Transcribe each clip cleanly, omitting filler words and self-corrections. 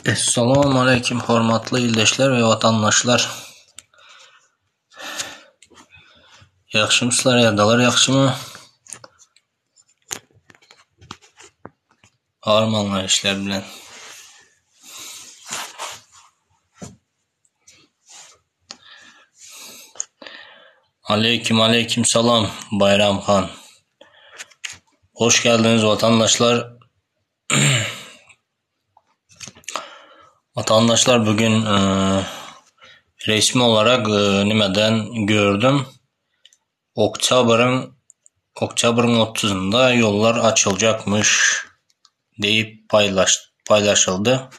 Essalamu aleýkum hormatly ildeşler we watandaşlar. Ýagşymyslar ýagdaýlar ýagşymy? Armanlar işler bilen. Aleýkum aleýkum salam Baýram han. Hoş geldiniz vatandaşlar. Vatandaşlar bugün e, resmi olarak e, nimeden gördüm. Oktyabrın Oktyabrın 30'unda yollar açılacakmış deyip paylaş, paylaşıldı.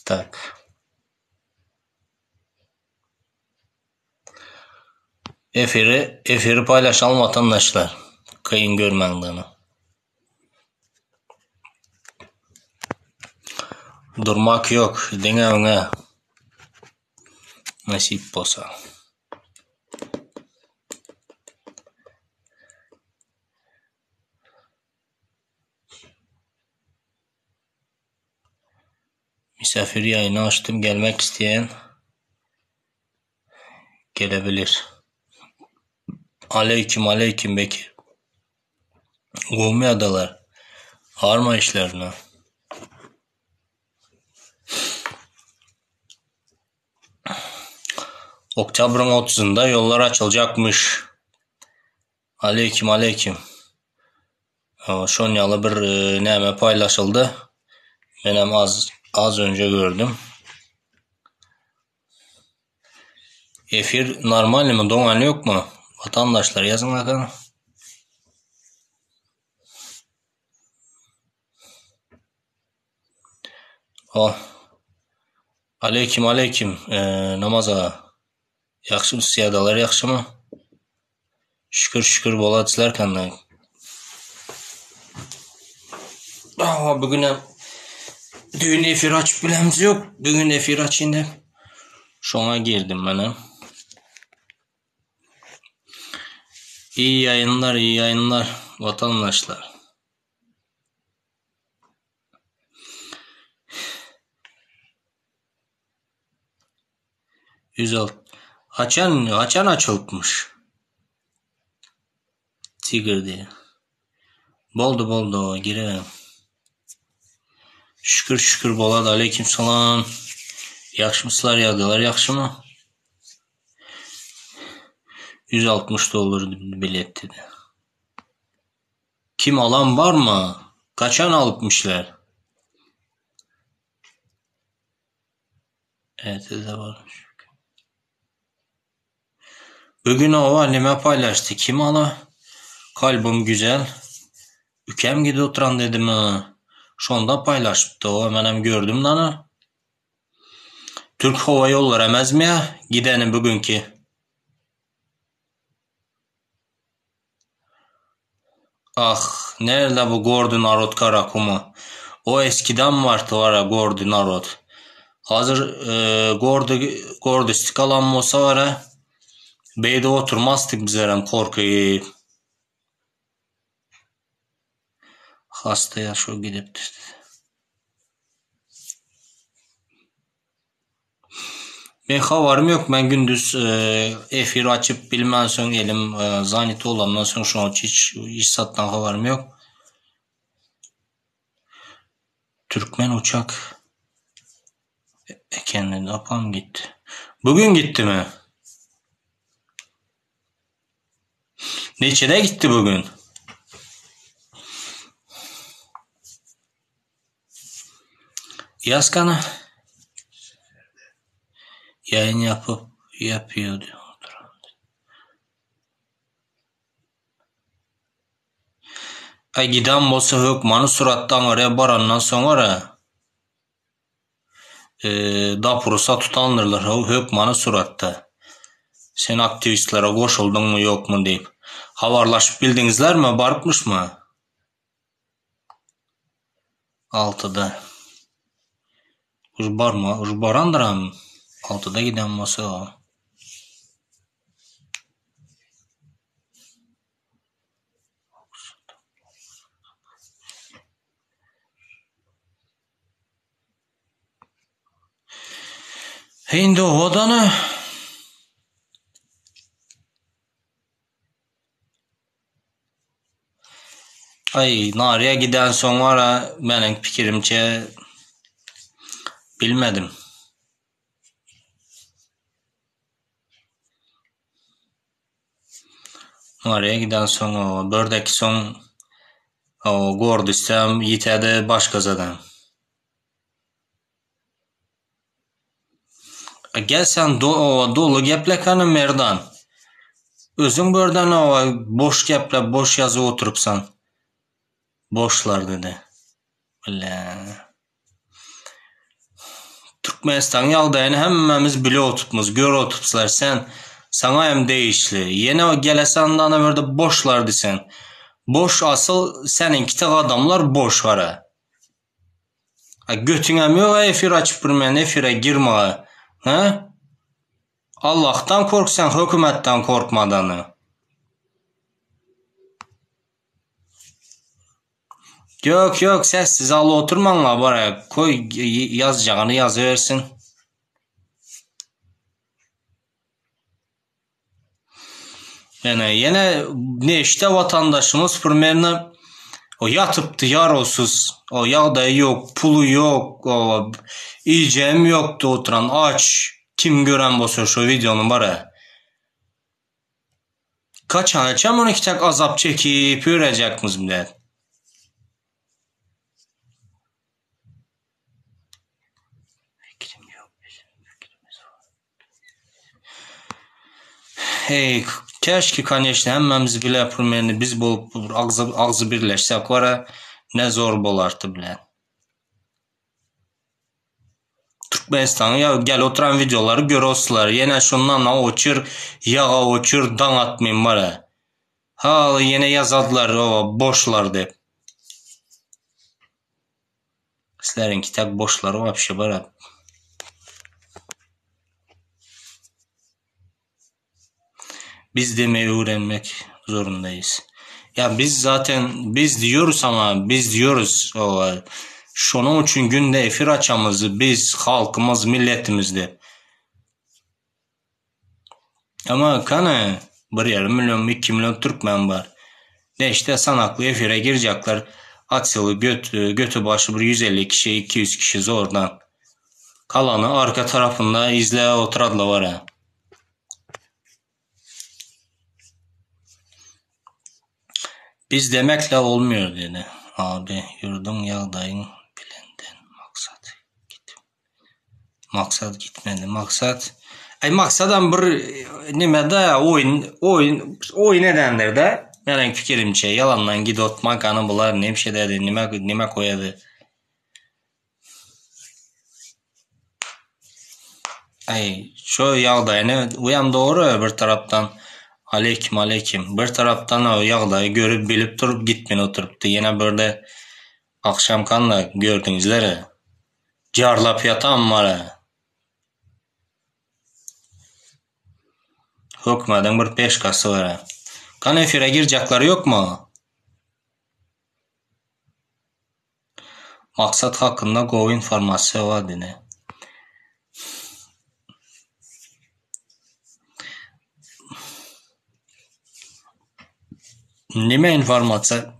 Tak. Efiri, efiri paylaşalım vatandaşlar. Kıyın görmändigini. Durmak yok. Diňe öňe. Nesip bolsa. Misafir yayını açtım. Gelmek isteyen gelebilir. Aleyküm aleyküm Bekir. Gowmy adalar? Arma işlerine. Oktyabrın 30'unda yollar açılacakmış. Aleyküm aleyküm. Şon ýaly bir e, näme paýlaşyldy. Menem az az önce gördüm. Efir normal mi? Doňan ýokmy? Vatandaşlar ýazyň bakalım. Oh. Aleyküm aleyküm. Ee, namaz ağa. Ýagşymy syýadalar ýagşymy? Şükür şükür bolady sizler kanday. Awa bugünem düýn efir açyp bilemz ýok. Bugün efir açayım dep. Şoňa girdim menem. İyi yayınlar, iyi yayınlar vatandaşlar. 106. Haçan, haçan açylpmyş? Tiger diye. Boldy boldy gireweriň. Şükür şükür bolady aleýkim salam. Ýagşymyslar ýagdaýlar ýagşymy? 160 dollar bilet dedi. Kim alan var mı? Kaçan alypmyşlar? Evet de varmış. Bugün o anneme paylaştı. Kim ala? Kalbim güzel. Ükem gidi oturan dedim. Şonda paylaşıptı. O menem gördüm dana. Türk Hava Yolları emez mi ya? Gideni bugünkü. Ah nerede bu Gordy Narod Karakumu? O eskiden vardı var ya Gordy Narod. Hazır e, Gordy, Gordy stikalan olsa var ya beyde oturmazdık bizlerem korkuyu. Hastaya şu gidip Men habarym ýok. Men gündüz e, efir açyp bilmän soň elim e, zanit bolandan soň şoň üçin hiç hiç zatdan habarym ýok. Türkmen uçak eken dedi. Apam gitti. Bugün gitti mi? Neçede gitti bugün? Yazkana. Yayın yapıp yapıyor diyor. Ay giden bolsa hökmany suratda aňyrýa barandan soňra e, daprusa tutandyrlar hökmany suratda. Sen aktiwistlere goşuldyňmy ýokmy diýip. Habarlaşyp bildiňizlermi? Barypmyşmy? Altyda. Uj barma, uj barandyram. Altyda giden bolsa. Indi owadany. Ay Nariýa giden soň wara meniň pikirimçe bilmedim. Nariýa giden soň o bördeki soň o gordüsem ýitedi başga zadan. Gel sen do doly geplekany Merdan. Özüň börden owa boş geplep boş ýazyp oturypsan. Boşlar dedi. Bile. Türkmenistanyň ýagdaýyny hemmämiz bile oturpmyz, gör oturpslar sen. Saňa hem degişli. Ýene gelesen dana börde boşlar diýsen. Boş asyl seniňki tek adamlar boş gara. A götüňem ýok efir açyp bilmän efire girmaga. Hä? Allahdan kork sen hökümetden korkmadany. Ýok ýok sessiz al oturmaňla bara koý ýazjagyny ýazybersin. Ýene ýene neşde watandaşymyz primerno o ýatypdy ýarawsyz. O ýagdaýy ýok, puly ýok, o iýjegim ýokdy oturan aç. Kim gören bolsa şo wideony bara. Kaçana çem 12 tek azap çekip ýörejekmiz bilen. Fikrim ýok bizim fikrimiz bar. Hey, keşke koneçne hemmämiz bile primeni biz bolup bir agzy agzy birleşsek wara ne zor bolardy bilen. Türkmenistanyň ya gel oturan videolary göroslar. Ýene şondan na oçur, ýaga oçur, daň atmaýyn bara. Haly ýene ýazadylar o boşlar diýip. Sizleriňki tak boşlar wapşe bara. Biz demeyi öğrenmek zorundayız. Ya biz zaten biz diyoruz ama biz diyoruz o, şonuň üçin günde efir açamyz biz halkymyz milletimiz dep. Ama kany bir yarım milyon 2 milyon Türkmen bar. Ne işte sanakly efire girecekler. Atsılı göt, götü başı bir 150 kişi 200 kişi zordan. Kalanı arka tarafında izle oturadylar var ha. Biz demekle olmuyor dedi. Abi yurdun ýagdaýyn bilenden maksat git. Maksat gitmedi. Maksat Ay maksadam bir nimede oýun oýun oýun edendir de. Meniň pikirimçe yalandan gidip otmak ana bular ne bir şey dedi nime nime koyady. Aý, şo ýagdaýyny bu hem dogry bir tarapdan. Aleýkim aleýkim. Bir tarapdan o ýagdaýy görüp bilip durup gitmeli oturypdy. Ýene birde akşam kanda gördüňizler. Jarlap ýatan bara. Hökmediň bir peşkasy bar. Kan efire girjekler ýokmy? Maksat hakynda gowy informasiýa bar dine. Nime informasiýa?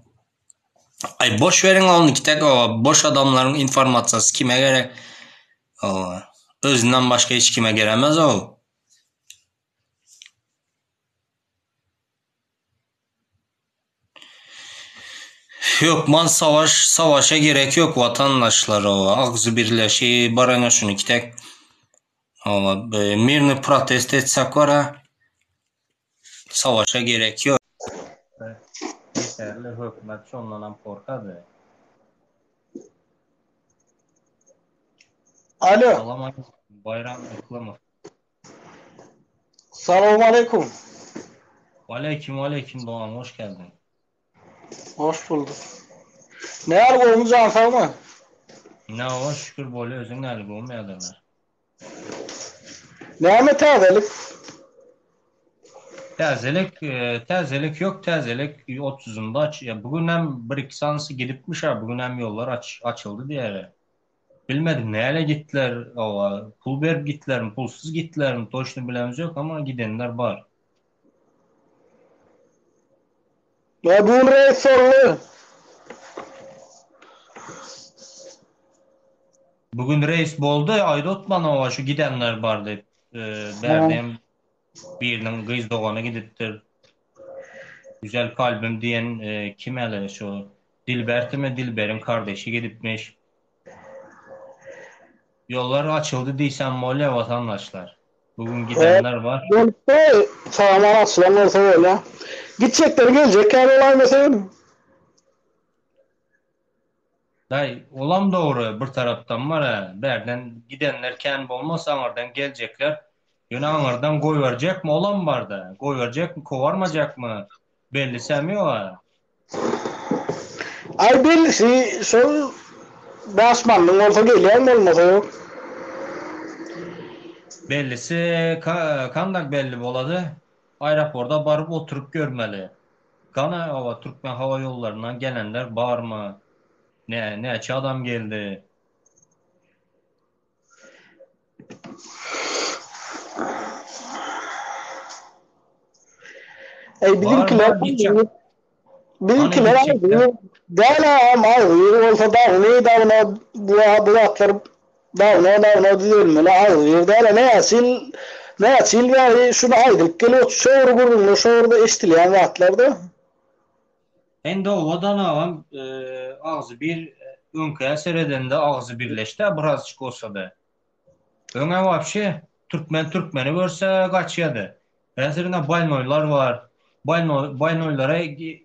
Ay boş veriň ony kitek o boş adamlaryň informasiýasy kime gerek? O özünden başga hiç kime geremez o. Hökman savaş savaşa gerek yok vatandaşlar o agzy birleşi barana şunu kitek o mirny protest etsek var savaşa gerek yok. Yeterli hökümet şondan hem korkady. Alo. Salam aleyküm Bayram Yklymov. Salowmaleýkum. Waleýkim waleýkim dogan hoş geldiň. Hoş bulduk. Näl gowmy jan sagmy? Ne owa şükür bolýa özüň näli gowmy ýagdaýlar? Näme täzelik? Täzelik täzelik ýok täzelik otuzynda aç ýa bu günem bir iki sanysy gidipmiş ha bu günem ýollar aç açyldy diýýärler. Bilmedim näle gitdiler, owa, pul berip gitdilermi, pulsuz gitdilermi, toçny bilemzok, amma gidenler bar. Ýa bu gün reýs boldy. Bu gün reýs boldy, aýdy otman owa şu gidenler bar diýip. Bärde hem biriniň gyz dogany gidipdir. Güzel kalbim diýen kim äle şu Dilbertimi Dilberiň kardeşi gidipmiş. Ýollar açyldy diýsem bolýa watandaşlar. Bu gün gidenler bar. Bolupdy, sag-aman açylan bolsa bolýa. Gitjekler geljek ýaly bolaýmasa ýöne. Daý, olam dogry bir tarapdan bar-a, bärden gidenler kän bolmasa aňyrdan geljekler. Ýöne aňyrdan goýberjekmi olam bar-da. Goýberjekmi, kowarmajakmy bellisem ýog-a. Aý bellisi şol Başmanlyň bolsa gelýän bolmasa ýok. Bellisi kandak belli bolady. Aeroporda baryp oturyp görmeli. Gana oba Türkmen howa ýollaryndan gelenler barmy? Ne näçe adam geldi? Ey bizimkiler bizimkiler däl agam agzybir bolsa dagyny dagyna bu bu zatlar dagyna dagyna düzelmeli agzybir däl näçe ýyl näçe ýyl bäri şuny aýdylyp gelip otyr şo bir gürrüňler şo bir eşidilýän zatlarda. Indi owadan agam agzy bir öňkä seredende agzy birleşdä birazjyk bolsada. Öňä wapşe türkmen türkmeni görse gaçýady. Häzir ine baýnoýlar bar. Baýnoý baýnoýlara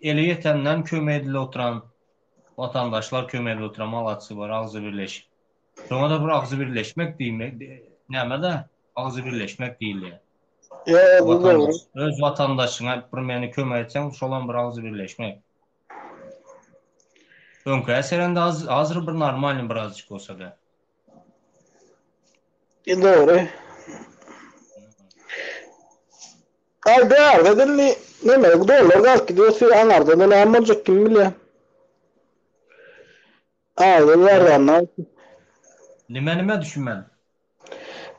eli ýetenden kömek edilip oturan watandaşlar kömek edip oturan malatsy bar agzy birleşip. Şoňa-da bir agzy birleşmek diýmek nämede agzy birleşmek diýilýär. Ýa bu dogry. Öz watandaşyňa bir meni kömek etseň şolam bir agzy birleşmek. Öňkä serende az azr bir normalny birazjyk bolsada. E dogry. Ay bärde dilli neme dollar galyp gidiyor suw aňarda da näme boljak kim bilýär. Agzy barýanlar. Nime nime düşünmedim.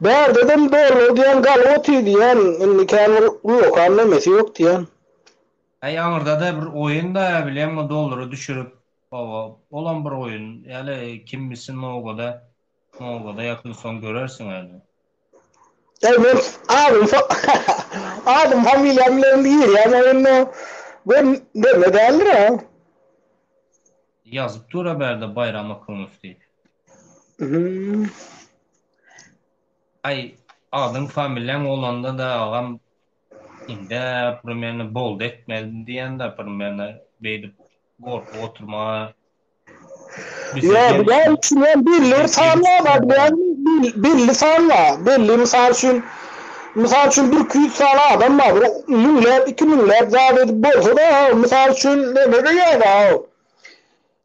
Bärdedem dollar diýen galyp otyr diýen, indi kän bir ullakan nemesi ýok diýen. Äý aňyrdada bir oýun da bilýäňmi dollary düşürip hawa olam bir oýun ýaly kim bilsin nowgada nowgada ýakyn soň görersiň äli. Äý men adym adym familiýam bilen girýän oýunda gör neme däldir a. Ýazyp dur-a bärde Baýram Akromow diýip. Aý adyň familiýaň bolanda-da agam indä primerno boldy etmeli diýende primerno beýdip gorkup oturma. Ýa bilýän düşünýän belli bir san bar bilýän belli san bar belli mysal üçin mysal üçin bir 200 sany adam bar bir müňläp iki müňläp zat edip bolsa-da mysal üçin neme diýýär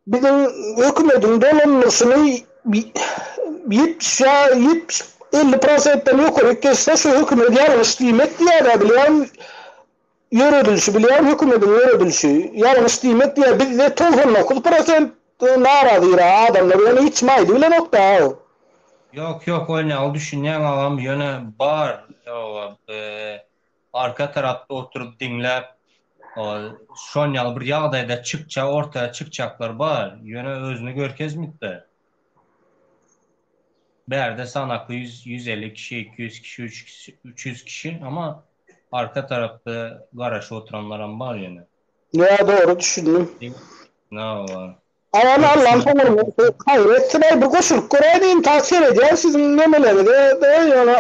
Biziň hökümediň dolandyryşyny 70 ýa 70 50 prosentden ýokaryk geçse şu hökümet ýalňyş diýmek diýýär-ä bilýän ýöredilişi bilýän hökümediň ýöredilişi ýalňyş diýmek diýýär bizde 99 prosent narazyra adamlar ýöne hiç kim aýdybilenok-da. Ýok ýok ol ýaly düşünýäň agam ýöne bar arka tarapda oturyp diňläp şon ýaly bir ýagdaýda çykça ortaya çykjaklar bar ýöne özüni görkezmikde. Bärde sanakly 100 150 kişi 200 kişi 300 kişi ama arka tarapda garaşyp oturanlaram bar ýöne. Ýa dogry düşündim. Hawa. Aý Allam soňuny haýyr etsin aý bir goşulyp göräýdiň ta seredýän siziň nemeleriňize ýöne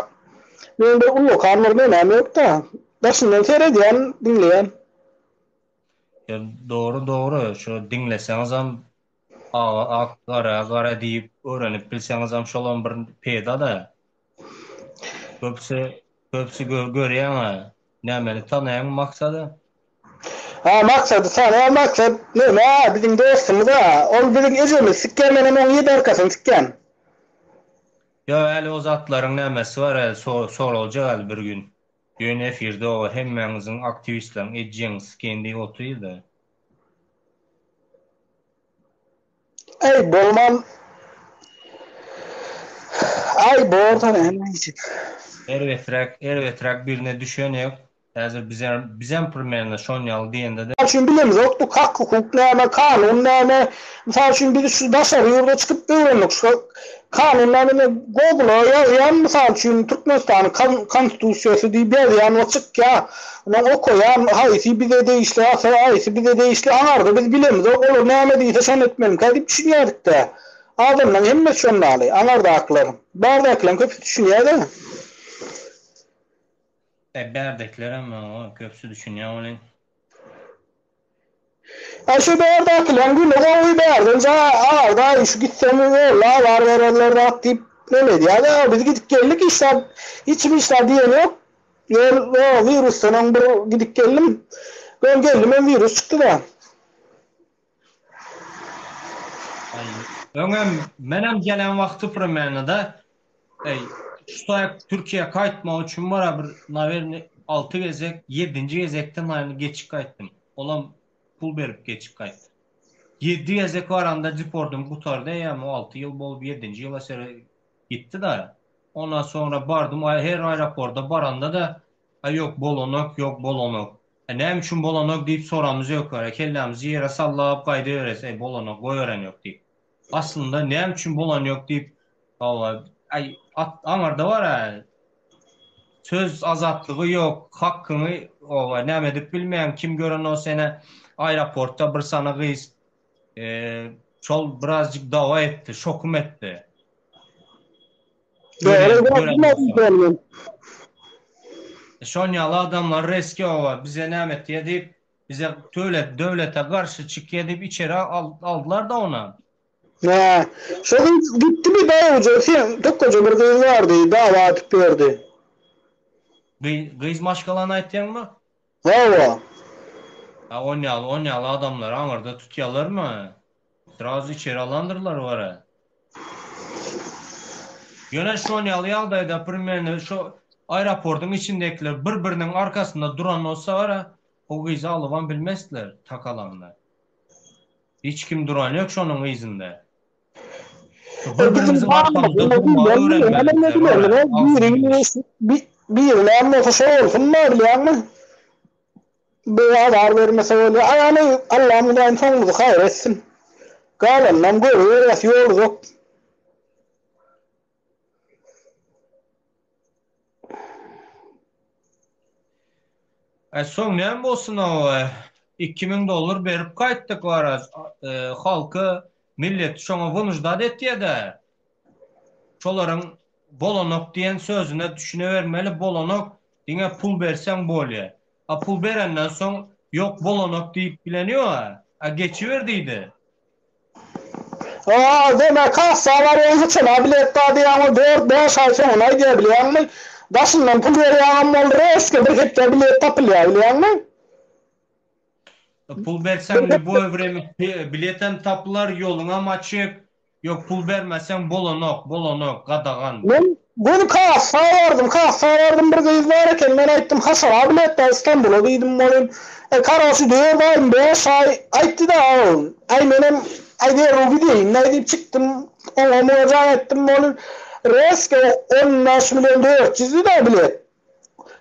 meň bir ullakan bir nemem ýokda daşyndan seredýän diňleýän. Ýa dogry dogry şo diňleseňizem aga ak gara gara diýip öwrenip bilseňizem şolam bir peýdada. Köpüsi köpüsi görýäňä nämeni tanaýaň maksady. Ha maksady tanaýan maksat neme biziň dostumyza ol biziň ejemizi sikýär menem oň ýedi arkasyny sikýän. Ýok äli o zatlaryň nämesi bar äli soraljak äli bir gün. Ýöne efirde o hemmäňiziň aktiwistleriň ejeňizi sikeýin diýip otyrda. Äý bolman. Aý borda näme diýjek. Erbeträk, erbeträk birine düşen ýok. Häzir bizem, bizem primerno şon ýaly diýende-de. Mysal üçin bilemizokdyk hak hukuk näme, kanun näme. Mysal üçin biz şu daşary ýurda çykyp öwrendik şu kanun näme ine Google-a ýazýan mysal üçin Türkmenistanyň konstitusiýasy diýip ýazýan we çykýar. Ondan okaýan haýsy bize degişli haýsy bize degişli aňarda biz bilemizok olar näme diýse şony etmelimikä diýip düşünýärdik-dä. Adamlaň hemmesi şondaly, aňardakylar. Bärdäkileriň köpüsi düşünýär-de. E, bärdekilerem oňa köpüsi düşünýär welin. Aý şu bärdäkileriň güni gowy bärden ja aňarda şu gitseň ýolda azar bererler zat diýip neme edýär-de, biz gidip geldik hiç zat hiç kim hiç zat diýeni ýok. Ýol o wirusdan öň bir gidip geldim. Öň geldim hem wirus çykdy-da. Aý, öňem menem gelen wagty primernada eý, şu taýak Türkiýä gaýtmak üçin bara bir nawerni 6 gezek, 7-nji gezekde nawerni geçip gaýtdym. Olam pul berip geçip gaýtdym. 7 gezek baranda deportym gutardy eýýäm o 6 ýyl bolup 7-nji ýyla sere gitdi da. Ondan soňra bardym her aeroporta baranda-da Aý ýok bolanok, ýok bolanok. E näme üçin bolanok diýip soramyz ýok wara, kellämizi ýere sallap gaýdyberes, eý bolanok, goýberen ýok diýip. Aslynda näme üçin bolan ýok diýip, hawa, aý at aňyrda bar-a, söz azatlygy ýok, hakkyňy oba näme edip bilmeýäň, kim gören o seni aeroportda bir sany gyz e, şol birazjyk dawa etdi, şokum etdi. Dogry, Şon ýaly adamlar reski oba bize näme etýä diýip, bize döwlet döwlete garşy çykýa diýip içeri aldylar da ony. Hä, şo gyz gitdimi daýawja sen tokgaja bir gyz bardy dawa atyp ýördi. Gyz maşgalany aýtýaňmy? Hawa. Ha on ýaly on ýaly adamlary aňyrda tutýalarmy? Srazu içeri alandyrlar wara. Ýöne şon ýaly ýagdaýda primerno şo aeroportyň içindekiler bir biriniň arkasynda duran bolsa wara o gyzy alybam bilmesdiler takalanda. Hiç kim duran ýok şonuň yzynda. Bir birimiziň arkamyzda durmagy öwrenmeli bizler wara. Biri näme bolsa şo bolsun bilýäňmi? Bir azar bermese bolýar. Aýany Allam Hudaýym soňumyzy haýyr etsin. Galanynam görübereris ýol uzak. E soň näme bolsun ow 2000 dollar berip gaýtdyk garaz halky milleti şoňa wynuždat etýädä. Şolaryň bolanok diýen sözüne düşünebermeli bolanok diňe pul berseň bolýa. A pul berenden soň ýok bolanok diýip bilen ýoga. A geçiber diýdi. Aa deme kassa barýaň haçana bilet bar diýýäň ol dört bäş aý soňuna aýdýar bilýäňmi. Daşyndan pul berýäňem ol reske bir hepdä bilet tapylýar bilýäňmi. Pul berseň lýuboý wremýa biletem tapylar ýoluňam açyk Ýok pul bermeseň bolanok bolanok gadagan. Men göni kassa bardym kassa bardym bir gyz bar eken men aýtdym haşara bilet bar Istanbula diýdim welin e karoçi dört aýmy bäş aý aýtdyda ol aý menem aý derrew gideýin-däý diýip çykdym oňa muňa jaň etdim welin reske 15 million 400 diýdä bilet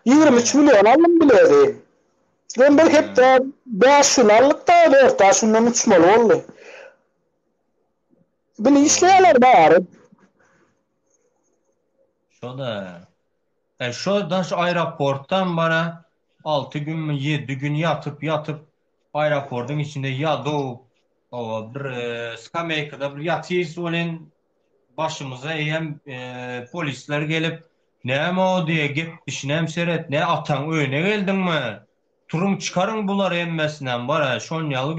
23 million aldym biledi men bir hepde bäş gün aldyk-da dört bäş günden uçmaly boldy. Bile işleýärler bary. Şo-da. E şo daş aeroportdan bara 6 günmi 7 gün ýatyp ýatyp aeroportyň içinde ýadow owa bir e, skameýkada bir ýatyrys welin başymyza eýem e, polisler gelip näme o diýe gep dişinem seret ne ataň öýüne geldiňmi turuň çykaryň bulary hemmesinem bara şon ýaly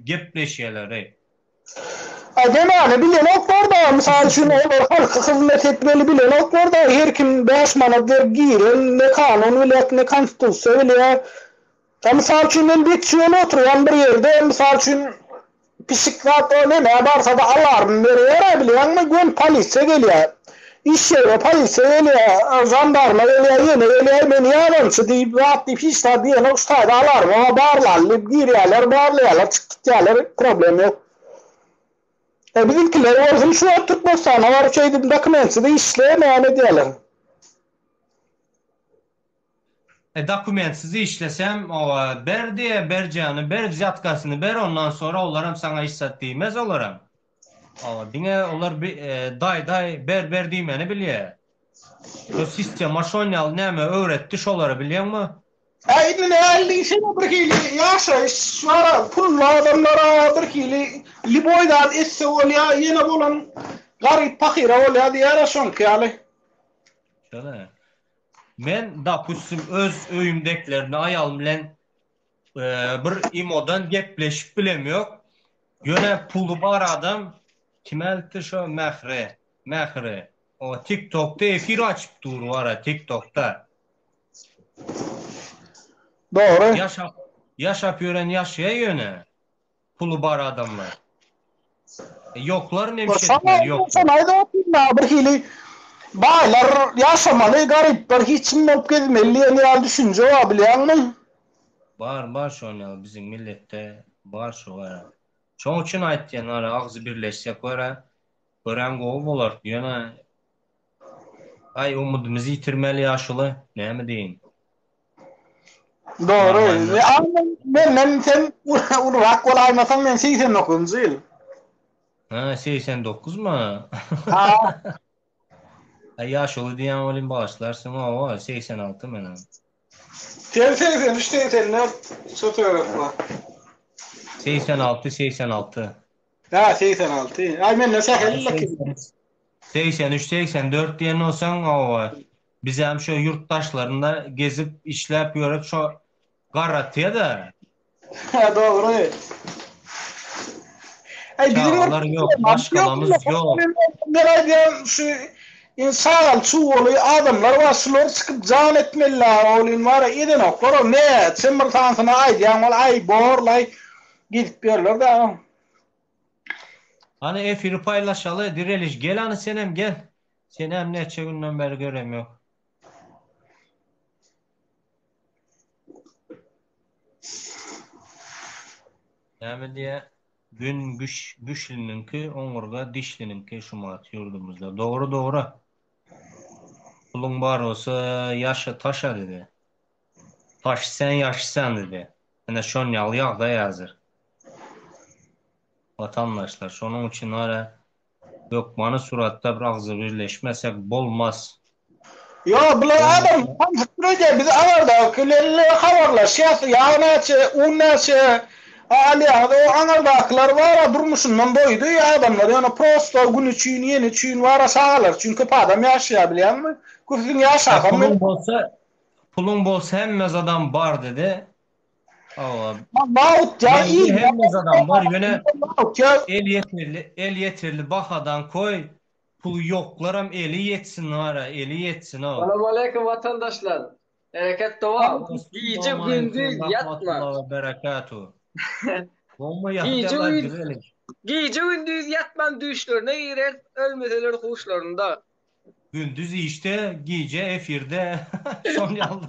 gepleşýärler eý. A demäni bilenoklar-da, mysal üçin, olar halka hyzmat etmeli bilenoklar-da, her kim bäş manat berip giren, ne kanun bilýär, ne konstitusiýa bilýär. A mysal üçin, men bekçi bolup oturýan bir ýerde, mysal üçin, pişik zat o nämä barsa-da alarm berýär-ä bilýäňmi, göni polisiýa gelýär. Iş ýerine polisiýa gelýär, žandarma gelýär, ýene gelýär, men ýalançy diýip, zat diýip, hiç zat diýenok, şu taýda alarma bar, barlaly diýip girýärler, barlaýarlar, çykyp gitýärler, problem ýok. E biziňkiler bolsun şu wagt Türkmenistana baryp şeýdip dokumentsiz işleýär näme edýärler. E dokumentsiz işlesem owa ber diýe berjäni ber wzýatkasyny ber ondan sonra olaram saňa hiç zat diýmez olaram. Owa diňe olar bi daý daý ber ber diýmeni bilýär. Şo sistema şon ýaly näme öwretdi şolara bilýäňmi? Ä indi näl diýsene bir hili ýaşaýyş bar pully adamlara bir hili lýuboý zat etse bolýa ýene bolan garyp pahyra bolýa diýýärä şoňky ýaly. Şöyle. Men dapustim öz öýümdekilerini aýalym bilen bir imodan gepleşip bilem ýok. Ýöne puly bar adam kime eltdi şo Mähri, Mähri. O TikTokda efir açyp dur bara TikTokda. Dogry. Ýaşap, ýaşap ýören ýaşaýa ýöne. Puly bar adamlar. E, ýoklar nemiş etmeli, ýoklar. Şony aýdyp otyryn bir hili baýlar ýaşamaly, garyplar hiç kim bolup gezmeli diýen ýaly düşünje bar bilýäňmi? Bar, bar şon ýaly biziň milletde bar şo gara. Şoň üçin aýtýan ara agzy birleşsek bara örän gowy bolar. Ýöne aý umydymyzy ýitirmeli ýaşuly, näme diýeýin. Dogry. Menden sen ulurak bolaýmasaň men 89-njy ýyl. Ha, 89 my? Ha. Aý ýaşuly diýýän welin bagyşlarsyň, hawa, 86 menem. Sen 83, 84 şo töwerek bar. 86, 86. Ha, 86. Aý menden sähel ýyl 83, 84 diýen bolsaň, hawa. Bizem şo ýurt daşlarynda gezip, işläp ýörüp şo garratýa-da. Ha, dogry. Aý biziň Çagalar ýok, maşgalamyz ýok. Men aýdýan şu çagaly çuwaly adamlar bar, şular çykyp jan etmeli-la, ol indi bar-a edenoklar ol näçe bir sanysyna aýdýaň ol aý bor-laý gezip ýörler-dä. Hany efiri paýlaşaly Direliş gel hany senem gel. Senem näçe günden bäri görem ýok. Näme diýä? Gün güç güçliniňki oňurga dişliniňki şumat ýurdumyzda. Dogry dogry. Puluň bar bolsa ýaşa taşa dedi. Taş sen ýaş sen dedi. Ine şon ýaly ýagdaý häzir. Watandaşlar şonuň üçin ara hökmany suratda bir agzybirleşmesek bolmaz. Ýok bular adam samsyk öýdýär biz aňardakylerle habarlaşýas ýag näçe un näçe alýaňyz o aňardakylar bara durmuşyndan doýdy adamlar ýöne prosto gün üçin ýeni üçin bara çagalar üçin köp adam ýaşaýar bilýäňmi köpüsiň ýaşasam Puluň bolsa puluň bolsa hemme zadam bar dedi. Hawa. Mawut ýa Mende hemme zadam bar ýöne elýeterli elýeterli bahadan koý puly ýoklaram eli ýetsin bara eli ýetsin o. Salam aleýkum watandaşlar. Hereket dowam. Gije gündiz ýatma. We berekatu. Bomba Gije ýatýarlar gün direliş. Gije gündiz ýatman düýşlerine girer, ölmeseler huşlarynda. Gündüz işde, gije efirde. Şon ýaly.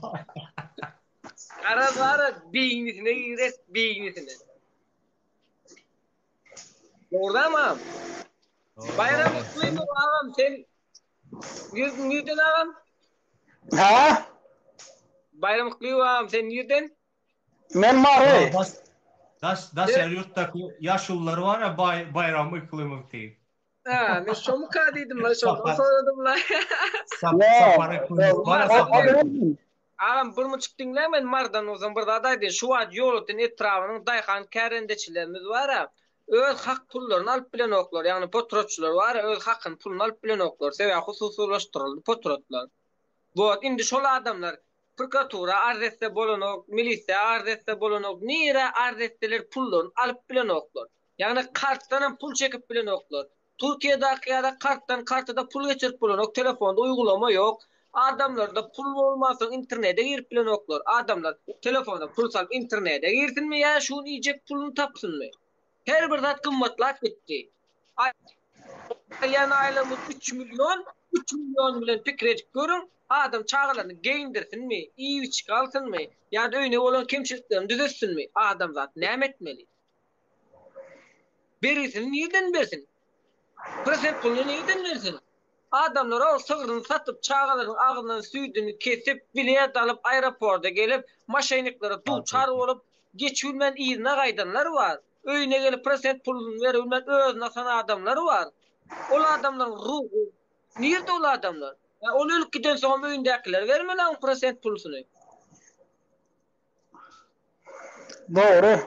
Garaz bara beýnisine girer, beýnisine. Dogry agam. Baýram Yklymow agam sen nirden agam? Ha? Baýram Yklymow agam sen nirden? Men Mary. Daş daşary ýurtdaky ýaşulular bar ya Baýram Yklymow diýip. Ha, men şomuka diýdim la, şondan soradym la. Sapar Yklymow bar Sapar. Agam bir munçuk diňläň men Marydan bolsam bir zat aýdaýyn şu wagt Ýolöten etrabynyň daýhan kärendeçilerimiz bara öz hak pullaryny alyp bilenoklar ýagny potratçylar bara öz hakyny puluny alyp bilenoklar sebäbi hususylaşdyryldy potratlar wot indi şol adamlar prokuratura arz etse bolanok milisiýa arz etse bolanok nirä arz etseler pullaryny alyp bilenoklar ýagny kartdanam pul çekip bilenoklar Türkiýedäki ýaly kartdan kartada pul geçirip bolanok, telefonda uýgulama ýok. Adamlarda pul bolmansoň internede girip bilenoklar. Adamlar telefona pul salyp internede girsinmi ýa şu gün iýjek puluny tapsynmy? Her bir zat gymmatlap gitdi. Alýan aýlygymyz üç million, üç million bilen pikir edip görüň, adam çagalaryny geýindirsinmi, iýip-içgi alsynmy ýa-da öýüne bolan kemçiliklerini düzetsinmi? Adamzat näme etmeli? Bergisini nirden bersin? Prosent puluny nireden bersin? Adamlar ol sygryny satyp, çagalarynyň agzyndan süýdüni kesip, bilet alyp, aeroporda gelip, maşenniklere duçar bolup, geçibilmän yzyna gaýdanlar bar. Öýüne gelip prosent puluny beribilmän özüni asan adamlar bar. Ol adamlaryň ruhy nirde ol adamlar? Ýa ol ölüp gidensoňam öýündäkiler bermeli oň prosent pulusyny. Dogry.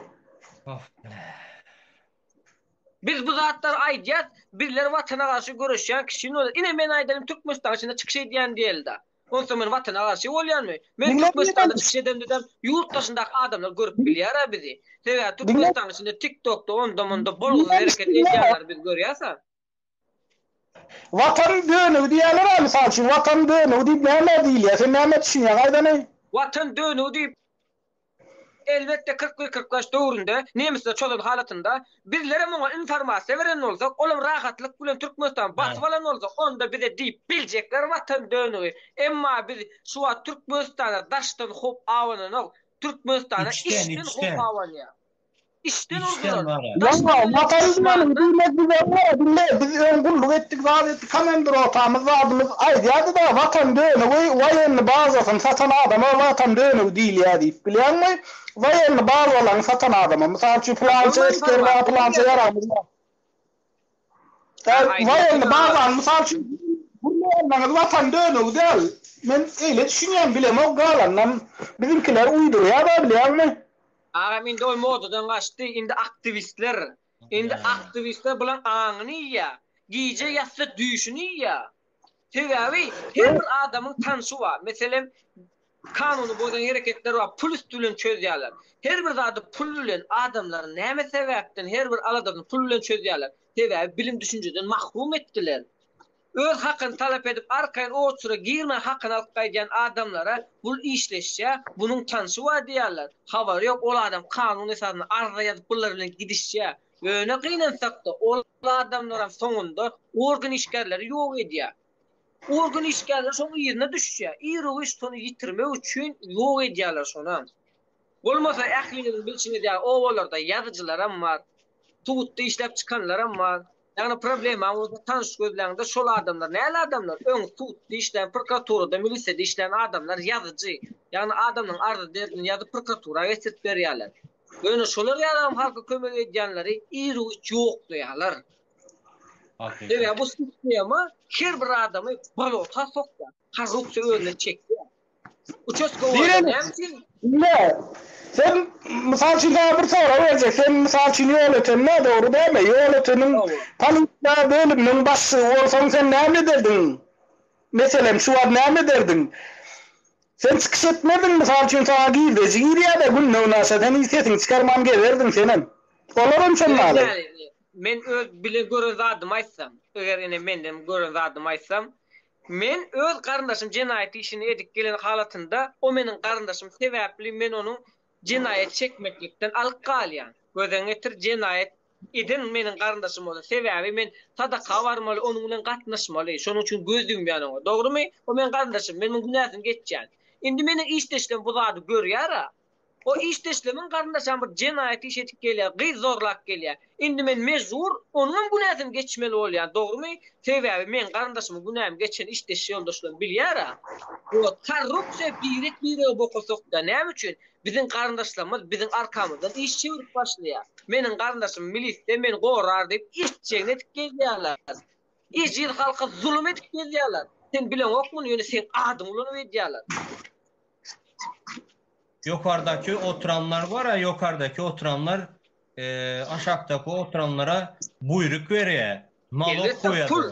Biz bu zatlary aýdýas, bizler watana garşy göreşýän kişini bolýas. Ine men aýdaýyn Türkmenistanyň içinde çykyş edýän diýeli-da. Onsoň men watana garşy bolýanmy? Men Türkmenistanda çykyş edemde-de ýurt daşyndaky adamlar görüp bilýär-ä bizi. Sebäbi Türkmenistanyň içinde TikTokda onda-munda bolgusyz hereket edýänleri biz görýäs-ä. Watan dönügi diýýärler-ä mysal üçin, watan dönügi diýip nämä diýilýär? Sen nämä düşünýäň aýdany? Watan dönügi diýip Elbetde 41-45 döwründe nemisler çozan halatynda bizlerem oňa informasiýa beren bolsak, olam rahatlyk bilen Türkmenistany basyp alan bolsa, onda bize diýip biljekler watan dönügi. Emma biz şu wagt Türkmenistana daşdan howp abananok, Türkmenistana içden howp abanýar. Içden urdular. Daşdan diýmek biz diňle biz öň gulluk etdik zat etdik komendir otamyz zadymyz aýdýardy-da watan dönügi woýenny bazasyny satan adama watan dönügi diýilýär diýip bilýäňmi woýenny bazalaryny satan adama mysal üçin pylança esger bar pylança ýaragymyz bar woýenny bazany mysal üçin gurmaýanlaryňyz watan dönügi däl men eýle düşünýän bilemok galanynam biziňkiler uýdurýar-da bilýäňmi. Agam indi ol modadan gaçdy indi aktiwistler indi aktiwistler bulaň aňyny iýýä gije ýatsa düýşüni iýýä sebäbi her bir adamyň tanşy bar meselem kanuny bozan hereketler bar pul üsti bilen çözýärler her bir zady pul bilen adamlar näme sebäpden her bir aladasyny pul bilen çözýärler sebäbi bilim düşünjeden mahrum etdiler Öz hakyny talap edip arkaýyn oçura girmän hakyny alyp gaýdýan adamlara bul işleşýär, bunuň tanşy bar diýýärler. Habary ýok ol adam kanun esasynda arza ýazyp bular bilen gidişýär. Ýöne gynansakda ol adamlaram soňunda organ işgärleri ýok edýär. Organ işgärleri şoň yzyna düşýär. Iru-giç şony ýitirmek üçin ýok edýärler şonam. Bolmasa ähliňiziň bilşiňiz ýaly obalarda ýazyjylaram bar. Sudda işläp çykanlaram bar. Ýagny problemaň bolsa tanyş gözläňde şol adamlar näli adamlar? Öň sudda işlän, prokuraturada, milisiyada işlän adamlar ýazyjy. Ýagny adamlaryň arza derdini ýazyp prokuratura geçirip berýärler. Ýöne şolar ýalam halka kömek edýänleri iru-giç ýoklaýarlar. Sebäbi bu sistema her bir adamy bolota sokýar. Korrupsiýa özüne çekýär. Uçastkowoýda näme üçin? Ine, sen mysal üçin saňa bir sorag berjek. Sen mysal üçin Ýolötende, dogry dälmi? Ýolöteniň polisiýa bölüminiň başlygy bolsaň, sen näme ederdiň? Meselem, şu wagt näme ederdiň? Sen çykyş etmezdiň, mysal üçin saňa girdeji girýär-de günde-günaşa, sen hiç sesiňi çykarman gezerdiň senem. Olaram şon ýaly. Men öz bilen gören zadymy aýtsam, eger ine menden gören zadymy aýtsam, Men öz garyndaşym jenaýat işini edip gelen halatynda, o meniň garyndaşym sebäpli men onuň jenaýat çekmeklikden alyp galýan. Gözeňe getir, jenaýat eden meniň garyndaşym bolsa, sebäbi men sadaka barmaly, onuň bilen gatnaşmaly, şonuň üçin göz ýumýan oňa. Dogrumy? O meniň garyndaşym, men muň günäsini geçýän. Indi meniň işdeşlerim bu zady görýär-ä. O işdeşlerimiň garyndaşam bir jenaýat iş edip gelýär, gyz zorlap gelýär. Indi men mejbur onuňam günäsini geçmeli bolýan, dogrumy? Sebäbi meň garyndaşymyň günämi geçen işdeş ýoldaşlarym bilýär-ä. Ýok, korrupsiýa birek-birege boka sokýar. Näme üçin? Biziň garyndaşlarymyz biziň arkamyzdan iş çevirip başlaýar. Meniň garyndaşym milisde meni gorar diýip etjegini edip gezýärler. Ejiz halka zulum edip gezýärler. Sen bileňok muny, ýöne seň adyňy ulanyp edýärler. Ýokardaky oturanlar bar-a, ýokardaky oturanlar aşakdaky oturanlara buýruk berýär. Nalog goýady. Pul.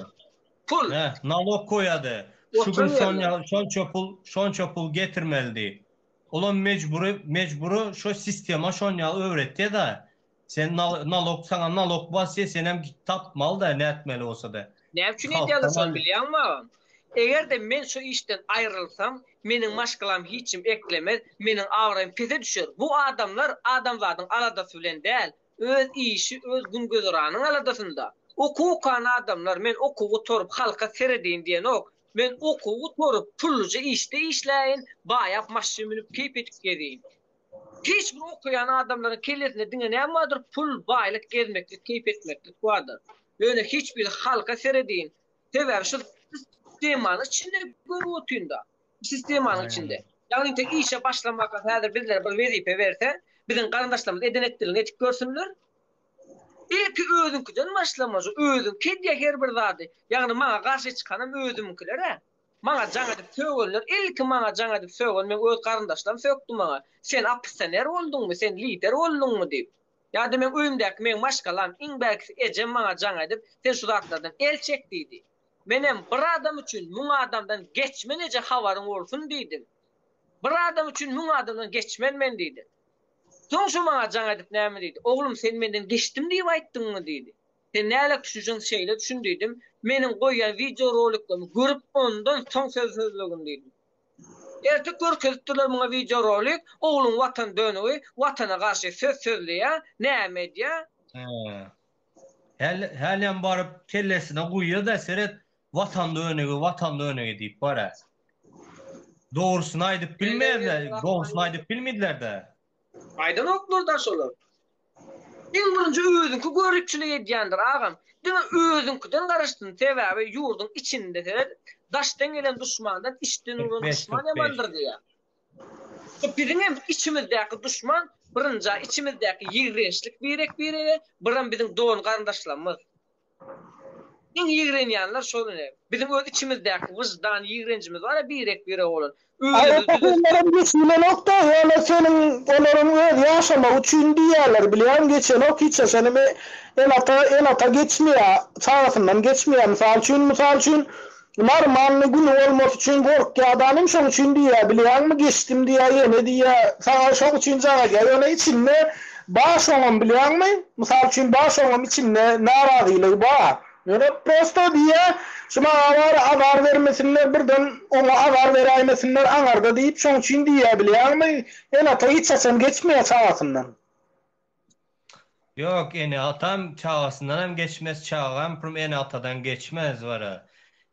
Pul. Hä, nalog goýady. Şu gün şonça şonça pul, şonça pul getirmeli diýip. Olam mejbury, mejbury şo sistema şon ýaly öwretýär-de. Sen nalog saňa nalog basýa senem git tapmaly da nätmeli bolsada. Näme üçin edýärler şony bilýäňmi agam? Eger-de men şu işden aýrylsam, meniň maşgalam hiç kim eklemez, meniň abraýym pese düşer. Bu adamlar adamzadyň aladasy bilen däl, öz işi, öz gün-güzeranyň aladasynda. Okuw okan adamlar men okuw gutaryp halka seredeýin diýenok. Men okuw gutaryp pulluja işde işläýin, baýap maşyn münüp keýp edip gezeýin. Hiç bir okaýan adamlaryň kellesinde diňe näme bardyr? Pul, baýlyk, gezmeklik, keýp etmeklik bardyr. Ýöne hiç biri halka seredin. Sebäbi şu sistemanyň içinde görüp otyryn-da. Sistemanyň içinde. Ýagny intek işe başlamaka häzir bizlere bir wezipe berse, biziň garyndaşlarymyz eden etdiligini etip görsünler. Ilki özüňkiden başlamaly, özüňki edýär her bir zady. Ýagny maňa garşy çykanam özümiňkiler-ä. Maňa jaň edip sögenler, ilki maňa jaň edip sögen meň öz garyndaşlarym sökdi maňa. Sen oppozisioner bolduňmy, sen lider bolduňmy diýip. Ýa-da meň öýümdäki meň maşgalam, iň bärkisi ejem maňa jaň edip, sen şu zatlardan el çek diýdi. Menem bir adam üçin müň adamdan geçmen eje habaryň bolsun diýdim. Bir adam üçin müň adamdan geçmen men diýdim. Soň şu maňa jaň edip näme diýdi? Oglum sen menden geçdim diýip aýtdyňmy diýdi. Sen nälik düşünseň şeýle düşün diýdim. Meniň goýýan wideo roliklerimi görüp ondan soň söz sözlegin diýdim. Erte görkezipdirler muňa wideo rolik, ogluň watan dönügi, watana garşy söz sözleýär, näme edýär? Hä. Hälem baryp kellesine guýýa-da seret watan dönügi, watan dönügi diýip bar-a. Dogrusyny aýdyp bilmeýärler, dogrusyny aýdyp bilmediler-de. Aýdanoklar-da şolar. Iň birinji özüňki göripçilik edýändir agam. Diňe özüňkiden garaşsyn sebäbi ýurduň içinde seret daşdan gelen duşmandan içden uran duşman ýamandyr diýýär. Biziň hem içimizdäki duşman birinjä içimizdäki ýigrençlik birek birege biram biziň dogan garyndaşlarymyz. Iň ýigrenýänler şol ine. Biziň öz içimizdäki wyždan ýigrenjimiz bar-a birek-birege bolan. Özümizi düzet. Geçilenok-da, ýöne seniň olaryň öz ýaşamagy üçin diýýärler, bilýäň, geçenok hiç haçan hem ene-ata, ene-ata geçmeýär, çagasyndan geçmeýär. Mysal üçin, mysal üçin, normalny güni bolmasy üçin gorkýar adam hem şoň üçin diýýär, bilýäňmi, geçdim diýýär, ýene diýýär, saňa şoň üçin jaň edýär, ýöne içinde bar şoňam bilýäňmi, mysal üçin, bar şoňam içinde narazylygy bar. Ýöne prosto diýýä, şu maňa bary azar bermesinler, birden oňa azar beräýmesinler aňarda diýip, şoň üçin diýýä bilýäňmi? Ene-ata hiç haçan geçmeýä çagasyndan. Ýok, ene-atam çagasyndanam geçmez, çagam prum ene-atadan geçmez bara.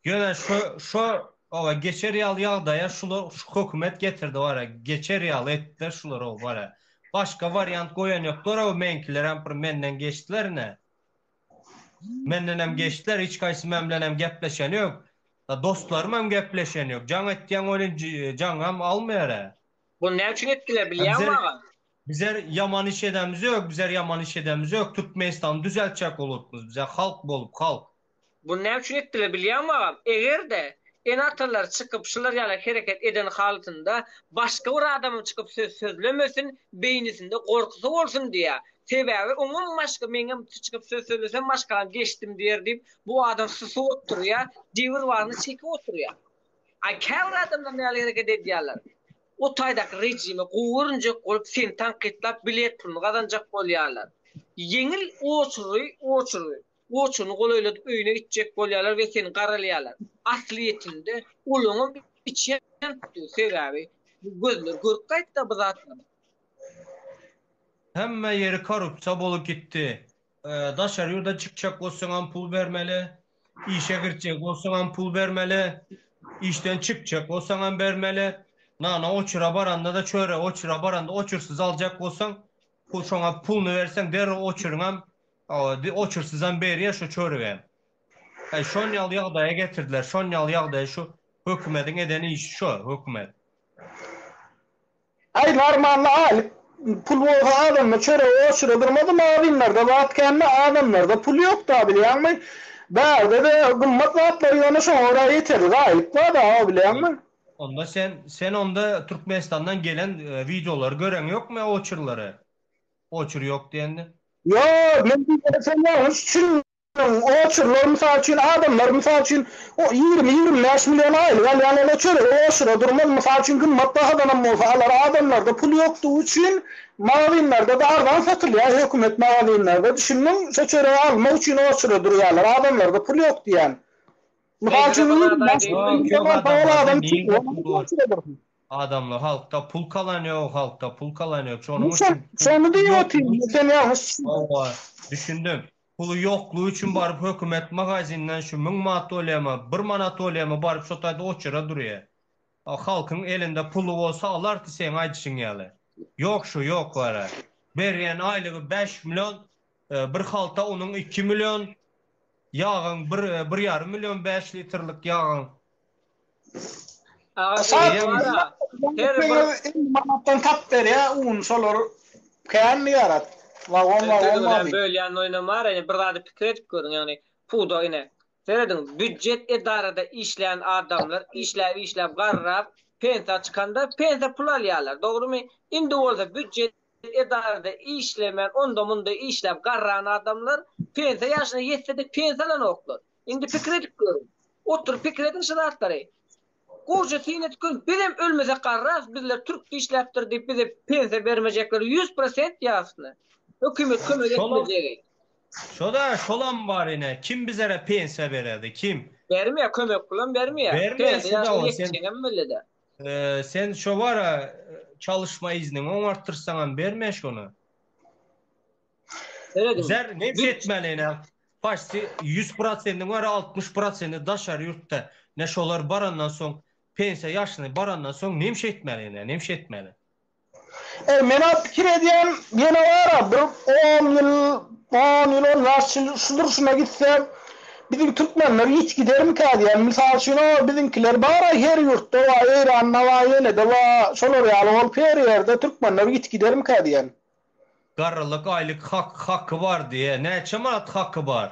Ýöne şu şu oba geçer ýaly ýagdaýa şular şu hökümet getirdi bara, geçer ýaly etdiler şular o bara. Başga wariant goýan ýoklar o meňkilerem prum menden geçdiler ine. Mendenem geçdiler, hiç haýsy men bilenem gepleşeni ýok. Dostlarymam gepleşeni ýok. Jaň etýäň welin jaňam almaýar-a. Bunu näme üçin etdiler bilýäňmi aga? Bizler ýaman iş edemiz ýok, bizler ýaman iş edemiz ýok. Türkmenistany düzeltjek bolupmyz bize halk bolup halk. Bunu näme üçin etdiler bilýäňmi agam? Eger-de ene-atalary çykyp şular ýaly hereket eden halatynda başga bir adamam çykyp söz sözlemesin, beýnisinde gorkusy bolsun diýýär. Sebäbi oňam başga meňem çykyp söz sözlesem maşgalam geçdim diýer diýip bu adam susup oturýar, jebir baryny çekip oturýar. A käbir adamlar nähili hereket edýärler? O taýdaky rejime gowy görünjek bolup seni tankytlap bilet puluny gazanjak bolýarlar. Ýeňil oçury oçury oçuryny golaýladyp öýüne gitjek bolýarlar we seni garalaýarlar. Aslyýetinde olaňam içi ýanyp dur sebäbi bu gözler görüp gaýtda bu zatlary. Hemme ýeri korrupsiýa bolup gitdi. Daşary ýurda çykjak bolsaňam pul bermeli, işe girjek bolsaňam pul bermeli, işden çykjak bolsaňam bermeli. Nana oçura baranda-da çöregi oçura baranda oçursyz aljak bolsaň, pul şoňa puluny berseň derrew oçuryňam oçursyzam berýär şo çöregem. Äý şon ýaly ýagdaýa getirdiler, şon ýaly ýagdaýa şu hökümediň eden işi şo hökümet. Aý normalny aýlyk pul bolsa adamda çöregi oçura durmady magazynlarda zat kände adamlarda pul ýokda bilýäňmi bärdede gymmat zatlar ýöne şoňa görä ýeterlik aýlyk barda bilýäňmi. Onda sen sen onda Türkmenistandan gelen wideolary göreň ýokmy oçurlary oçur ýok diýende. Ýok men sen ýalňyş düşündiň. Oçurlar mysal üçin adamlar mysal üçin o 20 25 million aýlyk alýan olar çöregi oçura durmaz mysal üçin gymmat bahadanam bolsa alar adamlarda pul ýokdugy üçin magazynlarda da arzan satylýar hökümet magazynlarda düşündiň şo çöregi almak üçin oçura durýarlar adamlarda pul ýok diýýän mysal üçin Ýok ýok adamlarda nirde pul bar adamlar halkda pul kalan ýok halkda pul kalan ýok şonuň üçin şony diýip otyryn sen ýalňyş Hawa düşündim Puly ýoklugy üçin baryp hökümet magazinden şu müň manat bolýamy, bir manat bolýamy baryp şo taýda oçura durýa. A halkyň elinde puly bolsa alardy seň aýdyşyň ýaly. Ýok şu ýok wara. Berýän aýlygy 5 million, bir halta unuň 2 million. Ýagyň bir bir ýarym million 5 litrlik ýagyň. Aga her bir manatdan tap berýä un şolar kän diýarat. Wagon wagon bar. Bölýän oýnam bar ine bir zady pikir edip görüň ýagny pudak ine serediň býudjet edarada işleýän adamlar işläp işläp garrap pensiýa çykanda pensiýa pul alýarlar dogrymy indi bolsa býudjet edarada işlemän onda-munda işläp garran adamlar pensiýa ýaşyna ýetse-de pensiýa alanoklar. Indi pikir edip görüň. Oturyp pikir ediň şu zatlary. Gowja syn edip görüň. Bizem ölmesek garrarys, bizler türkde işläpdir diýip bize pensiýa bermejekleri 100% ýasny. Hökümet kömek etmejegi. Şoda şolam bar ine. Kim bizere pensiýa bererdi? Kim? Bermeýär, kömek pulam bermeýär. Bermeýär Pensiýa ýaşyna ýetjeňem belli-dä. Sen şo bara çalışma izniňi oňartdyrsaňam berme şony. Zer ne etmeli ine. Paşti 100 prosentiň bar 60 prosenti daşary ýurtda. Ne şolar barandan soň pensiýa ýaşyna barandan soň nemşe etmeli ine, nemşe etmeli. Eý menä pikir edýän ýene bara bir on ýyl on ýyl on bäş ýyl şu durşuna gitse biziň türkmenler ýit gidermikä diýýän mysal üçin o biziňkiler bara her ýurtda bar eýranda bar ýenede bar şolar ýaly bolup her ýerde türkmenler ýit gidermikä diýýän. Garrylyk aýlyk hak haky bar diýe näçe manat haky bar?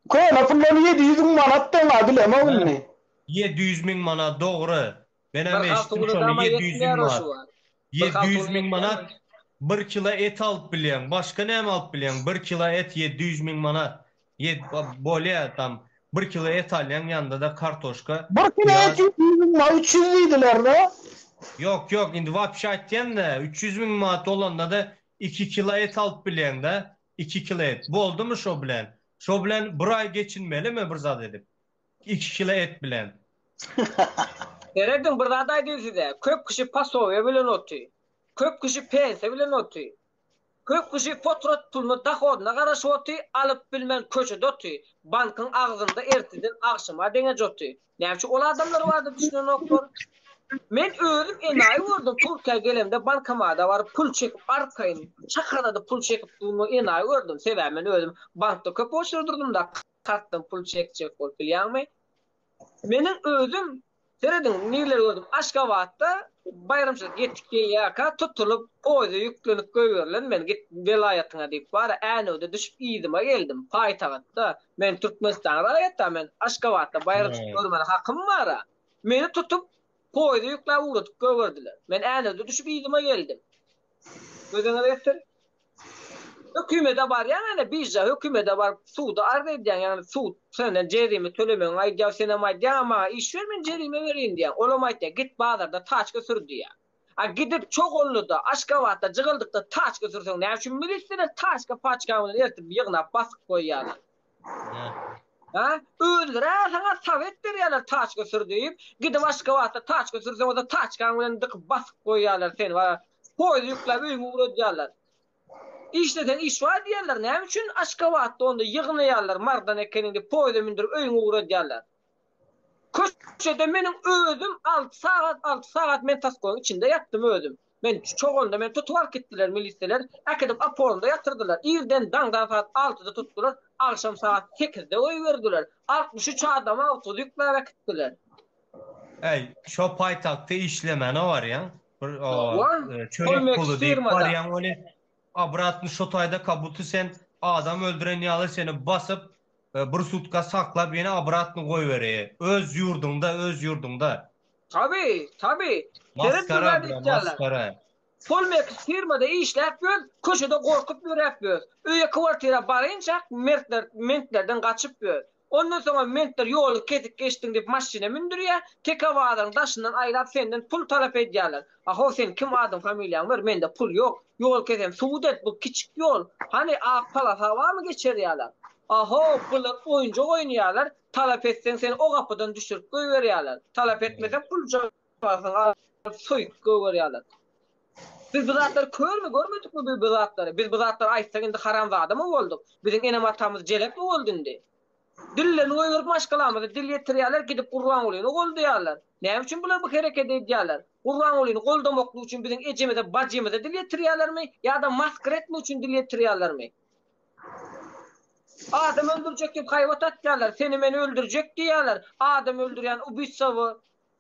Köne puldan 700 müň manat deň-a bilemok indi. 700 müň manat dogry. Menem eşitdim şony 700 müň manat. 700 müň manat bir kilo et alyp bilýäň. Başga näme alyp bilýäň? Bir kilo et 700 müň manat. Bolýa tam bir kilo et alýaň ýanynda-da kartoşka, Bir kilo et 700 müň manat 300 diýdiler-de. Ýok ýok indi wapşe aýtýan-da 300 müň manat bolanda-da 2 kilo et alyp bilýäň-de. 2 kilo et. Boldumy şo bilen? Şo bilen bir aý geçinmelimi bir zat edip? 2 kilo et bilen. Serediň bir zat aýdaýyn size, köp kişi posobiýe bilen oty. Köp kişi pensiýa bilen oty. Köp kişi potrat puluna dohodyna garaşyp oty, alyp bilmän köçede oty, bankyň agzynda ertirden agşama deňeç oty. Näme üçin ol adamlar barada düşünenoklar? Men özüm enaýy gördüm Türkiýä gelemde bankomada baryp pul çekip arkaýyn çakanada pul çekip durma enaýy gördüm. Sebäbi men özüm bankda köp oçur durdumda kartdan pul çekjek bolup bilýäňmi? Meniň özüm serediň nirleri gördüm Aşgabatda baýramçylyk ýetip gelýärkä tutulyp poýza ýüklenip goýberilen men git welaýatyňa diýip bara Änewde düşüp yzyma geldim paýtagtda men Türkmenistanyň raýaty men Aşgabatda baýramçylyk görmäne hakym bara meni tutup poýza ýükläp ugradyp goýberdiler men Änewde düşüp yzyma geldim göz öňüňe getir. Hökümede barýaň ene birža hökümede baryp suda arz edýäň ýagny sud senden jerime tölemegiňi aýdýar senem aýdýaň maňa iş ber men jerime bereýin diýýäň olam aýtýar git bazarda taçka sür diýýär a gidip Çoganlyda Aşgabatda Jygyldykda taçka sürseň näme üçin milisiýalar taçka paçkaň bilen ertip ýygnap basyp goýýarlar ha özleri saňa sowet berýärler taçka sür diýip gidip Aşgabatda taçka sürseň bolsa taçkaň bilen dykyp basyp goýýarlar seni Poýuz ýükläp öýüňe ugradýarlar. Işleseň iş bar diýýärler. Näme üçin Aşgabatda onda ýygnaýarlar, Mardan ekeniň diýip poýuza mündürip öýüňe ugradýarlar. Köçede meniň özüm alty sagat, alty sagat men taskoýyň içinde ýatdym özüm. Men çoganda meni tutup alyp gitdiler miliseler, äkidip oporynda ýatyrdylar. Irden daňdan sagat altyda tutdular, agşam sagat sekizde goýberdiler. 63 adamy awtobusa ýükläp äkitdiler. Äý, şo paýtagtda işlemäne barýaň. Bir o çörek puly diýip barýaň weli obratny şo taýda kabuty sen adam öldüren ýaly seni basyp bir sutka saklap ýene obratny goýberýär. Öz ýurduňda, öz ýurduňda. Tabi, tabi. Maskara bre, maskara. Polmeks firmada işläp ýör, köçede gorkup ýöräp ýör. Öýe kwartira barynçak mertler, mentlerden gaçyp ýör. Ondan soňam mentler ýoly kesik geçdiň diýip maşyna mündürýär, teke bazaryň daşyndan aýlap senden pul talap edýärler. Ahow sen kim adyň familiýaňy ber mende pul ýok. Ýol kesen subut et bu kiçik ýol. Hany ak palasa barmy geçer ýaly. Ahow bular oýunjak oýnaýarlar, talap etseň seni o gapydan düşürip goýberýärler. Talap etmeseň puljagazyňy alyp soýup goýberýärler. Biz bu zatlary körmi görmedikmi biz bu zatlary? Biz bu zatlary aýtsak indi haramzadamy bolduk? Biziň enem-atamyz jelepmi boldy indi? Dillerini goýberip maşgalamyza dil ýetirýärler, gidip Gurbangulyny goldaýarlar. Näme üçin bular bu hereketi edýärler? Gurbangulyny goldamaklyk üçin biziň ejemize, bajymyza dil ýetirýärlermi ýa-da maskara etmek üçin dil ýetirýärlermi? Adam öldürjek diýip haýbat atýarlar, seni meni öldürjek diýýärler. Adam öldürýän ubitsawy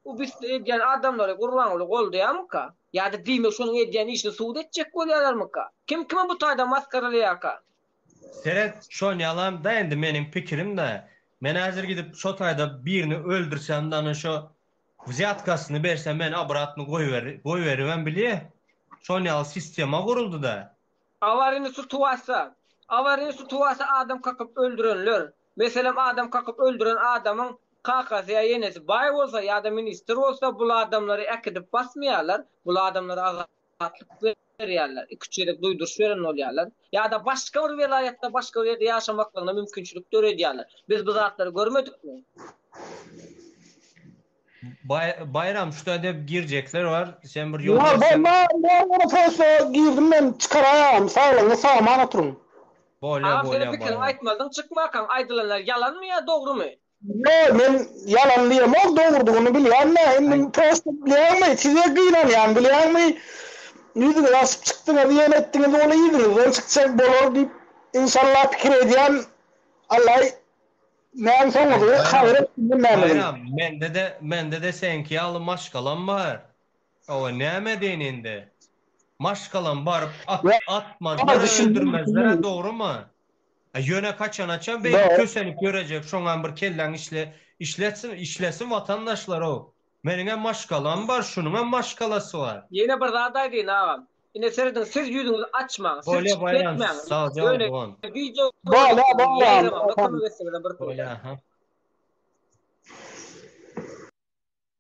ubistwo edýän adamlary Gurbanguly goldaýarmyka? Ýa-da diýmek şonuň edýän işini sud etjek bolýarlarmyka? Kim kimi bu taýda masgaralaýarka? Seret, şonýalam da indi meniň pikirim da, men häzir gidip şo taýda birini öldürsem da ana şo wzýatkasyny bersem meni obratno goýber goýberibem bilýä. Şonýaly sistema guruldy da. Awaryny sutuwasa, awaryny sutuwasa adam kakyp öldürenler, meselem adam kakyp öldüren adamyň kakasy ýa enesi baý bolsa ýa-da ministr bolsa bul adamlary äkidip basmaýarlar, bul adamlara azatlyk berýärler, iki-üç gezek duýduryş beren bolýarlar ýa-da başga bir welaýatda başga bir ýerde ýaşamaklygyna mümkinçilik döredýärler. Biz bu zatlary görmedikmi? Baýram şu taýda girjekler bar. Sen bir ýol Ýa berseň. bolma, men ony prosto girdim men çykaraýam, saglygyňyz sag-aman oturyň. Bolýa Agam seniň bolýa pikiriňi Baýram. aýtmalydyň çykmakaň aýdylanlar ýalanmy ýa dogrumy? Ýo men ýalan diýemok dogrudygyny bilýän-dä indi prosto bilýäňmi size gynanýan bilýäňmi ýüzüňizi açyp çykdyňyz ýene etdiňiz ol yzyňyzdan çykjak bolar diýip inşallah pikir edýän Allaý Näme soňuzy haýyr etsin hemmämiziň. Baýram, mende-de, mende-de seňki ýaly maşgalam bar. Hawa, näme edeýin indi? Maşgalam baryp at, atmazlar-a, öldürmezler-ä, dogrumy? A ýöne haçan-haçan beýdip kösenip ýörejek, şoňam bir kelläň işle, işletsin, işlesin watandaşlar-ow. Meniňem maşgalam bar, şunuňam maşgalasy bar. Ýene bir zat aýdaýyn agam. Ine serediň siz ýüzüňizi açmaň, siz Bolýa çykyş Baýram etmäň. sagja bol Ýöne dogan. wideo Bolýa Baýram. ýaýramagyna kömek etseňizem bir Bolýa aha.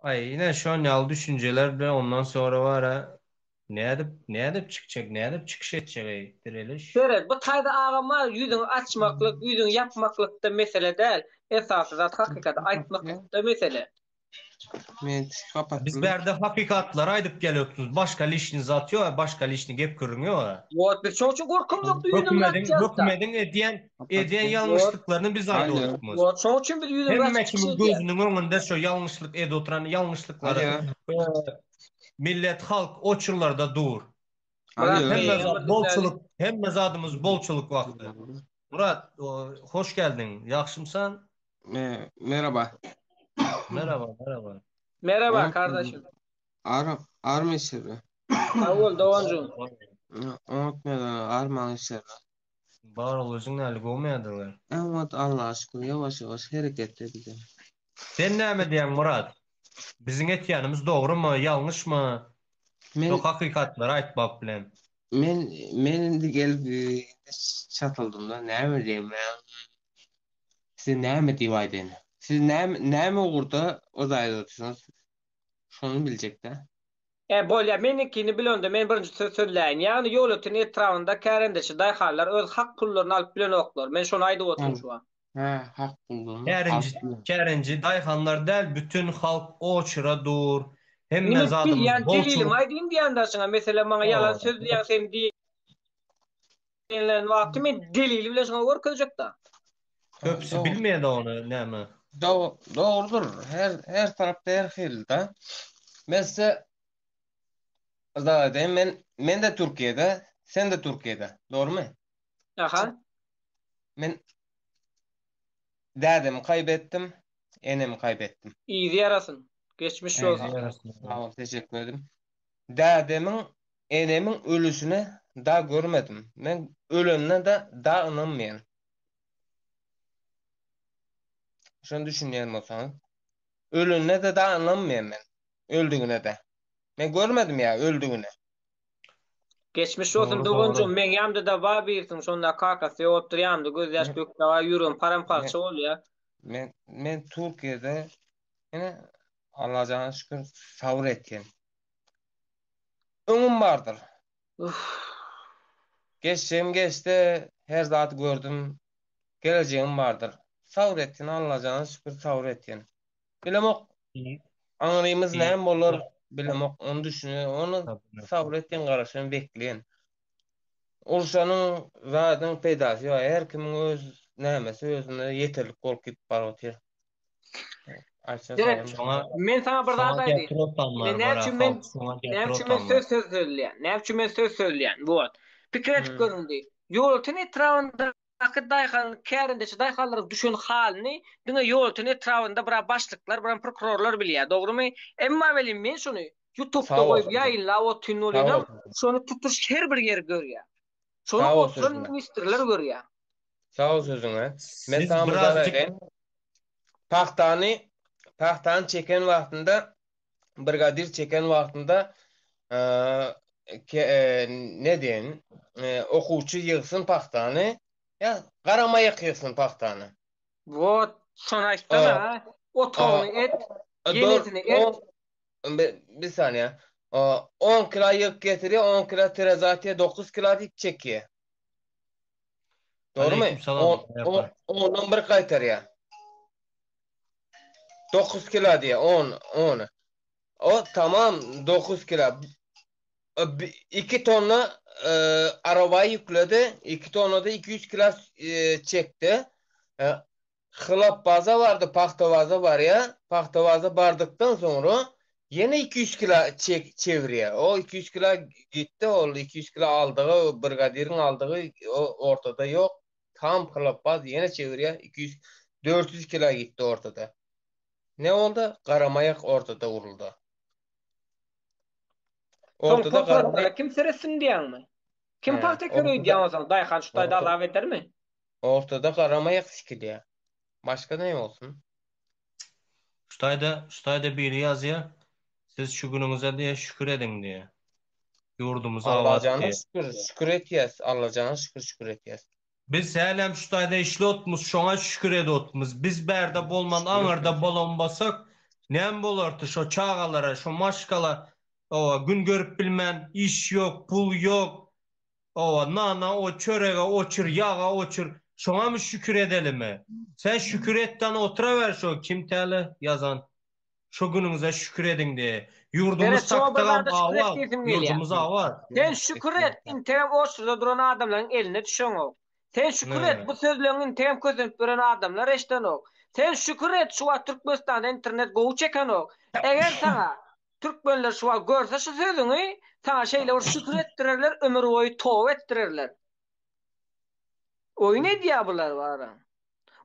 Aý ine şon ýaly düşünjeler bilen ondan sonra bara nädip nädip çykjak nädip çykyş etjek eý direliş. Seret bu taýda agam bar ýüzüňi açmaklyk ýüzüňi ýapmaklykda mesele däl esasy zat hakykaty aýtmaklykda mesele. Men kapatdym. Biz bärde hakykatlary aýdyp gelýärsiz. Başga lişni zat ýok, başga lişni gep gürrüň ýok. Wot biz şoň üçin gorkamzok ýüzümizi Hökümediň, açýarys-da. hökümediň edýän edýän ýalňyşlyklaryny biz aýdyp otyrmyz. Wot şoň üçin biz ýüzümizi Hemme açyp çykyş kimiň edýäris. gözüniň öňünde şo ýalňyşlyk edip oturan ýalňyşlyklary Alo. millet halk oçurlarda dur. Murat Alo. Hemme Bey, zat bir bolçulyk, hemme zadymyz bolçulyk wagty. Murat, hoş geldiň. Ýagşymysan? Me merhaba. Merhaba, merhaba. Merhaba kardeşim. Ar army işleri. Sag bol doganjygym. Unutmadan armaň işleri. Bar ol özüň näli gowmy ýadylar? Evet Allaha şükür ýawaş ýawaş hereket edýär. Sen näme diýýäň Murat? Biziň etýänimiz dogrymy, ýalňyşmy? Men Şu hakykatlary aýtmak bilen. Men men indi gelip çatyldym-da näme diýeyim men size näme diýip aýdaýyn. Siz näme näme ugurda o zaýada otyrsyňyz şony biljekdä. E bolýa meniňkini bil onda men birinji söz sözläýin. Ýagny Ýolöten etrabynda kärendeçi daýhanlar öz hak pullaryny alyp bilenoklar. Men şony aýdyp otyryn şu wagt. Hä hak pullaryny Kärenji alyp bilen. kärenji daýhanlar däl bütün halk oçura dur. Indi Hemme men zadymyz bilýän bolçulyk. delilimi aýdýyn diýýän daşyňa meselem maňa ýalan sözleýäň sen diýenlerin wagty men delili bilen şoňa görkezjekda. Köpüsi bilmeýär ony näme. Dogrudyr. Her her tarapda her hili-de. Men size bir zat aýdaýyn. Men men-de Türkiýede, sen-de Türkiýede. Dogrumy? Aha. Men dädemi kaýbetdim, enemi kaýbetdim. Yzy ýarasyn. Geçmiş bolsun. Sag bol, teşekkür ederim. Dädemiň, enemiň ölüşini da görmedim. Men ölenine de da ynanmaýan. Şony düşünýän bolsaňyz. Ölenine de da ynanmaýan men. Öldügine de. Men görmedim ýa öldügini. Geçmiş bolsun Dogry, doganjygym dogry. meň ýamda-da bar birisiň şonda kakasy ýokdur ýanymda göz ýaş dökdi aý ýüregim paramparça bolýa. Men men Türkiýede ine Allajana şükür sabyr etgen. Öňüm bardyr. Uff. Geçjegim geçdi, her zat gördüm. Gelejegim bardyr. Sabyr etgin Allajana şükür sabyr etgin. Bilemok. Aňrymyz näme bolar bilemok. Ony düşüne, ony sabyr etgin garaşan bekleýin. Urşanyň zadyň peýdasy ýok. Her kimiň öz nämesi özüne ýeterlik bolup gidip baryp otyr. Seret, men saňa bir zat aýdaýyn. Ine näme üçin men näme üçin men söz söz sözleýän? Näme üçin men söz sözleýän bu wagt? Pikir edip görüň diý. Ýolöten etrabynda. Daky daýhan kärendeçi daýhanlaryň düşen halyny diňe Ýolöten etrabynda bira başlyklar biram prokurorlar bilýär dogrymy emma welin men şony ýutubda goýup ýaýynlap otyryn welinem şony tutuş her bir ýer görýär şony oturan ministrler görýär. Sag bol sözüňe. Men saňa bir zat aýdaýyn. Pagtany pagtany çeken wagtynda brigadir çeken wagtynda ne diýen okuwçy ýygsyn pagtany ýa garamaýak ýygsyn pagtany. Wot, şony aýtsana, otagyny et, ýenesini et. Bir saniýe. 10 kilo ýygyp getirýär, 10 kilo terezi atýar, 9 kilo diýip çekýär. Dogrumy? Ondan bir gaýtarýar. 9 kilo diýýär, on, ony. O tamam 9 kilo. 2 tonna e, araba ýükledi, 2 tonna da 200 kilo e, çekdi. E, Hylap baza bardy, pagta baza barýar. Pagta baza bardykdan soňra ýene 200 kilo çek çevirýär. O 200 kilo gitdi, ol 200 kilo aldygy, brigadiriň aldygy o ortada ýok. Tam hylapbaz ýene çevirýär, 200, 400 kilo gitdi ortada. Ne boldy? Garamaýak ortada uruldy. Soň Ortada potratlara garamaýak kim seretsin diýýäňmi? Kim pagta eker öýdýäň onsoň? Daýhan şu taýda azap edermi? Ortada garamaýak sikilýär. Başga ne bolsun? Şu taýda, şu taýda biri ýazýar, siz şu günüňize diýe şükür ediň diýe. Ýurdumyz abat Allajana diýe. şükür, şükür etýäs. Allajana şükür, şükür etýäs. Biz hälem şu taýda işli otmyz, şoňa şükür edip otmyz. Biz bärde bolman Şükür aňyrda etmeli. bolan bolsak, näme bolardy şo çagalara, şo maşgala, owa, gün görüp bilmän, iş ýok, pul ýok, Owa, nana o, çörege oçur, ýaga oçur. Şoňamy şükür edelimi? Sen şükür etdan oturaber şo kim täle ýazan. Şo günüňize şükür ediň diýe. Ýurdumyz Seret şoňa bir takdygam zada şükür et abat, diýsim gelýär. ýurdumyz abat. Sen şükür et, integem oçurda duran adamlaryň eline düşeňok. Sen şükür et, bu sözleňi integem kösenip ýören adamlar eşdenok. Sen şükür et, şu wagt Türkmenistanda internet gowy çekenok. Eger saňa Türkmenler şu wagt görse şu sözüňi, saňa şeýle bir şükür etdirerler, ömür boýy toba etdirerler. Oýun edýär bular bara.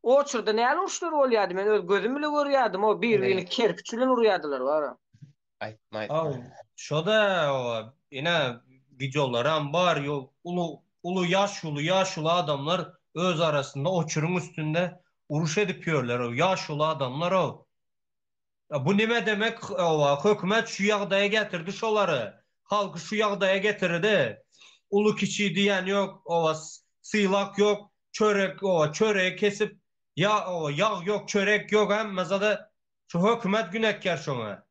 Oçurda näle uruşlar bolýardy, men öz gözüm bile görýärdim, o bir-birini kerpiç bilen urýardylar bara. Aýtma, aýtma. Şo-da o, ine wideolaram bar, ýo uly uly ýaşuly ýaşuly adamlar öz arasynda oçuryň üstünde uruş edip ýörler, o ýaşuly adamlar-ow. Bu nime demek owa hökümet şu ýagdaýa getirdi şolary halky şu ýagdaýa getirdi uly kiçi diýen ýok owa sylak ýok çörek owa çöregi kesip ýa owa ýag ýok çörek ýok hemme zada şu hökümet günäkär şoňa.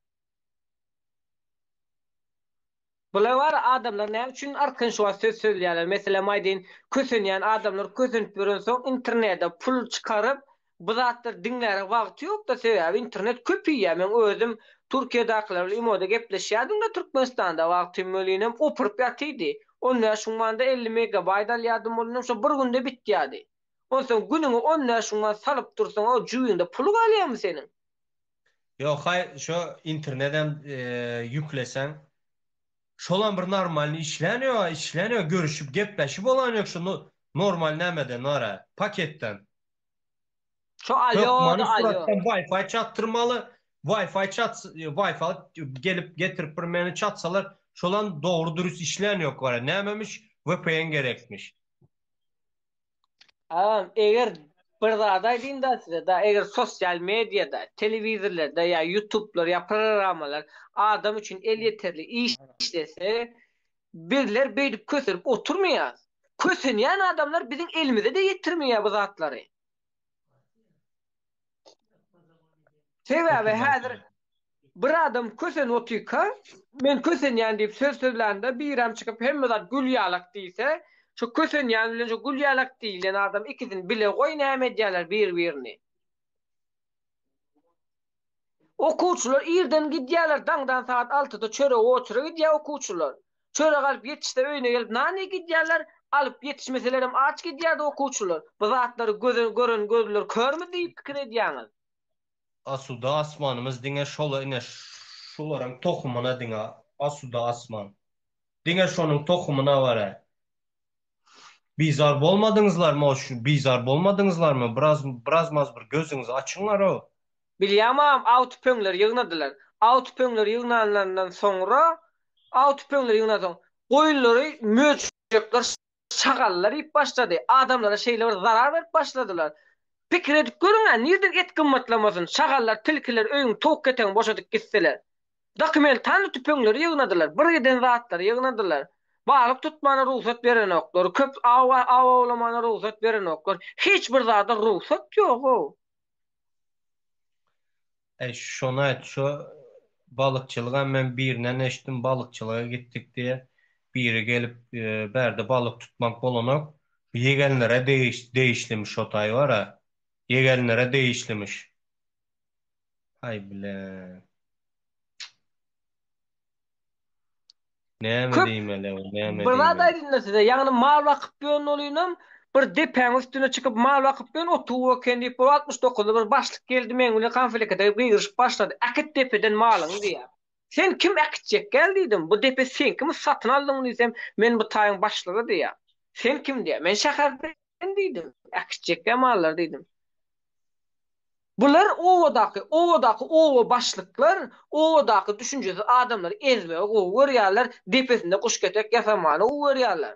Bular bar adamlar näme üçin arkaýyn şu wagt söz sözleýärler meselem aýdyn kösenýän adamlar kösenip ýörensoň internede pul çykaryp bu zatlary diňläre wagty ýokda sebäbi internet köp iýýär meň özüm Türkiýedakiler bilen imoda gepleşýärdimda Türkmenistanda wagtym welinem opuryp ýatydy 15 müň manda 50 megabaýt alýardym welinem şo bir günde bitýärdi onsoň günüňe 15 müň man salyp dursaň o jübiňde pul galýarmy seniň. Ýok haý şo internedem ýükleseň şolam bir normalny işlän ýoga işlän ýok görüşip gepleşip bolan ýok şo normal nämeden bara paketden. Şo alýo Hökmany da alýo. suratdan wifi çatdyrmaly wifi çat wifi gelip getirip bir meni çatsalar şolam dogry dürüst işlän ýok bara nämemiş vpn gerekmiş. Agam eger bir zat aýdýyn-da size da eger sosial mediada, telewizorlarda ýa ýutublar ýa programmalar adam üçin elýeterli işlese bizler beýdip kösenip oturmaýas. Kösenýän adamlar biziň elimize-de ýetirmeýär bu zatlary. Sebäbi häzir bir adam kösenip otyrka, men kösenýän diýip söz sözlände birem çykyp hemme zat gül ýalak diýse, şu kösenýän bilen şu gül ýalak diýlen adam ikisini bile goý näme edýärler bir-birini. Okuwçylar irden gidýärler, daňdan sagat altyda çörege otura gidýär okuwçylar. Çörek alyp ýetişse öýüne gelip nan iýip gidýärler, alyp ýetişmeselerem aç gidýärdi okuwçylar. Bu zatlary gözen gören gözler körmi diýip pikir edýäňiz? Asuda asmanymyz diňe şola ine şularyň tohumyna diňe asuda asman. Diňe şonuň tohumyna bar-a. Bizar bolmadyňyzlarmy o şu bizar bolmadyňyzlarmy biraz biraz maz bir gözüňizi açyňlar o. Bilýäm agam aw tüpeňleri ýygnadylar. Aw tüpeňleri ýygnanlaryndan soňra aw tüpeňleri ýygnansoň goýunlary möjekler şagallar iýip başlady. Adamlara şeýle bir zarar berip başladylar. Pikir edip görüň-ä nirden et gymmatlamasyn şagallar tilkiler öýüň towuk ketegini boşadyp gitseler. Dokumentalny tüpeňleri ýygnadylar, bir giden zatlary ýygnadylar. Balyk tutmana rugsat berenoklar, köp aw aw awlamana rugsat berenoklar. Hiç bir zada rugsat ýog-ow. Äý şony aýt şo balykçylygam men birinden eşitdim balykçylyga gitdik diýe biri gelip bärde balyk tutmak bolanok ýegenlere degişlimiş şo taý bara ýegenlere degişlimiş. Haý bile. Näme Köp diýmeli, näme bir zat diýmeli. aýdynda size, ýagny mal bakyp ýören bolynam, bir depäň üstüne çykyp mal bakyp ýören otuw eken diýip, bir 69-da bir başlyk geldi meň bilen konflikte girip gygyryşyp başlady. Äkit depeden malyňy diýýär. Sen kim äkitjek gel diýdim. Bu depe seňkimi satyn aldyňmy diýsem, men bu taýyň başlygy diýýär. Sen kim diýýär. Men şäherden diýdim. Äkitjekgä mallary diýdim. Bular obadaky, obadaky oba başlyklar, obadaky düşünjesiz adamlary ezmegi gowy görýärler, depesinde guşketek ýasamany gowy görýärler.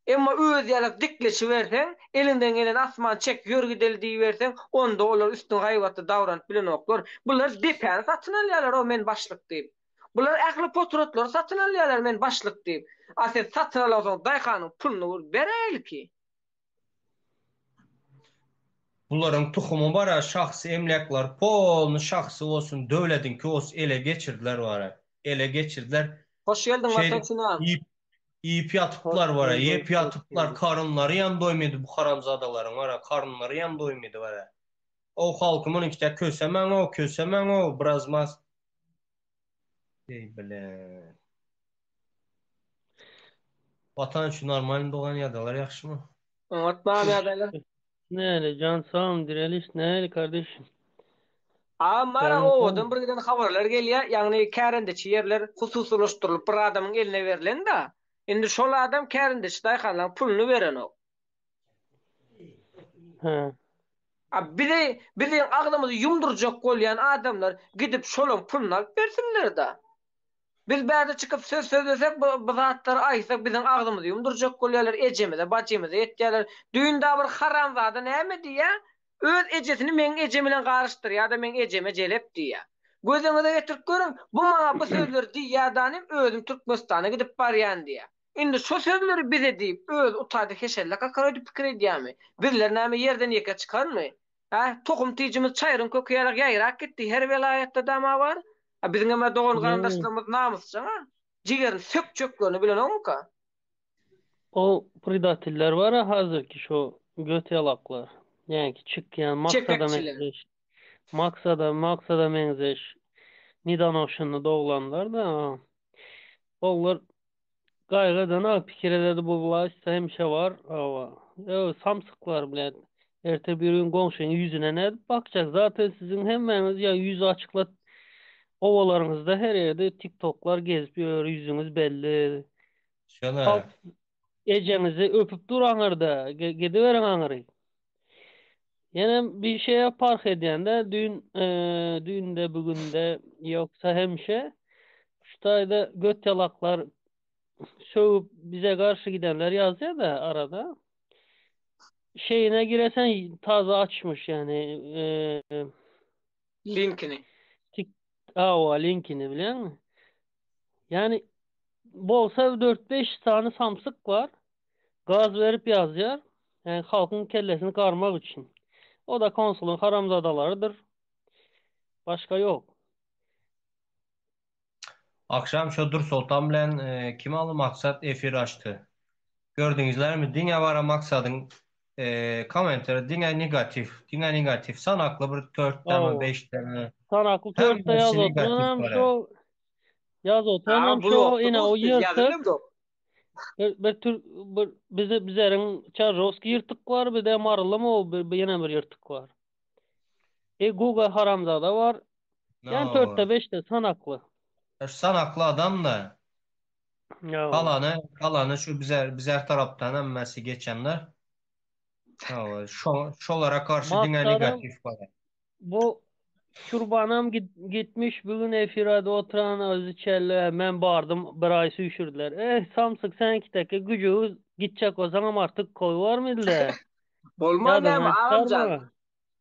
Emma özi ýalak dikleşiberseň, eliňden gelen asman çek, ýör gideli diýiberseň, onda olar üstüň haýbatly davranyp bilenoklar. Bular depäni satyn alýarlar-ow men başlyk diýip. Bular ähli poturatlary satyn alýarlar men başlyk diýip. A sen satyn alaňsoň daýhanyň puluny bir beräýliki. Bularyň tuhumy bara şahsy emläkler polny şahsy bolsun döwlediňki bolsun ele geçirdiler bara ele geçirdiler Hoş geldiň Watan şeýdip Çynar. iýip iýip Hoş ýatyplar bara bulduk, iýip hoş ýatyplar geldik. karynlary ýam doýmady bu haramzadalaryň bara karynlary ýam doýmady bara o halky munyňkide kösemäň o kösemäň o biraz mas eý bile Watan üçin normalny dogan ýagdaýlar ýagşymy? Oňat bamy ýagdaýlar? Näle jan sagmy direliş näle kardeşim. Agam bara Janyň obadan sagmy. bir giden habarlar gelýä ýagny kärendeçi ýerler hususylaşdyrylyp bir adamyň eline berlenda indi şol adam kärendeçi daýhanlaň puluny berenok. Hä. A bizi biziň agzymyzy ýumdurjak bolýan adamlar gidip şolaň puluny alyp bersinlerdä. Biz bärde çykyp söz sözlesek bu bu zatlary aýtsak biziň agzymyzy ýumdurjak bolýarlar ejemize bajymyza ýetýärler. Düýn da bir haramzada näme diýýä öz ejesini meň ejem bilen garyşdyrýada meň ejeme jelep diýýä. Gözüňize getirip görüň bu maňa bu sözleri diýýädanym özüm Türkmenistana gidip barýan diýýä. Indi şo sözleri bize diýip özi utaýda heşelle kakar öýdüp pikir edýämi? Bizler näme ýerden ýeke çykanmy? Hä? Tohum tijimiz çaýryň köki ýalak ýaýrap gitdi her welaýatda dama bar. A biziňem-ä dogan-garyndaşlarymyz namysjaň-a. Jigerini sökjeklerini bilenokmyka? O predatiller bar-a hazirki şo göt ýalaklar. Ýaňky çykýan maksada Çepekçiler. meňzeş. Maksada maksada meňzeş nedonoşenny doglanlar-da. Olar Gaýgy edenok pikir ededi bu wlaýstda hemişe bar hawa ýo samsyklar bled erte bir gün goňşyň ýüzüne nädip bakjak zaten siziň hemmäňiz ýa ýüzi açyklat obalaryňyzda her ýerde tiktoklar gezip ýör ýüzüňiz belli Şöyle. halk ejeňizi öpüp dur aňyrda gidiberiň aňyry ýenem bir şeýe parh edýände düýn düýnde bugünde ýoksa hemişe şu taýda göt ýalaklar sögüp bize garşy gidenler ýazýada arada şeýine giresen taze açmyş ýani Linkini. Tik hawa linkini bilýäňmi? Ýani bolsa 4-5 sany samsyk bar. Gaz berip ýazýar. Ýani halkyň kellesini garmak üçin. O da konsulyň haramzadalarydyr. Başga ýok. Akşam şo Dursoltan bilen e, kim aly Maksat efir açdy. Gördüňizlermi diňe bara Maksadyň e, komentleri diňe negatif, diňe negatif. Sanakly bir 4 tane Hawa. 5 tane. Sanakly 4-de Hemmesi ýaz negatif oturanam bara. şo ýaz oturanam Aa, şo blokda ine o dost biz ýyrtyk ýazylym dok. bir, bir tür bir bize bizeriň Çarjowskiý ýyrtyk bar, bir de Marylymy o bir, bir ýene bir ýyrtyk bar. E Guga haramzada bar. Ýani No. 4-de 5-de sanakly. Sanakly adam da. Ýa. Galany, galany şu bizer bizer tarapdan hemmesi geçenler. Hawa, şo şolara garşy diňe Maksadam negatiw bar. bu Kurbanam git, gitmiş bugün efirade oturan özü çelle men bardym bir ay süýşürdiler. Eh samsyk sen iki dakika güjügi gitjek bolsaňam artyk koý barmydy-da. Bolmaz näme Ýadyňdan agamjan. çykarma.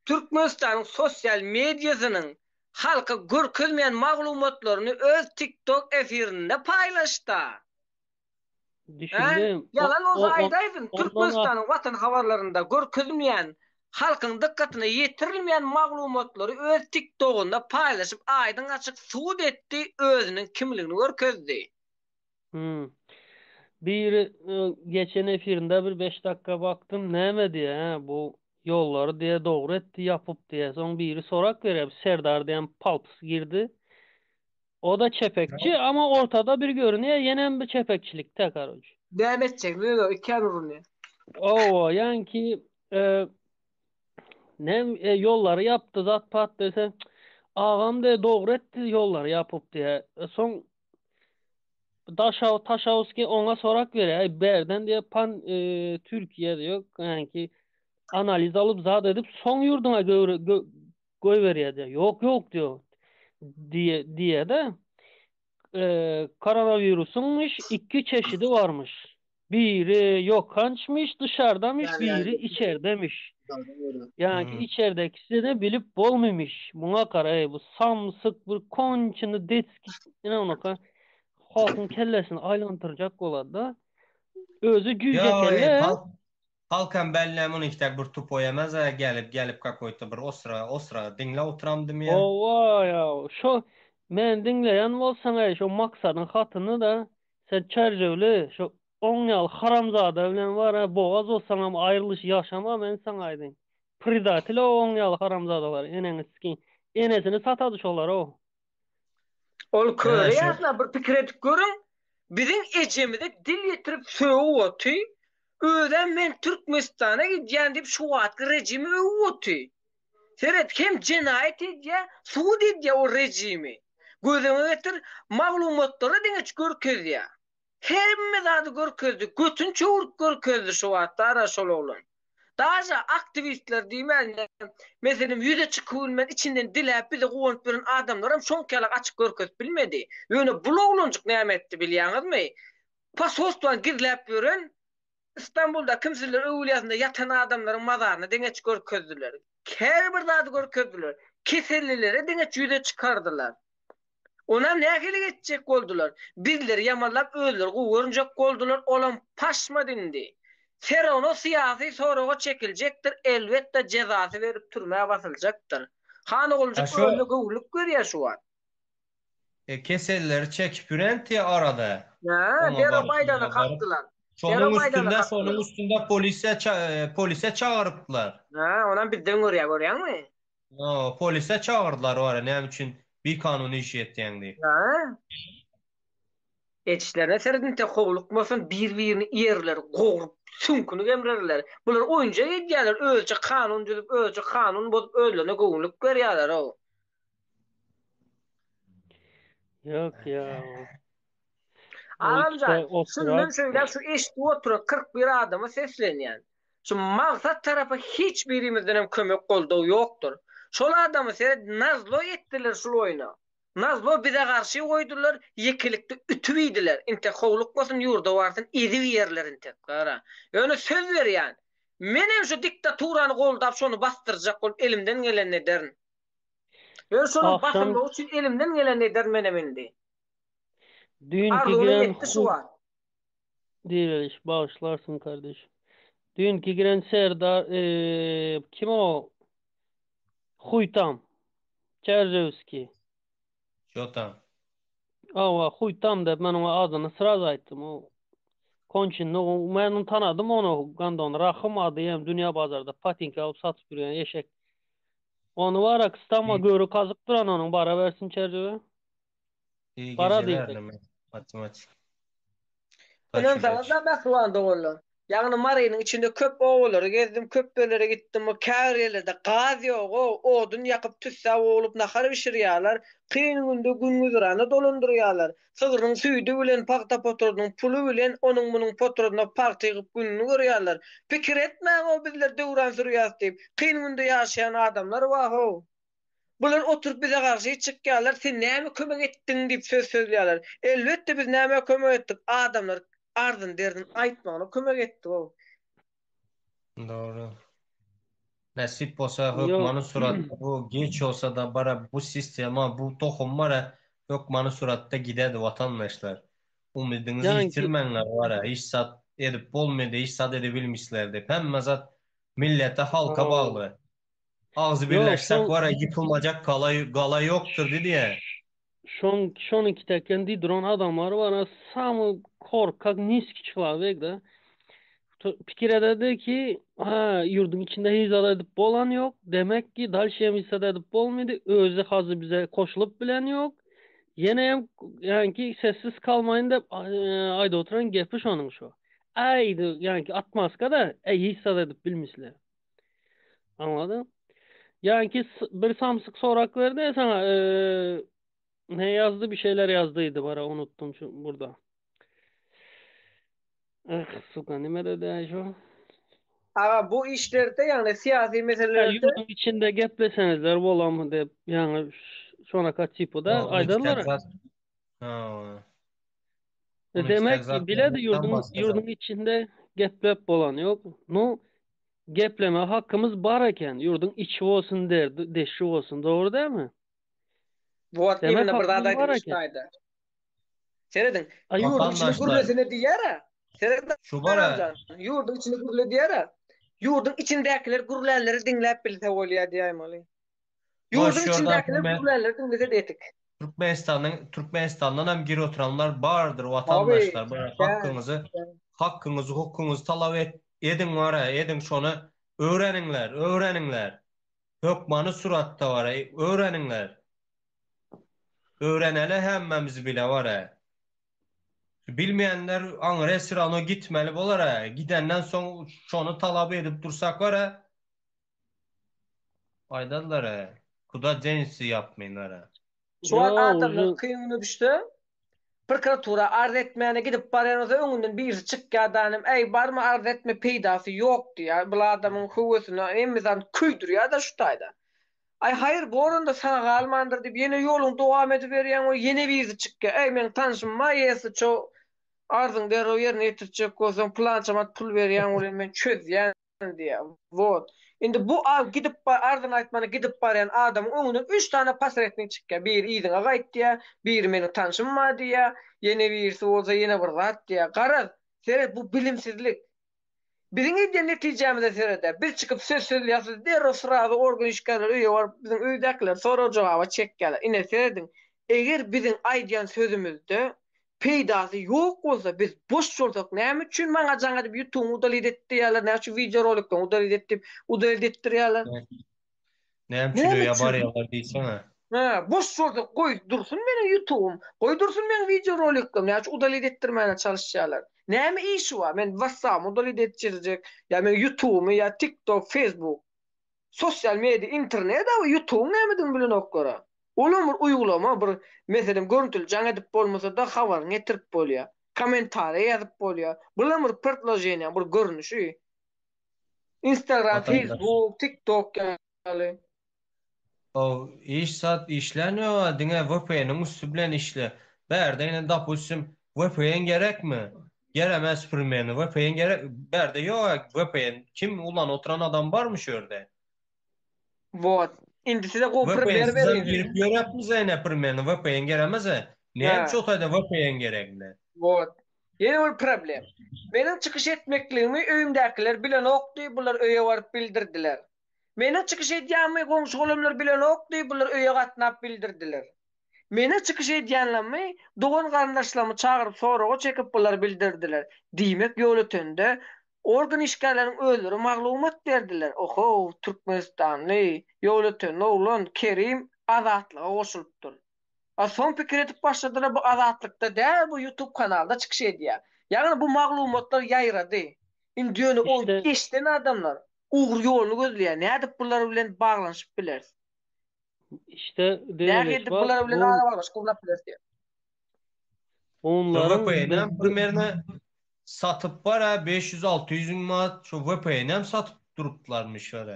Türkmenistanyň sosial mediasynyň halka görkezmeýän maglumatlaryny öz TikTok efirinde paýlaşda. Hä? Düşündim. O, Ýalan o, bolsa o, aýdaýsyn, ondan Türkmenistanyň Watan habarlarynda görkezilmeýän, halkyň dykgatyna ýetirilmeýän maglumatlary öz TikTogynda paýlaşyp aýdyň açyk subut etdi, özüniň kimligini görkezdi. Hmm. Biri e, geçen efirinde bir 5 dakika baktım näme diýe he bu ýollary diýe dogry etdi ýapyp diýe soň biri sorak berýär Serdar diýen palps girdi. O da çepekçi ama ortada bir görünýär ýenem bir çepekçilikde karoç. Näme etjek bilenok ikä urunýar. Owa ýanki e, nem e, ýollary ýapdy zat pat dese agam de dogry etdi ýollary ýapyp diýe. E, soň Daşaw Taşawski oňa sorak berýär. Aý bärden diýýär pan e, Türkiýe diýýär. Ýagny analiz alyp zat edip soň ýurduňa göwre gö, goýberýär diýýär. Ýok ýok diýýär. Diýe diýýär-de e, koronawirusyňmyş iki çeşidi barmyş. Biri ýokançmyş dışardamış, biri içerdemiş. Ýagny Hmm. içerdekisini bilip bolmymiş. Muňa garaý bu samsyk bir konçyny detski ine onaka halkyň kellesini aýlandyrjak bolada. Özi jüýje Ýa, kelle. ey, halk halkam bellem ony ihtäk bir tupoý emez a gelip gelip kakoýta bir osra osra diňle oturamdym ýa. Owa ýa şo men diňleýän bolsaň eý şo Maksadyň hatyny da Sen çerjewli şo oň ýaly haramzada bilen bar-a bogaz bolsaňam aýrylyş ýaşama men saňa aýdaýyn. Predatel o oň ýaly haramzadalar eneňi sikin. Enesini satady şolar-ow. Ol Ýa köre şu ýaşlar bir pikir edip görüň biziň ejemize dil ýetirip sögüp oty özem men Türkmenistana gidýän diýip şu wagtky rejimi öwüp oty. Seret hem jenaýat edýä subut edýä o rejimi. Gözüňe getir maglumatlary diňeç görkezýä. Hemme zady görkezdi götüni çöwrüp görkezdi şu wagt dara şol oglan. Daže aktiwistler diýmän meselem ýüze çykyp bilmän içinden diläp bize guwanyp ýören adamlaram şoňky ýalak açyk görkezip bilmedi. Ýöne bul oglanjyk näme etdi bilýäňizmi? Posolstwany gizläp ýören Istanbulda kimsizler öwülýasynda ýatan adamlaryň mazaryny deňeç görkezdiler. Her bir zady görkezdiler. Kesellilere deňeç ýüze çykardylar. Onam nähili etjek boldular? Bizleri ýamanlap özleri gowy görünjek boldular, olam paşmady indi. Serono syýasy soraga çekiljekdir, elbetde jezasy berip türmä basyljakdyr. Han Ha oguljyk şo özüne göwünlik berýär şu wagt. E, keselleri çekip ýören arada. Hä, Oňa Dero baryp, Baýdany muňa baryp. kakdylar. Dero Şonuň Baýdany üstünde, kakdylar. şonuň üstünde polisiýa e, polise çagyrypdylar. Hä, onam bizden görýär, görýäňmi? No, polise çagyrdylar wara, näme üçin bikanun iş etýäň diýip. Hä? Etişlerine seredin-te howlukmasyn, bir-birini iýerler, gowrup, süňküni gemrerler. Bular oýunjak edýärler, özüçe kanun düzüp, özüçe kanun bozup, özlerine göwünlik berýärler-ow. Ýok ýa. Agamjan, şundan şeýläk şu eşidip oturan 41 adama seslenýän. Şu maksat tarapa hiç birimizden hem kömek goldaw ýokdur. Şol adamy seret nazlo etdiler şul oýna. Nazlo bize garşy goýdular, ýekelikde ütüp iýdiler. Intek howlukmasyn ýurda barsyn ezip iýerler intek. Gara. Ýöne söz berýän. Menem şu diktaturany goldap şony basdyrjak bolup elimden gelenini ederin. Ýöne şonuň Agşam basylmagy üçin elimden gelenini ederin menem indi. Düýnki Arzuwyna giren ýetdi şu hu wagt. Direliş bagyşlarsyň kardeş. Düýnki giren Serdar eee kim o? Huýtam. Çerzewski. Şotam. Awa Huýtam dep men oňa adyny sraz aýtdym. O Konçinni men ony tanadym ony gandon Rahym ady hem dünýä bazarda patinka alyp satyp ýörýän eşek. Ony bara kystama göri kazyk duran onuň bara bersin Çerjewe. İyi Bara geceler diýsek. neme matematik. Ynansaňyzda mähriban doganlar. Ýagny Marynyň içinde köp obalary gezdim, köp ýerlere gitdim. O käbir ýerlerde gaz ýog-ow, odun ýakyp, tüssä boglup nahar bişirýärler. Kyn günde gün-güzerany dolandyrýarlar. Sygryň süýdi bilen, pagta potradynyň puly bilen onuň-munuň potradyna pagta ýygyp gününi görýärler. Pikir etmäň-ow bizler döwran sürýäs diýip. Kyn günde ýaşaýan adamlar bar-how. Bular oturyp bize garşy çykýarlar, sen näme kömek etdiň diýip söz sözleýärler. Elbetde biz nämä kömek etdik, adamlar arzyny derdini aýtmagyna kömek etdik-ow. Dogry. Nesip bolsa hökmany suratda bu geç bolsada bara bu sistema bu tohum bara hökmany suratda gidedi watandaşlar. Umydyňyzy ýitirmäňler bara hiç zat edip bolmady hiç zat edebilmisler diýip hemme zat millete halka bagly. Agzy birleşsek bara ýykylmajak gala gala ýokdur diýýä. Şoň şonuň kiteken diýdiron adamlar bar, samy korkak niski çlowek da. Pikir ededi ki, ha ýurduň içinde hiç zat edip bolan ýok, demek ki dalşe hem hiç zat edip bolmady, özi hazy bize koşulyp bilen ýok. Ýene hem ýaňky sessiz kalmaýyn dep aýdyp oturan gepi şonuň şo. Aý ýaňky atmaska da, eý hiç zat edip bilmişler. Anladın? Yani bir samsyk sorak verdi ya sana. Ee, ne yazdı? Bir şeyler yazdıydı bana unuttum şu burada. Eh, suka nime dedi şu? Aga bu işlerde ýagny syýasy meselelerde ýurduň içinde gepleseňizler bolammy diýip, ýagny şona kaçipo da aýdarlar. Ha. Demek ki biledi ýurduň ýurduň içinde geplep bolan ýok. Nu Gepleme hakkymyz bar eken, ýurduň içi bolsun derdi, deşi bolsun, dogry dälmi? Bu wagt Demek imенно bir zat hakkymyz bar aýdyň şu eken. taýda. Serediň, ýurduň içini Watandaşlar, gürlesene diýýär-ä. Serediň şu bara Agamjan, ýurduň içini gürle diýýär-ä. Ýurduň içindäkiler gürlänleri diňläp bilse bolýar diýäýmaly. Boş Ýurduň ýurdan içindäkiler Türkmen gürlänleri diňlese-de etik. Türkmenistanyň Türkmenistandan hem gir oturanlar bardyr Tabii, watandaşlar bara kän, hakkyňyzy kän. hakkyňyzy hukugyňyzy talap et ediň bara ediň şony öwreniňler öwreniňler hökmany suratda bara öwreniňler öwreneli hemmämiz bile bara bilmeýänler aňry esirano gitmeli bolara gidenden soň şony talap edip dursak bara Aýdarlar-a, kuda densi ýapmynlar-a. Şu wagt Ýok, adamlar uje kyn güne düşse, prokuratura arz etmäne gidip barýan bolsa öňünden birisi çykýar danym, äý barma arz etme peýdasy ýok diýýär. Bul adamyň höwesini hemme zadyny köýdürýär-de şu taýda. Aý haýyr bor onda saňa galmandyr diýip ýene ýoluňy dowam ediberýäň we ýene birisi çykýar. Äý meň tanşym bar ýesi ço arzyňy derrew ýerine ýetirtjek bolsaň pylança manat pul berýäň welin men çözýän. diýýär. Wot. Indi bu al gidip bar arzyny aýtmana gidip barýan adamyň öňünden üç sany posrednik çykýar. Biri yzyňa gaýt diýýär, biri meniň tanşym bar diýýär, ýene birisi bolsa ýene bir zat diýýär. Garaz, seret bu bilimsizlik. Biziň edýän netijämize sered-ä. Biz çykyp söz sözleýäs, derrew srazy organ işgärleri öýe baryp biziň öýdäkileri sorag-jogaba çekýärler. Ine serediň, eger biziň aýdýan sözümizde Peýdasy ýok bolsa biz boş bolsak näme üçin maňa jaň edip ýutubyňy udalit et diýýärler näme üçin wideo rolikleriňi udalit et diýip udalit etdirýärler. Näme üçin öýe barýarlar diýsene. Hä boş bolsak goý dursun meniň ýutubym goý dursun meniň wideo roliklerim näme üçin udalit etdirmäne çalyşýarlar. Näme işi bar men whatsappymy udalit etdirjek ýa meň ýutubymy ýa tiktok facebook. Sosial media internet we ýutubyň nämedigini bilenoklara. Olam bir uýgulama bir meselem görüntüli jaň edip bolmasada habaryňy ýetirip bolýar. Kommentariýa ýazyp bolýar. Bulam bir predloženiýaň bir görnüşi. Instagram, Facebook, TikTok ýaly. O iş zat işlän ýoga diňe VPN-iň üsti bilen işle. Bärde ine dopustim VPN gerekmi? Geremes primeni VPN gerek bärde ýoga VPN kim ulan oturan adam barmy şu ýerde? Wot. Indi size gowy primer VPN-sizem berýin. girip ýöräpmiz ine primeni VPN geremeze. Näme üçin o taýda VPN gerek ine? Wot. Ýene bir problem. Meniň çykyş etmekligimi öýümdäkiler bilenokdy, bular öýe baryp bildirdiler. Meniň çykyş edýänimi goňşy-golamlar bilenokdy, bular öýe gatnap bildirdiler. Meniň çykyş edýänlerimi dogan-garyndaşlarymy çagyryp soraga çekip bular bildirdiler. Diýmek Ýolötende organ işgärleriniň özleri maglumat berdiler. Ohow, türkmenistanly, ýolötenli oglan Kerim Azatlyga goşulypdyr. A soň pikir edip başladylar bu Azatlykda däl bu ýutub kanalda çykyş edýär. Ýagny bu maglumatlar ýaýrady. Indi ýöne o eşden adamlar ugur ýoluny gözleýär. Nädip bular bilen baglanyşyp bileris? Işte Nähili bular bilen arabaglanyşyk gurnap bileris diýýär. Onlaryň VPN-em primerno satyp bar ha 500-600 müň manat şu VPN-em satyp duruplarmyş bar.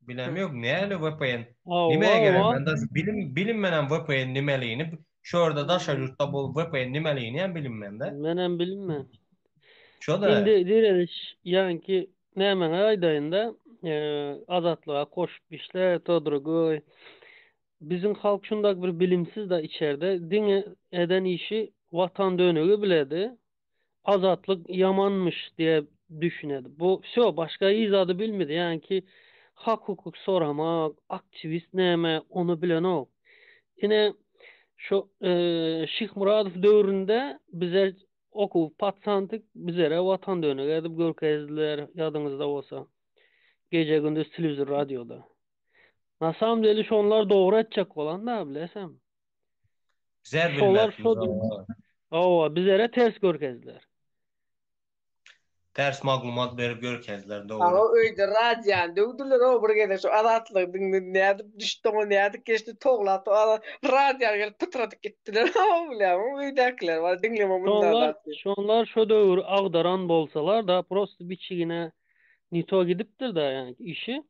Bilem ýok näle VPN. Nime gerek? Men daş bilim bilinmenem VPN nimeligini. Şu ýerde daşary ýurtda bolup VPN nimeligini hem bilinmende. Menem bilinmen. Şo-da. Indi direliş ýaňky nämäňe aýdaýyn-da, azatlyga koşup işle, to drugoý. Biziň halk şundak bir bilimsiz-da içerde, diňe eden işi watan dönügi biledi. Azatlyk ýamanmyş diýe düşünedi. Bu wsё, başga hiç zady bilmedi. Ýaňky hak-hukuk soramak, aktiwist näme, ony bilenok. Ine, şo Şyhmyradow döwründe bize okuw patsantyk bizere watan dönügi edip görkezdiler, ýadyňyzda bolsa. Gije-gündiz telewizor, radioda. Na samom deli şonlar dogry etjek bolan-da, bilesem. Bizler Şolar bilmezmiz şo hawa. Hawa, bizere ters görkezdiler. Ters maglumat berip görkezdiler dogry. Aga öýde radiony döwdüler-ow bir gezek şu Azatlygy diňle nädip düşdi oňa nädip geçdi toglap radiony gelip pytradyp gitdiler-ow bilýäňmi öýdäkiler bar diňleme munda Şonlar zat diýip. şonlar şo döwür agdaran bolsalar-da prosto biçigine ne to gidipdir-de ýa işi.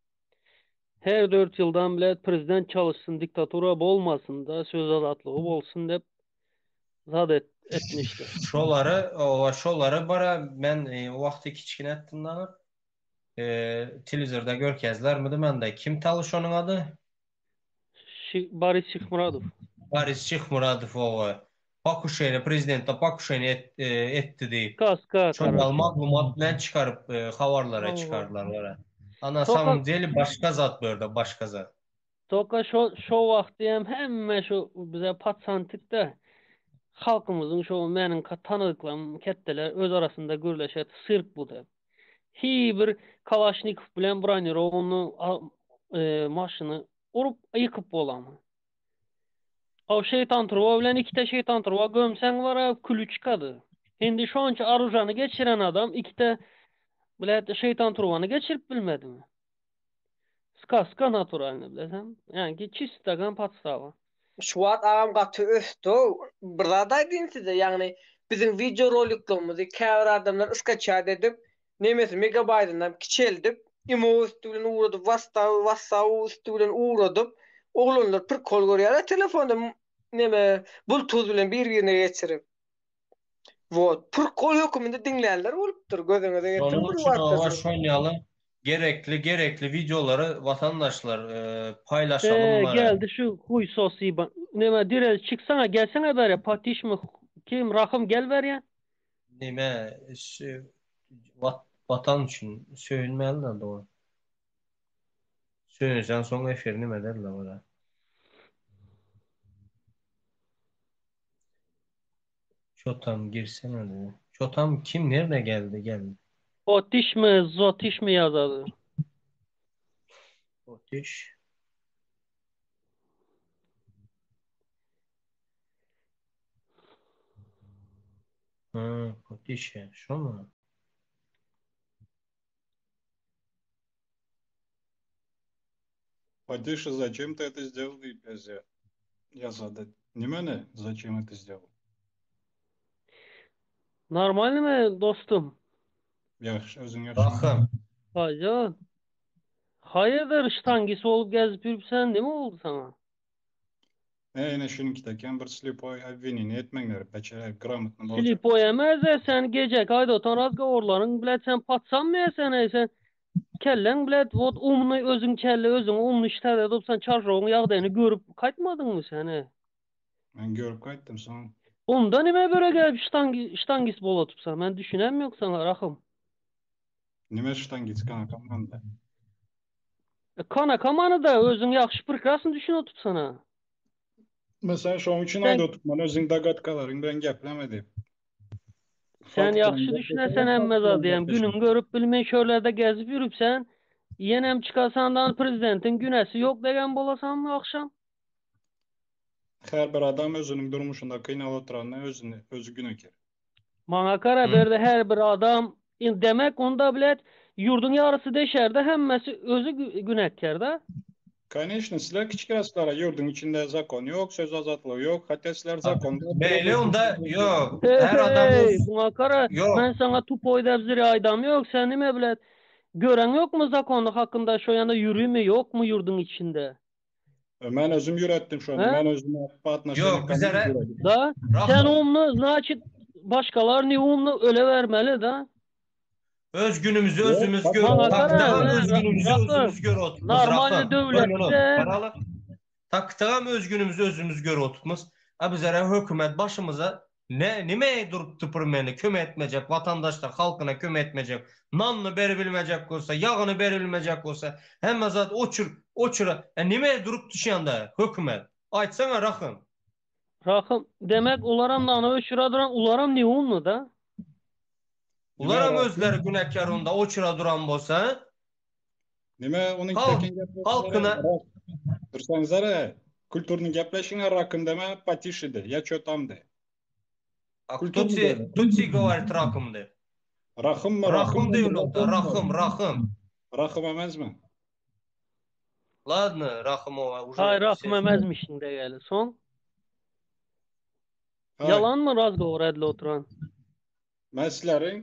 Her dört ýyldan bile prezident çalyşsyn diktatura bolmasyn da söz azatlygy bolsun dep zat et, etmişler. Şolary owa şolary bara men e, o wagty kiçgine etdim dagy. E, telewizorda görkezdilermidi mende. Kim taly şonuň ady? Şi, Boris Şyhmyradow. Boris Şyhmyradow owa. Pokuşeniýe prezidente pokuşeniýe et, e, etdi diýip. Kaska Şol ýaly karoçe. maglumat bilen çykaryp e, habarlara Hawa. çykardylar bara. A na Toka samom deli başga zat bu ýerde başga zat. Toka şo şo wagty hem hemme şu bize patsantikde halkymyzyň şo meniň tanydyklarym ketdeler öz arasynda gürleşet sirk bu dep. Hi bir Kalaşnikow bilen bronirowny e, maşyny urup ýykyp bolamy. O şeýtan turba bilen ikite şeýtan turba gömseň bara küli çykady. Indi şonça arujany geçiren adam ikite bilet şeýtan turbany geçirip bilmedimi? Skaska naturalny bilesem. Yani çistagan podstava. Şu wagt agam gaty ösdi-ow. Bir zat aýdyn size, ýagny biziň wideo roliklerimizi käbir adamlar skaçat edip, nemesi megabaýdyndan kiçeldip, imo üsti bilen ugradyp, whatsapp üsti bilen ugradyp, oglanlar prikol görýärler telefonda neme bultuz bilen bir-birine geçirip. Wot, prikol höküminde diňlänler bolupdyr, gözüňize getiriň Şonuň bir üçin wagtda oba şony. şon ýaly gerekli gerekli wideolary watandaşlar paýlaşalym Eee bara. geldi şu huy sos iban. Neme direl çyksana gelsene beri patişmi kim Rahym gel beri. Neme watan üçin söýünmäli da dogry. Söýünseň soň efir nime derler bara. Çotam girsene dedi. Çotam kim nerede geldi geldi. Otişmi zotişmi ýazady. Otiş. Ha, Potişe. Şo mu? Падиша, зачем ты это сделал? diýip ýazýar. Ýazady. Nimeni зачем это сделал? Normalnymy dostum? Ýagşy, özüň ýagşymy? Rahym. Haýjan. Haýyrdyr ştangist bolup gezip ýörüpsen neme boldy saňa? E, ine şunuňkideken bir slepoý obwineniýe etmeňler, beçere gramotny boljak. Slepoý emez-de sen gejeki aýdatan razgoworlaryň bilet sen patsanmy ýa sen eý sen kelläň bilet wot umnyý özüň kelle özüňi umnyý ştat edip sen çarşogyň ýagdaýyny görüp gaýtmadyňmy sen eý? Men görüp gaýtdym soň. Onda nime göre gelip ştangist bolatypsan men düşünem ýok saňa Rahym. Nime ştangist kanakamanda? E, Kanakamany-da özüň ýagşy prekrasny düşünip oturpsan-a. Men sen şoň üçin Sen aýdyp oturman, özüň dogadkalaryň bilen gepleme diýip. sen Fakt bilen ýagşy geplesene, düşünesen fakt hemme bilen zady hem gepleşme. günüň görüp bilmeý şörlerde gezip ýürüpsen, ýenem çykasandan prezidentiň günäsi ýok degen bolasanmy agşam? Her bir adam özüniň durmuşynda kynalyp oturanda özüni, özi günäkär. Maňa gara berde her bir adam. Indi demek onda blät ýurduň ýarysy deşerde hemmesi özi günäkär da. Koneçno sizler kiçik raslara ýurduň içinde zakon ýok, söz azatlygy ýok, hatda sizler zakonda Beýle onda ýok. Her adam Hey, öz muňa gara, ýok. men saňa tupoý däp zire aýdam ýok, sen nime blät göreň ýokmy zakony hakynda şo ýana ýürimi ýokmy ýurduň içinde? Men özüm ýüretdim şony. He? Men özüme po отношению Ýok, ко мне bizere ýüredim. Da, sen Rahym. umny, znaçit başgalar ne umny öle vermeli da. Öz günümizi Ýok, özümiz gör, Maňa gara, takdagam he, öz günümizi Rahym, özümiz gör otupmyz, normalny Rahym. Bir minut, döwletde garaly. Takdagam öz günümizi özümiz gör otupmyz. A bizere hökümet başymyza ne, nime durupdy pirmeni kömek etmejek, watandaşlar halkyna kömek etmejek, nanyny beribilmejek bolsa, ýagyny beribilmejek bolsa, hemme zat oçur, oçura, e nime durupdy şu ýanda hökümet? Aýtsaňa Rahym. Rahym, demek olaram nany öçüre duran, ularam ne umny da? Nime Ularam Rahym? özleri günäkär onda oçura duran bolsa, Nime onuň halk, tekin gepleşiňlere halkyna Dursaňyzara, kulturny gepleşiňe Rakym deme, potişi de, ýa ço tam de. A kto Kulturny ti, deme. kto ti govorit Rakym de? Rahymmy, Rahym Rakymmy, diýilokda, Rahym, Rahym. Rahym emesmi? Ladno, Rahymowa Haý, uje Rahym ses. emezmişin degeli. Soň? Haý. Ýalanmy razgovor edilip oturan? Men sizleriň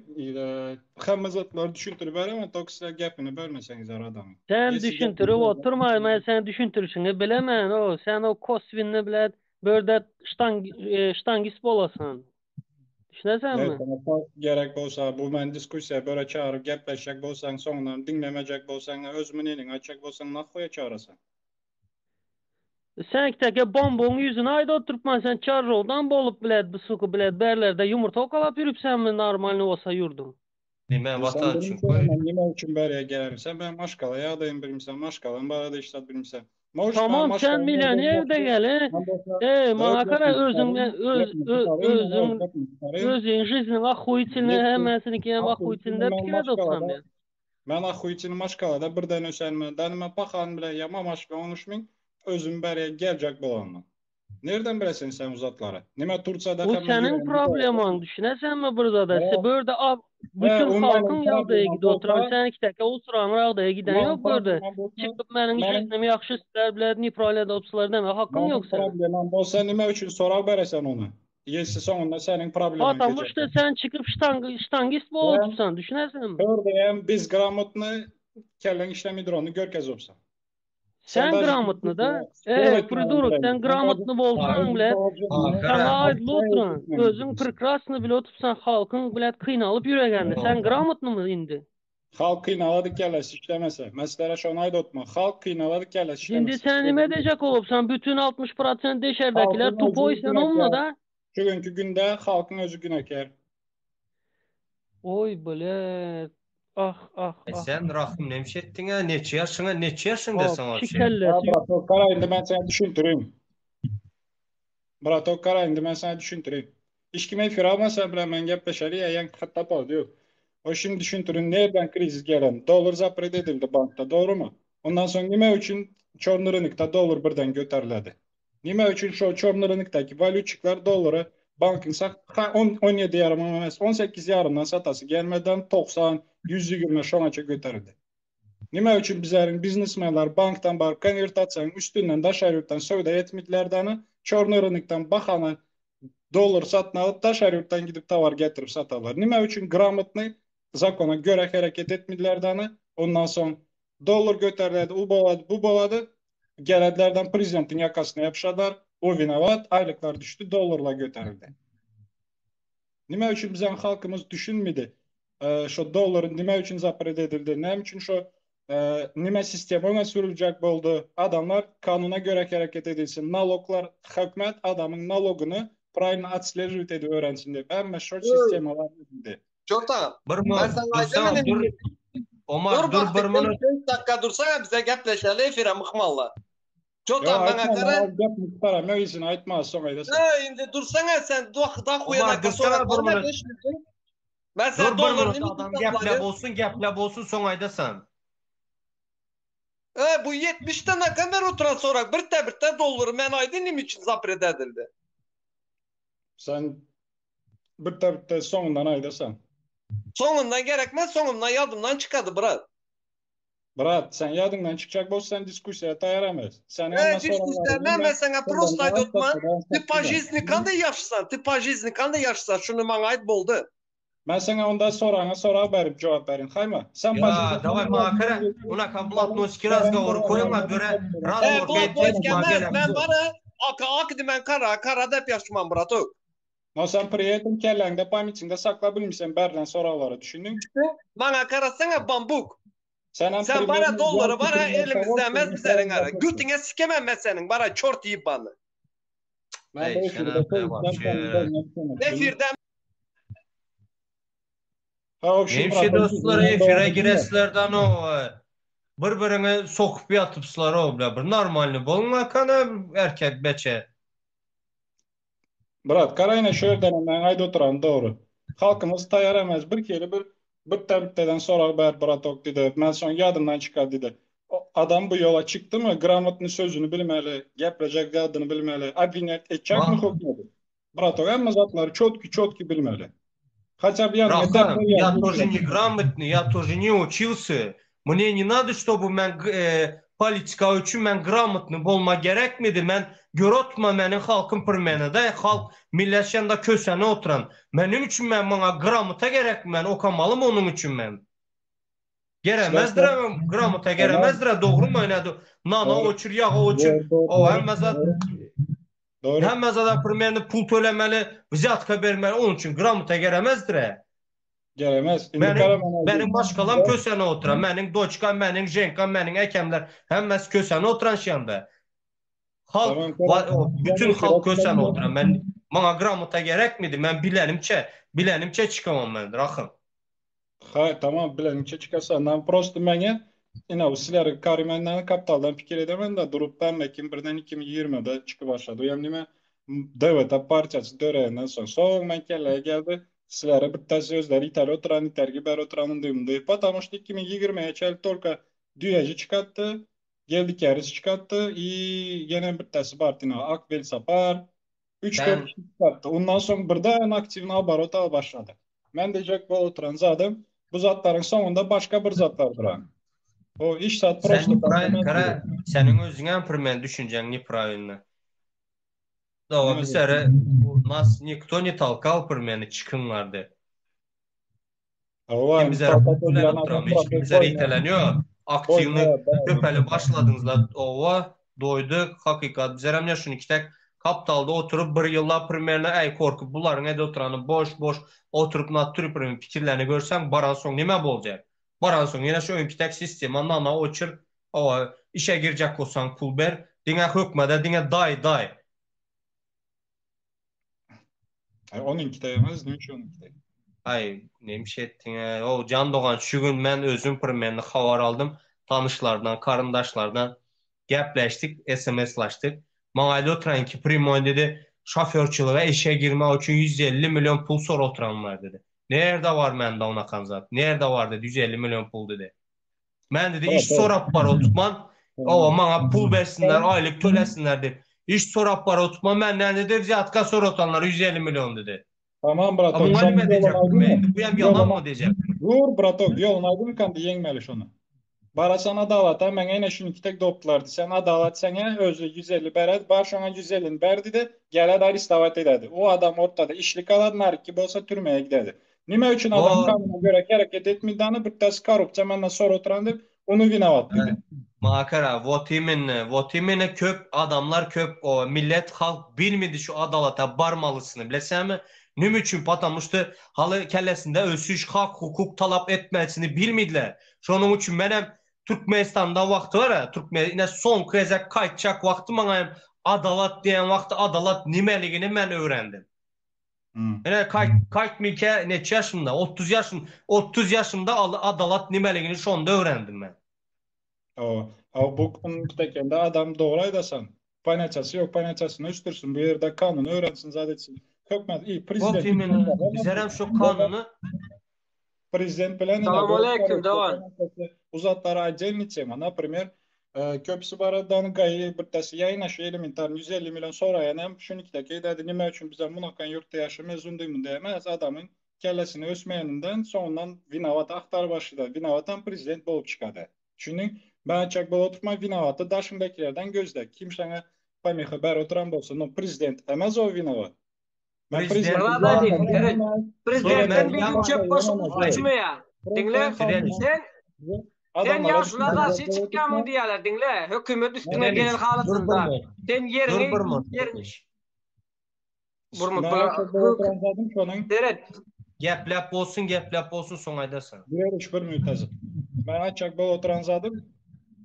hemme zatlary düşündirip beremen, tok sizler gepini bölmeseňizler adamyň. Sen Ýesi gepini düşündirip bölme. oturma, men seni düşündirişiňi bilemen, o sen o koswinni bilen börde ştang, ştangist bolasan. Ne Düşünesenmi? sana ta- gerek bolsa bu men diskussiýa böre çagyryp gepleşjek bolsaň soňundan diňlemejek bolsaň öz mneniňi aýtjak bolsaň nahoýa çagyrasaň. Sen teke bomboň ýüzüne aýda oturypman sen çarrowdan bolup bilet bu suky bilet berlerde ýumurta okalap ýürüpsenmi normalny bolsa ýurduň. Nime Sen watan benim üçin soraman nime üçin bärýe gelerim sen benim maşgala ýagdaýymy bilmsen maşgalam barada hiç zat bilmsen. Может men Tamam sen maşgalam ýagdaýym millioner ýokdur degeli. men bolsa Ey döwlet maňa gara gepini özüň çykaryn öz gepini öz çykaryn men özüň öz gepimi çykaryn. özüň жизniň ahuýçyny Ýetdi hemmesiniňki hem ahuýçyny ahuýçyny men pikir edip otursam maşgalada ýa. men ahuýçyny maşgalada birden ösenmen dänime pahan bile ýa mamaş bilen oňuşmyn özüm bärýe geljek bolanman. Nerden bilesen sen o zatlary? Nime Tursiýada Bu hemme seniň ýüregini problemaň düşünesenmi bir zada? He, Se börde ab he, bütün o meniň halkyň ýagdaýa problemam gidip oturan bolsa, sen ikideki oturan ýagdaýa giden meniň ýok börde. problemam bolsa, Çykyp meniň meniň жизnim ýagşy sizler bilen nepralýa dopsular deme hakyň meniň ýok seniň. problemam bolsa nime üçin sorag beresen ony? Ýesi soňunda seniň problemaň Потому gejek. что sen çykyp ştang ştangist bolup Sen otursan düşünesenmi? Hördeýem biz gramotny kelleň işlemidir ony görkez opsa. Sen Sen daže gramotny da. spor Ey etmäni pridurok sen bileňok. Sen daže gramotny bolsaň bile Ankara. saňa aýdylyp oturan özüň prekrasny bile otursan halkyň bile kynalyp ýüregende sen gramotnymy indi? Halk kynalady kellesi işlemese. Men sizlere şony aýdyp otma. Halk kynalady kellesi Indi işlemese. sen nime edecek bolupsan bütün 60 prosent deşerdekiler Halkyň tupoý özü sen günäkär. umna da. Şu günkü günde halkyň özü günäkär. Oý bile ah ah E ah. sen Rahym nemşe etdiň-ä? Neçe ýaşyňa, neçe ýaşyňda sen Hop wapşe? Ha şikellesi bratok gara indi men sana düşündireyim. Bratok gara indi men sana düşündireyim. Hiç kime efir almasa bile men gepleşeli ya yan hatta pal diyor. O şimdi düşündürün nereden kriz gelen? Dolar zapret edildi bankta doğru mu? Ondan sonra nime üçün çorlu rınıkta dolar birden göteriledi? Nime üçün şu çorlu rınıktaki valütçikler doları bankın sak 10, 17 yarım emas 18 yarımdan satası gelmeden 90 120 şoňaça göterildi. Nime üçün bizlerin biznesmenler banktan barıp konvertasiyanın üstünden daşary ýurtdan söwda etmediler çorny rynykdan bahana dolar satyn alyp daşary ýurtdan gidip towar getirip satarlar. Nime üçün gramotny zakona göre hareket etmediler Ondan soň dolar göterildi, u bolady, bu bolady. Geledilerden prezidentin yakasyna yapışadılar. O vinovat, aýlyklar düşdi, dolarla göterildi. Nime üçün bizden halkımız düşünmedi? Ee, şu doların nime üçün zapret edildi? Nime üçün şu e, nime sistema öňe sürülecek boldy? Adamlar kanuna göre hareket edilsin. Naloglar, hökümet adamın nalogyny правильно отслеживать edip öğrensin diýip. Hemme şu sistemalar edildi. Çota, Bir ben minut, sana dursana, aýdayım dur. Omar Dur dur bak, bir minut. 5 dakika dursana bize gepleşeli efire mıhmalla. Çota Yo, bana aýtma, gara men gep mukdara, men izin aýtma, soň aýdasan. Ha, indi dursana sen da da Omar dursana bir minut. Ben sen Dur bir dolar minut adam geple bolsun, geple bolsun soň aýdasan. E, bu 70 tane kamera oturan sonra bir te bir te doları men aydın için zapret edildi. Sen bitte bitte soňundan aýdasan. Soňundan gerekmez, soňundan ýadymdan çykady brat. Brat, sen ýadyňdan çykjak bolsa sen diskussiýa taýýar emes. Seniň Eý, hemme diskussiýa soraglaryňy men men men saňa şondan prosta jogap aýdyp otman. tapmadan Ty po satdym. жизни kanday ýaşysan? Ty po жизни kanday ýaşysan? Şuny maňa aýt boldy. Men saňa onda soraňa sorag berip jogap berin. Haýma? Sen po Ya жизни daway kanday maňa ýaşysan kere diýip, unaka seniň blatnoyski beren razgovory koýuňa soraglaryňa böre jogap Eý, razgovor blatnoyski etjek maňa emes, men gelemzok. bara aka ak diýmen kara, kara dep ýaşman bratok. No sen pri этом kelläňde pamytiňde sakla bilmisen berlen soraglara düşündiň? Maňa garasaňa bambuk. Senem Sen bara primerno dollary ýaz bara pikirinden elimizde sowat emez seni bizleriň ara. praýym Götüňe sikemem men seniň bara çort ýybbany. Men Eý bu efirde senem soýutdan wapşe. Efirde Ha obşim Neymişe brat, dostlar men efire dowam edeyim. gireslerden o bir biriňe sokup ýatypslar o bile bir normalny bolma kana erkek beçe. Brat, Karayna şu ýerden men aýda oturan dogry. Halkymyz taýýar emes. Bir kere bir bir bitteden sorag ber bratok diýdi. Men soň ýadymdan çykar diýdi. O adam bu yola çykdy mı gramotny sözüni bilmeli, geprejek zadyny bilmeli, obvinять etjek mi Ma hökmedi. Bratok hemme zatlary çotki çotki bilmeli. Хотя бы ýanyňa Raha, defter я ýazyp тоже oturan. не грамотный, я тоже не учился. Мне не надо, чтобы men e, politika üçin men gramotny bolma gerekmidi. Men görotma meni halkym pirmeni de halk millet şenda kösene oturan. Menim üçin men maňa gramota gerek men okamalym onuň üçin men. Geremezdir Sizler ama gramota tamam. geremezdir dogry mı oynady? Nana Doğru. oçur, yağa oçur. Doğru, doğru, O doğru. hemme zat Doğru. Doğru. hemme zat pirmeni pul tölemeli, vziyatka bermeli. Onun için gramota geremezdir. Gelemez. Indi Benim Karaman benim aýdym. başkalam kösene oturan, benim doçkam, benim jenkam, benim ekemler hemmesi kösene oturan şanda. Halk Tamam va- Karaman. o, Ben bütün efire halk kösene çıkacağım. oturan. Ben bana gramota gerek miydi? Ben bilenimçe, bilenimçe çıkamam ben rakım. Ha tamam bilenimçe çıkarsan. Ben prosto menge yine o sizler Karimen'den Kapital'dan fikir edemem de durup ben mekim birden 2020'de çıkıp başladı. Yani nime devlete parçası döreyenden sonra soğuk men kelleye geldi. Sizlere bir tane sözler İtalya oturan İtalya ber oturanın duyumdu. Потому что 2020'ye çel tolka düyeci çıkarttı. Geldi kerisi çıkarttı. İyi gene bir tane Bartina Akbel Sapar. 3-4 Ben kişi çıkarttı. Ondan sonra birden aktivni abarota başladı. Men diyecek bu oturan zaten bu zatların sonunda başka bir zatlar duran. O iş saat sen prosto nepravильно patlamaz kara gibi. senin özüňe pirmen düşünjeň nepravильно. Dawa Nime bir diyorsun? sere nas nikto ne talkal pirmeni çıkınlardı. Ova Kim bizlere talkat bilen edilen adam oturan hiç kim bırakıp bizlere koyma. iteleniyor. Koyma Aktivni evet. köpeli başladınızlar ova doydu hakikat bizlere ne şunu iki tek Kaptalda oturup bir yılla primerine ey korkup buların ede oturanı boş boş oturup natür primer fikirlerini görsen baran son nime bolacak? Baran son yine şu önkü tek sistema nana oçur ova işe girecek olsan pul ber dine hükmede dine day day. Ay, onunki de yemez. Ne için onunki de? Ay neymiş ettin he? O Can Doğan şu gün ben özüm primerini havar aldım. Tanışlardan, karındaşlardan gepleştik, SMS'laştık. Bana dedi oturan ki primo dedi şoförçülüğe işe girme için 150 milyon pul sor oturanlar dedi. Nerede var bende ona kanzat? Nerede var dedi 150 milyon pul dedi. Ben dedi Evet, iş evet. sorap var oturtman. O Tamam. bana pul versinler, Sen aylık tölesinler dedi. İş sorap var oturtman benden dedi vizatka sor oturanlar 150 milyon dedi. tamam A bratok. bunlar Şonu nime yolun diyecek? aydın mı? Bu hem yalan Yolun mı diyecek? Dur bratok yolun aydın kandı yengmeli şonu. Barasan adalata men ene şunu tek doplardı. Sen adalat sene özü 150 beredi. Bar şona 150 berdi de geled aristavat ededi. O adam ortada işli kalad narki bolsa türmeye gidedi. Nime üçün adam O kanuna göre hareket etmediğini bir tas korrupsiya menden sonra oturan dip onu vinovat dedi. Makara, вот именно, вот именно köp adamlar köp o millet halk bilmedi şu adalata barmalısını bilesen mi? Nüm üçün patamıştı halı kellesinde ösüş hak hukuk talap etmesini bilmediler. Şonun üçün menem Türkmenistan'da vakti var ya Türkmen son gezek kayıtacak vakti bana hem adalat diyen vakti adalat nimeligini ben öğrendim. Hmm. Yani kayıt kayıt milke neçe yaşımda 30 yaşım 30 yaşımda adalat nimeligini şonda öğrendim ben. O, o bu tekende adam doğru aydasan. Panyaçası yok panyaçasını üstürsün. Bu yerde kanunu öğrensin zaten. Hökmət iyi Vot prezident imенно bizlerem şu kanunu Prezident bilen ine Salam bu aleyküm korrupsiya Doğan. panyaçası uzatları отдельный тема. Например, e, köpüsü baradan gayı bir tası yayına şu elementar 150 milyon sorayan hem şunu ki de dedi nime üçün bize munakan yurtta yaşamaya zunduyum diyemez adamın. kellesini ösmeýäninden soňundan winawat agtar başlady. Winawatam prezident bolup çykady. Düşündiň? Men aýtjak bolup oturman winawaty daşyňdakilerden gözle. Kim saňa pomeha berip oturan bolsa, no prezident emez o winawat. Men Prezident Prezidentden bir gün çöp başy uçmaýar. Diňle, sen Sen ýaşula garşy çykýamyň diýýärler, diňle, hökümet üstüňe gelen halatynda sen ýeriňi ýeriňi Burmut Seret. Gepläp bolsun, gepläp bolsun, soň aýdarsyň. Görüş bir minut hazır. Men aýtjak bolup oturan zadym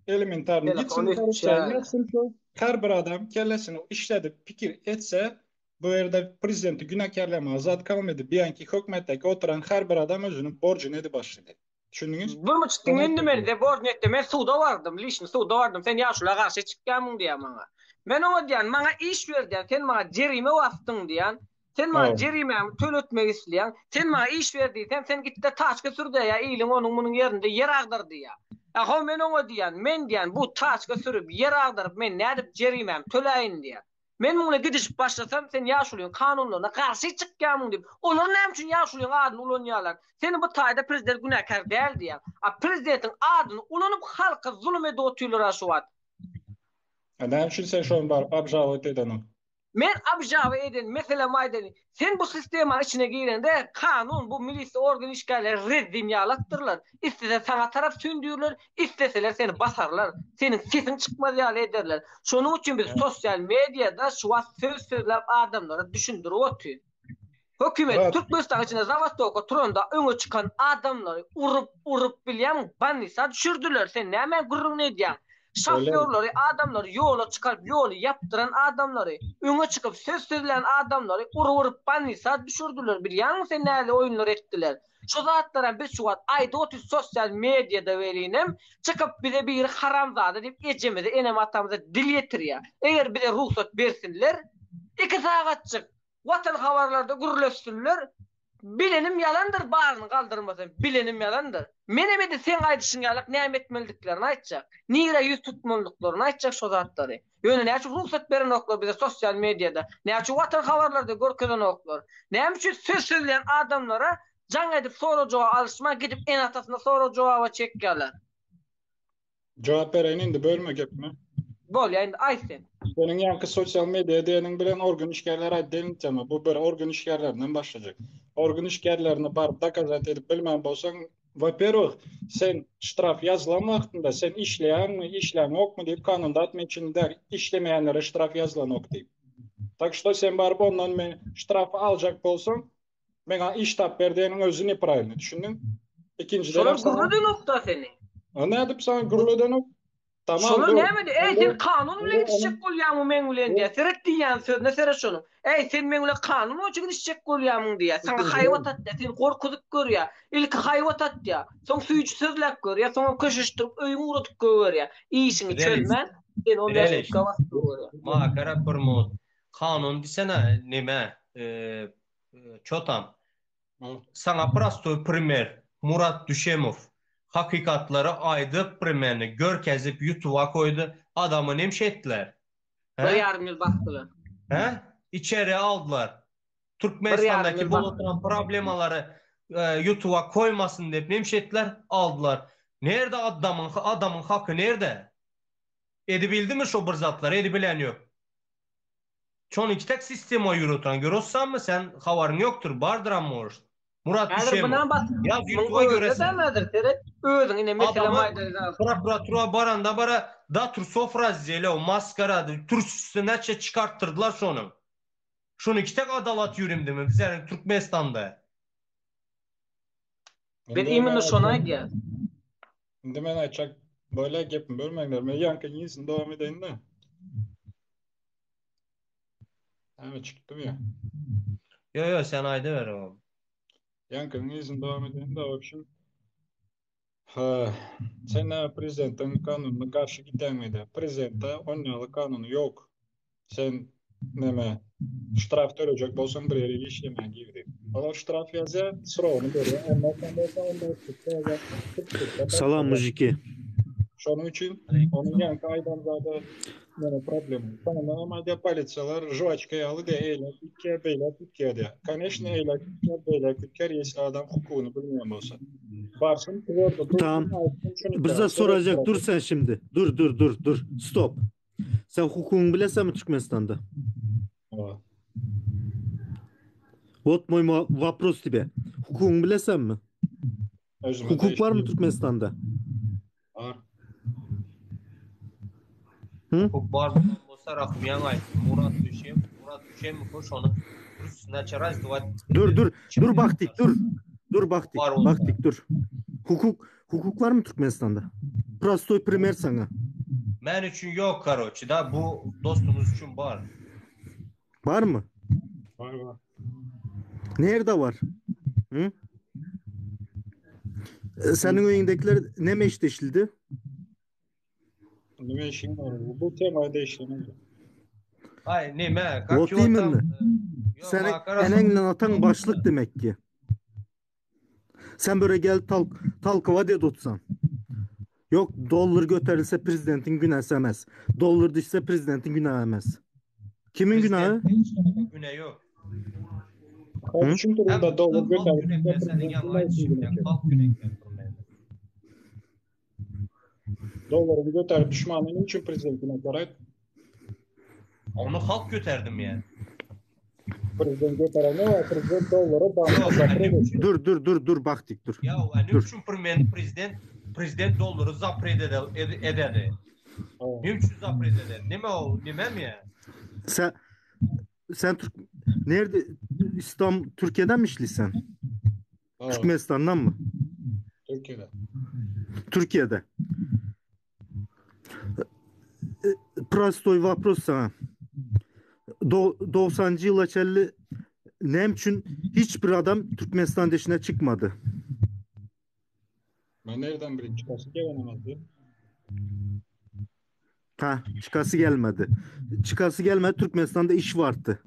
elementarny gitsin korrupsiýa ýazsyn şu her bir adam kellesini işledip pikir etse bu ýerde prezidenti günäkärlemäge zat galmady. Biýanki hökümetdäki oturan her bir adam özüniň borjuny edip başlady. Düşündiňiz? Bir muçt diňle indi meni de borjuny etdi. Men suda bardym, lişni suda bardym. Sen ýaşula garşy çykýarmyň diýýär maňa. Men oňa diýýän, maňa iş ber diýýän, sen maňa jerime basdyň diýýän. Sen maňa jerimämi töletmek isleýäň. Sen maňa iş ber diýsem, sen git-de taçka sür diýýär, iliň onuň munuň ýerinde ýer agdar diýýär. A-how men oňa diýýän, men diýýän, bu taçka sürüp, ýer agdaryp, men nädip jerimämi töläýin diýýär. Men muň bilen gidişip başlasam, sen ýaşulyň kanunlaryna garşy çykýarmyň diýip, olar näme üçin ýaşulyň adyny ulanýarlar? Seni bu taýda prezident günäkär däl diýýäň. A prezidentiň adyny ulanyp halka zulum edip otyrlar-a şu wagt. A näme üçin sen şony baryp obžalowat edeniň? Men obžawa eden meselem aýdaýyn. Sen bu sistemanyň içine girende kanun bu milisiýa organ işgärleri rezzin ýalakdyrlar. Islese saňa tarap sündürler, isleseler seni basarlar. Seniň sesiň çykmaz ýaly ederler. Şonuň üçin biz sosial mediada şu wagt söz sözläp adamlara düşündirip otyrys. Hökümet Türkmenistanyň içinde zawastoka turanda öňe çykan adamlary urup urup bilýämiň bolnisa düşürdiler sen nämäň gürrüňini edýäň şofýorlary adamlary ýola çykaryp ýoly ýapdyran adamlary öňe çykyp söz sözlän adamlary urup urup bolnisa düşürdiler bilýäňmi sen nähili oýunlar etdiler şu zatlaram biz şu wagt aýdyp otyrys sosial mediada welinem çykyp bize biri haramzada diýip ejemize enem atamyza dil ýetirýär eger bize rugsat bersinler iki sagatjyk Watan habarlarda gürleşsinler. Bilenim ýalandyr baryny galdyrmasam bilenim ýalandyr. Menem edil seň aýdyşyň ýalak näme etmeliliklerini aýtjak. Nirä ýüz tutmalydyklaryny aýtjak şo zatlary. Ýöne näçe rugsat berenoklar bize sosial mediada. Näçe watan habarlarda görkezenoklar. Näme üçin söz sözleýän adamlara jaň edip sorag jogap alyşman gidip ene atasyna sorag jogaba çekýärler. Jogap bereýin indi bölme gepimi. Bolýa indi aýt sen. Seniň ýaňky sosial media diýeniň bilen organ işgärleri aýt tema. Bu bir organ işgärlerinden başlajak. Organ işgärlerine baryp dokazat edip bilmän bolsaň, во-первых, sen ştraf ýazylan wagtynda sen işleýäňmi, işläňokmy diýip kanunda atmeçin däl, işlemeýänlere ştraf ýazylanok diýip. Tak что sen baryp ondan men ştrafy aljak bolsaň, Meňa iş tap ber diýeniň özi nepravilny, düşündiň? Ikinjiden Şolar gürledenok-da seni. A nädip saňa gürledenok? Tamam, Şolar näme diýýär? Eý, sen kanun bilen gidişjek bolýaňmy meň bilen diýýär. Seret diýýän sözüne seret şonuň. Eý, sen meň bilen kanun boýunça gidişjek bolýamyň diýýär. Saňa haýbat atýar, seni gorkuzyp görýär. Ilki haýbat atýar, soň süýji sözläp görýär, soňam köşeşdirip öýüňe ugradyp goýberýär. Işiňi çözmän, seni on bäş sutka basyp goýberýär. Maňa gerek bir minut. Kanun diýsene neme çotam. Saňa prostoý primer Murat Düşemow hakykatlary aýdyp primerni görkezip ýutuba koýdy adamy nemşe etdiler? Bir ýarym ýyl basdylar. Hä? Içeri aldylar. Türkmenistandaky bolup oturan problemalary ýutuba koýmasyn diýip nemşe etdiler? Aldylar. Nerde adamyň adamyň haky nerde? Edibildimi şo bir zatlary? Edibilen ýok. Çony tek sistema ýüretan görossanmy sen habaryň ýokdur bardyram может. Murat Häzir Düşemow. bunam bas. Ýaz Muň ýutuba özüne göresiň. däl häzir seret. Özüň ine meselem Adamy aýdaýsaň. prokuratura baranda bara da trusow razdeli o maskara türsüsi näçe çykartdyrdylar şonuň. Şony tek adalat ýürimdimi bizleriň Türkmenistanda. Biz imенно şony aýdýas. Indi men aýtjak bolýa gepimi bölmäňler. Men ýaňky ýygysyny dowam edeýin-de. Näme çykdym ýa? Ýo ýo sen aýdyber oglum. Ýaňkynyň yzyny dowam edeýin-de, w общем. Ha, sen näme prezidentiň kanunyna garşy gidýäňmi-de? Prezidentde on ýaly kanuny ýok. Sen näme ştraf tölejek bolsaň bir ýere işlemäge gir diýip. Olar ştraf ýazýar, srogyny berýär. Ondan soň bolsa onda ýa Salam mujiki. Şonuň üçin onuň ýaňky aýdan zady. Näme problem? Soňunda hem aýdýar polisiýalar žwaçka ýaly diýýär, eýläk gitýär, beýläk gitýär diýýär. Koneçno eýläk gitýär, beýläk gitýär, ýesli adam hukugyny bilmeýän bolsa. Barsyn twerdo dursun, Tamam. aýtsyn şuny Bir zat sorajak dur sen şimdi. Dur dur dur dur. Stop. Sen hukugyňy bilesenmi Türkmenistanda? Hawa. Wot moý wopros tebe. Hukugyňy bilesenmi? Özüme Hukuk barmy degişli Türkmenistanda? Bar. Hı? Hukuk bar bolan bolsa Rahymýan aýtsyn. Murat Düşem, Murat Düşemow şony üstüne razdiwat Dur dur dur Baktik dur. Dur Bar Baktik. bolsa. Baktik dur. Hukuk hukuk var mı Türkmenistanda? Prostoy primer sana. Men üçin ýok karoçi da bu dostumuz üçin bar. Var mı? Bar bar. Nerede var? Hı? E, Senin öýüňdekiler neme işleşildi? Nime işiň bar? Bu temaya degişli. Ay nime? Kak Ot ýok tam. imенно. Ýok Senin makara eneňle ataň başlyk demek ki. Sen böyle gel talk, talkova diye tutsan. Yok dollar göterilse prezidentin günahı emez. Dollar düşse prezidentin günahı emez. Kimin günahı? Prezident hiç güne ýok. Hı? Üçin Hem durumda dolar halk göterilse günekler senin prezidentin ýaňy ne için aýdyşyň günahkar? halk günekler durmaýar. Doların göterip düşmanı için prezident günahkar? Ayt. Onu halk göterdim yani. Prezident göteren ne var? Prezident doları banka Ýok, zapret annem etdi. Dur dur dur dur baktık dur. Ya ne Dur. üçin prezident prezident prezident dollary zapret ede, ededi. Ha. Ne üçin zapret ededi? Nime o? Nime mi ya? Sen sen Türk nerede İstanbul Türkiye'den mi işlisin? Ha, Türkmenistan'dan mı? Türkiye'de. Türkiye'de. Prostoy vopros sana. Do 90. yıla çelli nem üçün hiçbir adam Türkmenistan dışına çıkmadı. Ben nereden bileyim? Çıkası gelemezdi. Ha, çıkası gelmedi. Çıkası gelmedi Türkmenistan'da iş vardı.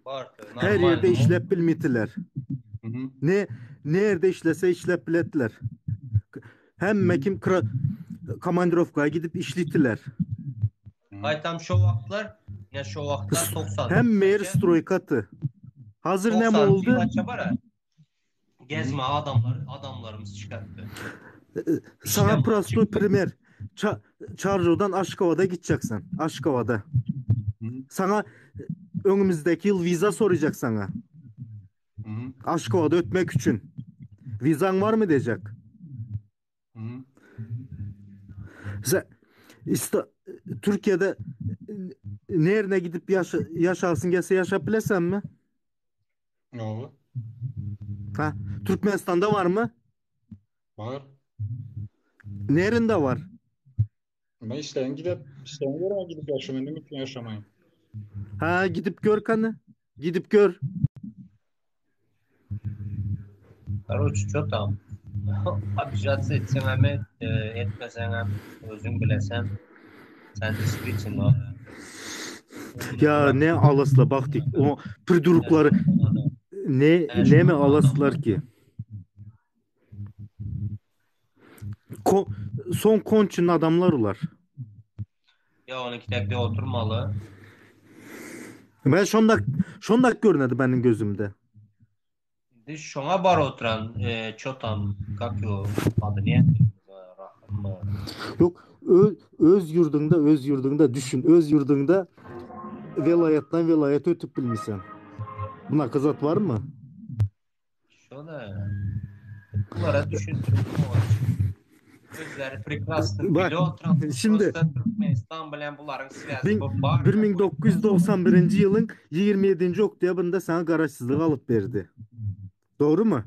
Bardı. Her Normal yerde mi? işlep bilmetiler. Hı hı. Ne nerede işlese işlep bilettiler. Hem kim kra, komandirovkaya gidip işlittiler. Ay tam şu vaktlar ne şu vaktlar 90. Hem mer stroykatı. Hazır ne 90 oldu? yıla var ha. Gezme adamlar adamlarımız çıkarttı. Sana İşlem prostoy çıktı. primer. Ça Çarjow'dan Aşkova'da gideceksin. Aşkova'da. Hı. Sana önümüzdeki yıl viza soracak sana. Hı hı. Aşkova'da ötmek için. Vizan var mı diyecek. Hı hı. Sen İsta- Türkiye'de e, nerine gidip yaşa, yaşarsın gelse yaşayıp mi? Ne oldu? Ha, Türkmenistan'da var mı? Var. Nerinde var? Ben isteyen gidip isteyen yerine gidip yaşamayın. Mümkün yaşamayın. Ha gidip gör kanı. Gidip gör. Короче, что там? Обижаться etsen hem e, etmesen hem özün bilesen sen действительно Ya ne alasla baktık. O pridurukları ne ne mi alaslar ki? Ko- son konçun adamlar ular. Ya 12 dakika oturmalı. Ben şondak şondak görünedi benim gözümde. Indi şoňa bar oturan e, çotan kakyo adı ne? Rahım mı? Yok ö- öz yurdunda öz yurdunda düşün. Öz yurdunda velayetden velayete ötüp bilmişsen. Buna kızat var mı? Şona Bunlara düşündürüm. Özleri prekrasno Bak, bile oturan şimdi- prosta Türkmenistan bilen bunların siyasi Bin- bu bar. 1991 yılın 27. oktyabrında sana garaşsızlığı alıp verdi. Doğru mu?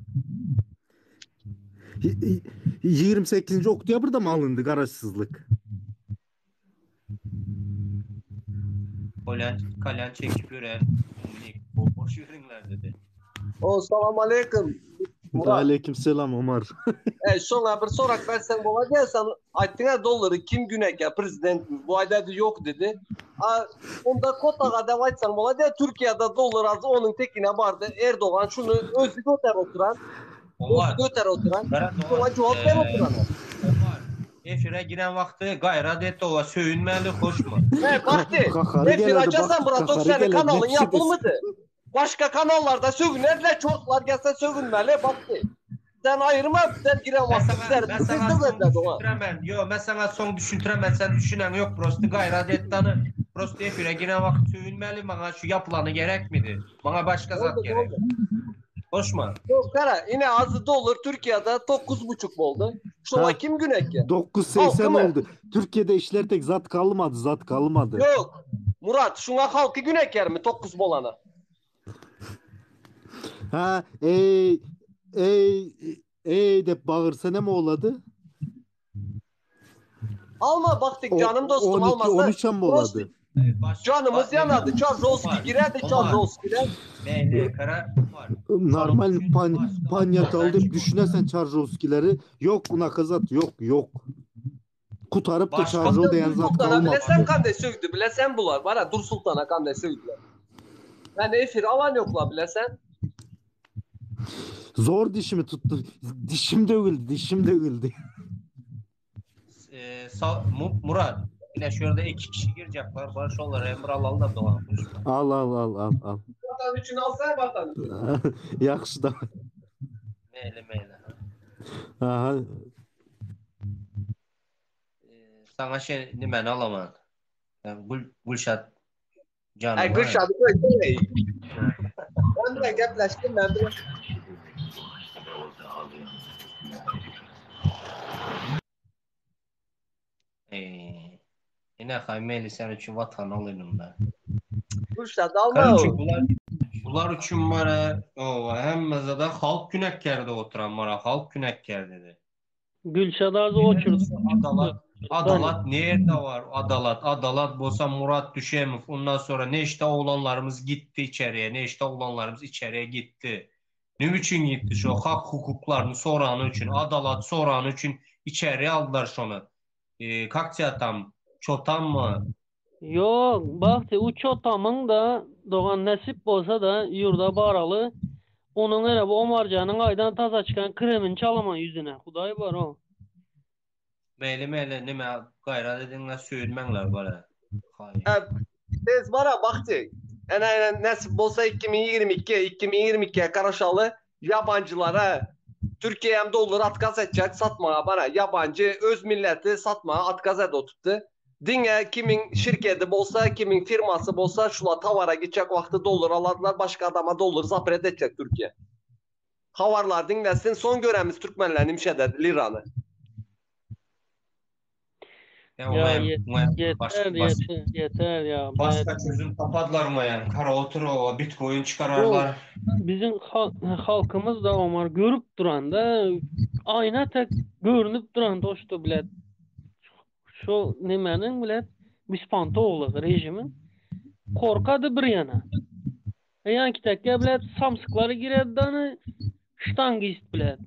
Y- y- 28. oktyabrda mı alındı garaşsızlık? Kolen, kalen çekip yürüyen bu boş yürüyünler dedi. O salam aleyküm. Murat. Aleykümselam Omar. E, şoňa bir sorak bersen bola gelsen aýtdyň dollary kim günäkär prezident bu aýda yok dedi. A, onda kotaga da aýtsaň bola diýe Türkiýede dollar az onun tekine bardy. Erdoğan şunu özü göter oturan. Omar, Özü göter oturan. Berat Şoňa Omar, jogap ber e, oturan. Omar. Efire giren wagty gaýrat et owa söýünmäli hoşmy. He Bagty, Gahary efir geledi açasan Bagty bratok gahary seniň geledi kanalyň nepsi desin. ýapylmydy. Başga kanallarda sögünerler çortlar gelse sögünmeli Bagty. Sen aýyrma bizden giren Men wagty saňa bizler men bizi saňa soň sögerler oňa. düşüntiremen. Ýo men saňa soň düşüntiremen sen düşüneň ýok prosta gaýrat et dany. Prosta efire giren wagty sögünmäli maňa şu ýapylany gerekmidi. Maňa başga zat Boldy gerek. boldy. Hoşma. Yok kara ine azı dolar Türkiye'de 9,5 boldy. Şoňa Ha kim günäkär? 9.80 Halky mı? oldu. Türkiye'de işler tek zat kalmadı, zat kalmadı. Yok. Murat şuňa halky günäkär mi 9 bolana? Ha ey ey ey dep bağırsa ne mi oladı? Alma baktık O canım dostum 12 almasa 13 mi prosta oladı? Baş, canımız ba, yanardı. Çarjovski Omar, girerdi Omar, Çarjovski'den. Meyli, Kara, Omar. Şonuň Normal üçin pan, başga panyatalı ben dep çık düşünesen Çarjovskileri yok nakazat yok yok. Kutarıp da Başka Çarjov Hatta diyen Dur zat Sultan'a bilesen kalmaptı. kanday sögdü bilesen bular. Bana Dur Sultan'a kanday sögdüler. Yani efir alan yokla bilesen. Zor dişimi tuttu. Dişim dövüldü, dişim dövüldü. e, Sa- Mu- Murat, yine şurada iki kişi girecekler. Barış onlara emir alalım da dolan konuşma. Al al al al al. Vatan için alsana vatan için. Yaxşı da. Meyli meyli. Aha. E, sana şey nimen alaman. Yani Gül, Gülşat Ay canım ha. Gülşah'ı koy. Ben bile gepleştim ben bile. E, yine hay meyli sen için vatan alayım da. Gülşah alma Karıcı o. bular bular üçün var o hem de halk günekkerde oturan var halk günekker dedi. Gülşad az oçurdu. Adalat Adalat nerede var? Adalat Adalat bolsa Murat Düşemov ondan sonra ne işte oğlanlarımız gitti içeriye ne işte oğlanlarımız içeriye gitti. Ne için gitti şu hak hukuklarını soranı için adalat soranı için içeriye aldılar şonu. Ee, kakça tam çotan mı? Yok, Bagty uç otamyň da dogan nesip bolsa da ýurda baraly. Onuň ene bu Omarjanyň aýdan taza çykan kremini çalaman ýüzüne. Hudaý bar o. Meyli meyli nime gayrat edinler söğünmenler bana. Hayır. Ha, Tez bana baktı. Ene ene nasip olsa 2022 2022 Karaşalı yabancılara Türkiye hem dolar atkaz edecek satmaya bana yabancı öz milleti satmaya atkaz ed otuptu. Dinge kimin şirketi bolsa kimin firması bolsa şula tavara gidecek vakti dolar aladılar başka adama dolar zapret edecek Türkiye. Havarlar dinlesin son göremiz Türkmenlerin imşede liranı. Ya Ya umayım, yet- umayım yeter başka, başka, yeter yeter ya. Ben başka çözüm tapadılar mı yani? Kara otur o Bitcoin çıkararlar. Bizim hal- halkymyz da Omar görüp duran da aýna tek görünüp duran doşdu bilet. Şu nimäniň bilet bispanto ogly rejimin korkady bir ýana. E ýanki tekke bilet samsyklary giredi dany ştangist bilet.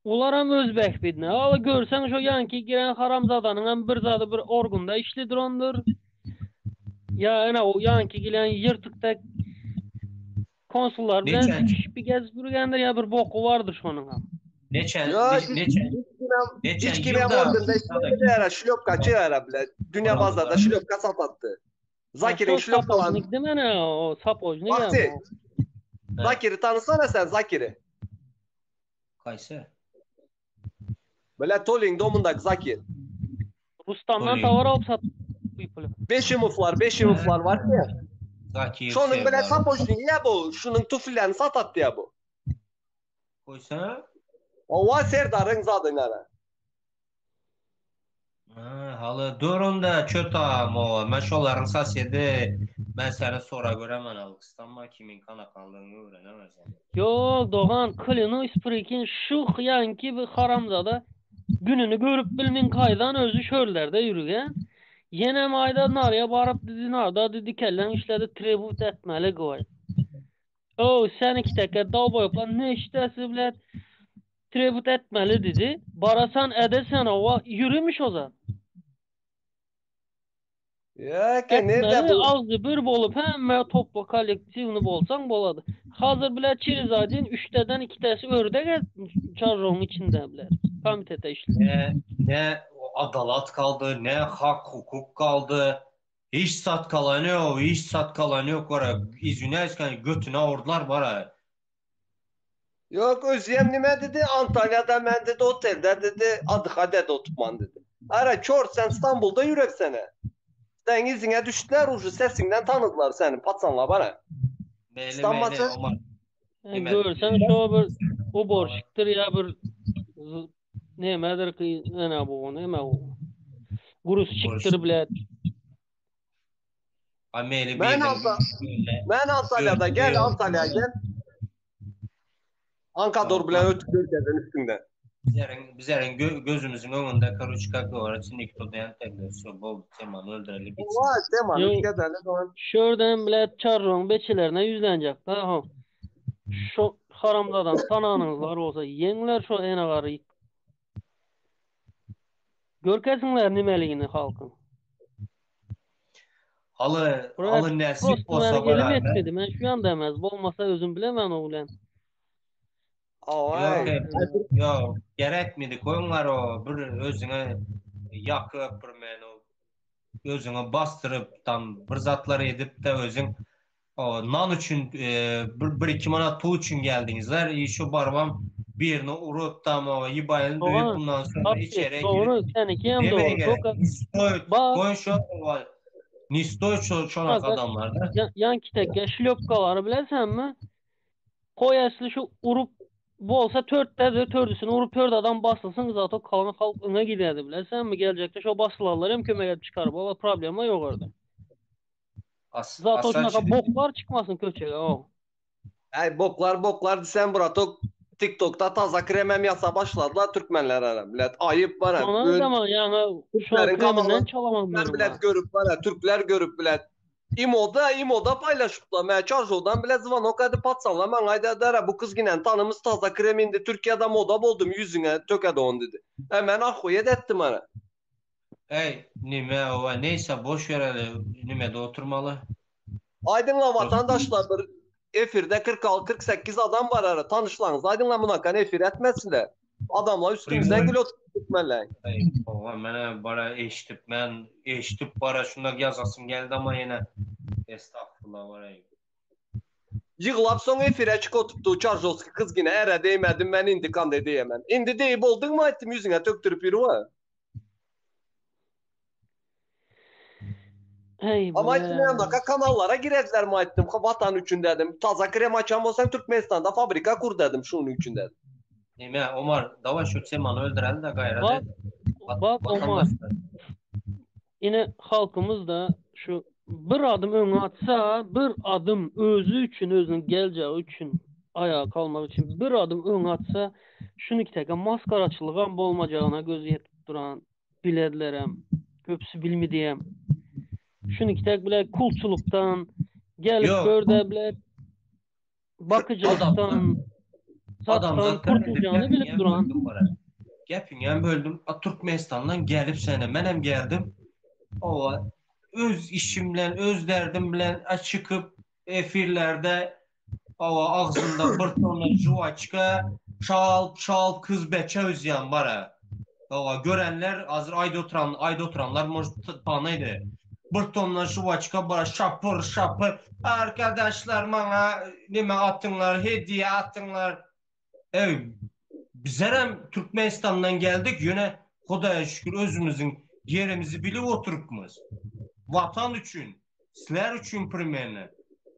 Olar hem öz bähbidine. Ala görseň şu ýanki giren haramzadanyň hem bir zady bir orgunda işlidir ondur. Ya ene o ýanki giren ýyrtyk tek konsullar bilen Neçen? sikişip bir gezip ýörgendir ya bir boku vardyr şonuň hem. Neçen, Ya ne, hiç, neçen, hiç kimem, neçen hiç kimem yılda orgunda işlemedi şlopka çıkara bile. Dünya bazarda şlopka satattı. Zakir'in Şo şlopkalarını sapojnik demene o sapojnik Baktı. hem o. Zakir'i tanısana sen Zakir'i. Kaysı? Böyle Toling domundaki Zakir. Rustamdan Toling. tawar alyp sat. Beşimovlar, Beşimovlar var ya. Zakir Şunun böyle Serdar. sapojnik ya bu. Şunun tuflilerini satattı ya bu. Koysa? Ova Serdar'ın zadını. Ha, halı durun da çötam o. Ben şoların sasiyedi. Ben seni sonra göremem Alkıstanma kimin kanakanlığını öğrenemezsin. Yok Doğan klinu isprikin şu ýanki bir haramzada gününi görüp bilmin kaydan özü şöllerde ýürügen. Ýene maýda narya baryp dedi narda dedi kellen işledi trebut etmeli goý. O sen iki teke dal boýuplan ne işdesi bilet trebut etmeli dedi. Barasan edesen ova ýürümüş o zat. Ya ki nerede Etmeli bu? ağzı bir bolup hemme toplu kollektivni bolsaň bolady. Hazır bile Çirizadin üçteden ikitesi ördek çarjoň içinde bile. komitete işle. Ne ne adalat kaldy, ne hak hukuk kaldy. Hiç zat kalany ýok, hiç zat kalany ýok bara. Izwinýaýs kany götüne urdular bara. Ýok özüem nime dedi Antalýada men dedi otelde dedi adyha dedi otupman dedi. Ara çort sen Stambulda ýüreksene. Seň iziňe düşdüler uje sesiňden tanydylar seni paçanlar bara. Meli meli Stambulda Omar. Nime? Görseň şo bir uborşikdir ýa bir nemedir ki ene bu neme bu. Gruzçikdir bilet. A meli Men birden Anta Men Antalya'da gel Antalya'ya gel. Ankador bilen ötüp görkezin üstünden. Bizlerin bizlerin gö gözümüzün önünde karuçka govarçı nikto diyen tekrar bol temanı öldüreli bitsin. Vay teman Yo. üç doğan. Şuradan bilet çarroň beçilerine ýüzlenjek da ho. Şo haramzadan tananyňyzlar bolsa ýeňler şo ene gary. Görkesinler nimeligini halkyň. Haly Buraya haly nesip prosto bolsa meni elim beraber. etmedi. Men şu ýanda emez. Bolmasa özüm bilemän o bilen. Ay. Yok, yok gerekmedi koyunlar o bir özüne yakıp bir men o özüňe basdyryp tam bir zatlar edip de özüň o nan üçin e, bir, bir iki manat pul üçin geldiňizler. E, şu barbam birini urup tam o yibayını döyüp Dogan, bundan sonra Tabii, içeri doğru, girip seninki hem demeye doğru. gerek. Çok Nistoy, Bak- koyun şu Nistoy şu çonak Bak- adamlarda. Yan, yan kitekkä şlöpkalary bilesenmi? Koy esli şu urup bolsa törtde de tördüsini urup tört adam basılsın zaten kalan halk öne giderdi bilesenmi? Gelecekte şu basılanlar hem kömek edip çıkar. Baba problema yok orada. As, Zaten asaç şunaka boklar çıkmasın köçege o. Ay boklar boklar sen bratok TikTok'ta taza kremem yasa başladılar Türkmenler ara. Millet ayıp bana. Ona Bugün zaman yani şu an Türklerin kreminden kanalı çalamam Türkler diyorum bilet ha. görüp bana, Türkler görüp bilet. İmo'da İmo'da paylaşıplar. Men çarjoldan bile zvanok hadi patsanlar. Men ayda dara bu kız ginen tanımız taza krem indi. Türkiye'de moda buldum yüzüne tökedi on dedi. Hemen ahuyet ettim ana. Ey nime o neyse boş ver hele nime de oturmalı. Aydınla vatandaşlar bir efirde 46 48 adam var ara tanışlanız. Aydınla buna kan efir etmesinler. Adamlar üstümüzden gül oturup Türkmenler. Ey baba mənə bara eşitip mən eşitip bara şundak yazasım geldi ama yine estağfurullah var ey. Yığılap son efirə çık otupdu Çarjolski kız yine ere değmedim ben indi kan dedi hemen. İndi deyip oldun mu ettim yüzüne töktürüp yürü var. Hey Ama be. ettim yanında kanallara girediler mi ettim. Vatan üçün dedim. Taza krem açan olsan Türkmenistan'da fabrika kur dedim şunun üçün dedim. Nime Omar dava şu temanı öldürelim de gayrı Bak, de. bak Omar. Vatandaşlar. Yine halkımız da şu bir adım öne atsa, bir adım özü üçün, özünün geleceği üçün, ayağa kalmak için bir adım öne atsa, şunu ki teka maskaraçılığın bolmacağına göz yetip duran biledilerem, köpüsü bilmi diyem. Şunu ki tek bile kulçuluktan, gelip Yok. görde bile bakıcılıktan, Adam sattan zaten kurtulacağını bilip duran. böldüm bara. Gepingen böldüm. A, Türkmenistan'dan gelip sene menem geldim. O öz işimle, öz derdim bilen a, çıkıp efirlerde o ağzında bir tonna juvaçka çal çal kız beçe özyan bara. O görenler hazır ayda oturan ayda oturanlar moj tanıydı. Bir tonna juvaçka bara şapır şapır arkadaşlar bana nime atınlar hediye atınlar. Evet bizler Türkmenistan'dan geldik yine Xudaya şükür özümüzün yerimizi bilip oturupmuz. Vatan üçün, sizler üçün primerli.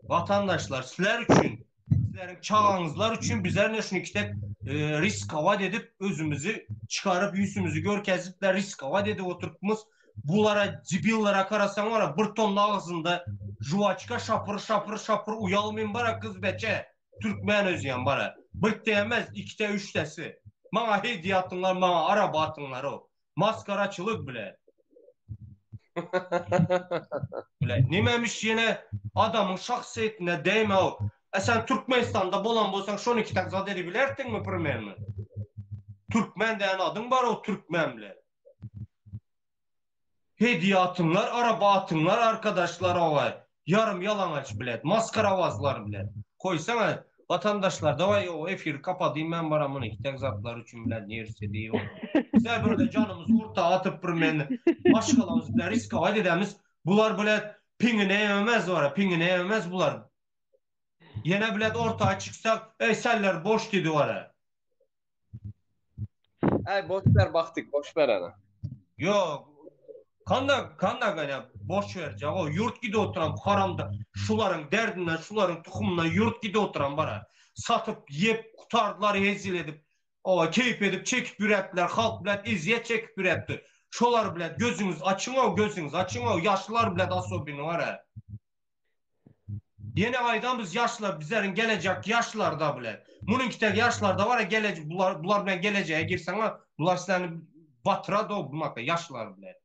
Vatandaşlar sizler üçün, sizlerin çağınızlar üçün bizler ne şunu işte e, risk hava edip özümüzü çıkarıp yüzümüzü görkezipler risk hava edip oturupmuz. Bulara cibillara karasan var ya, bir tonla ağzında juvaçka şapır şapır şapır uyalmayın bara kız beçe. Türkmen özüyen bara. Bir diyemez ikide üçtesi. Bana hediye atınlar, bana araba atınlar o. Maskaraçılık bile. Bile. Nimemiş yine adamın şahsiyetine değme o. E sen Türkmenistan'da bolan bolsan şonu iki tak zat edebilerdin mi primermi? Türkmen diyen adın var o Türkmen bile. Hediye atınlar, araba atınlar arkadaşlar o var. Yarım yalanaç bile, maskara vazlar bile. Koysana. Vatandaşlar daway o efiri kapadym men baram muny tek zatlar üçin bilen nerse diýip. Bizler burada janymyzy orta atyp bir men maşgalamyz bilen riskowat edemiz. Bular bilen piňine ýemez bara, piňine ýemez bular. Ýene bilen orta çyksak, ey seller boş diýdi bara. Ey boş ver baktık boş ver ana. Yok. Kanda kanda gane boş ver o yurt gidi oturan haramda şuların derdinden şuların tuhumundan yurt gidi oturan bara. Satyp yep kutardylar hezil edip o keyif edip çekip ürettiler halk bilen eziyet çekip üretti. Şolar bilen gözünüz açın o gözünüz açın o yaşlılar bilen asobini var ha. Ýene aýdan biz ýaşlar bizleriň gelejek ýaşlarda bile. Munuň kitek ýaşlarda bar gelejek bular bular bilen gelejege girseň bular seni batyra do bu ýaşlar bile.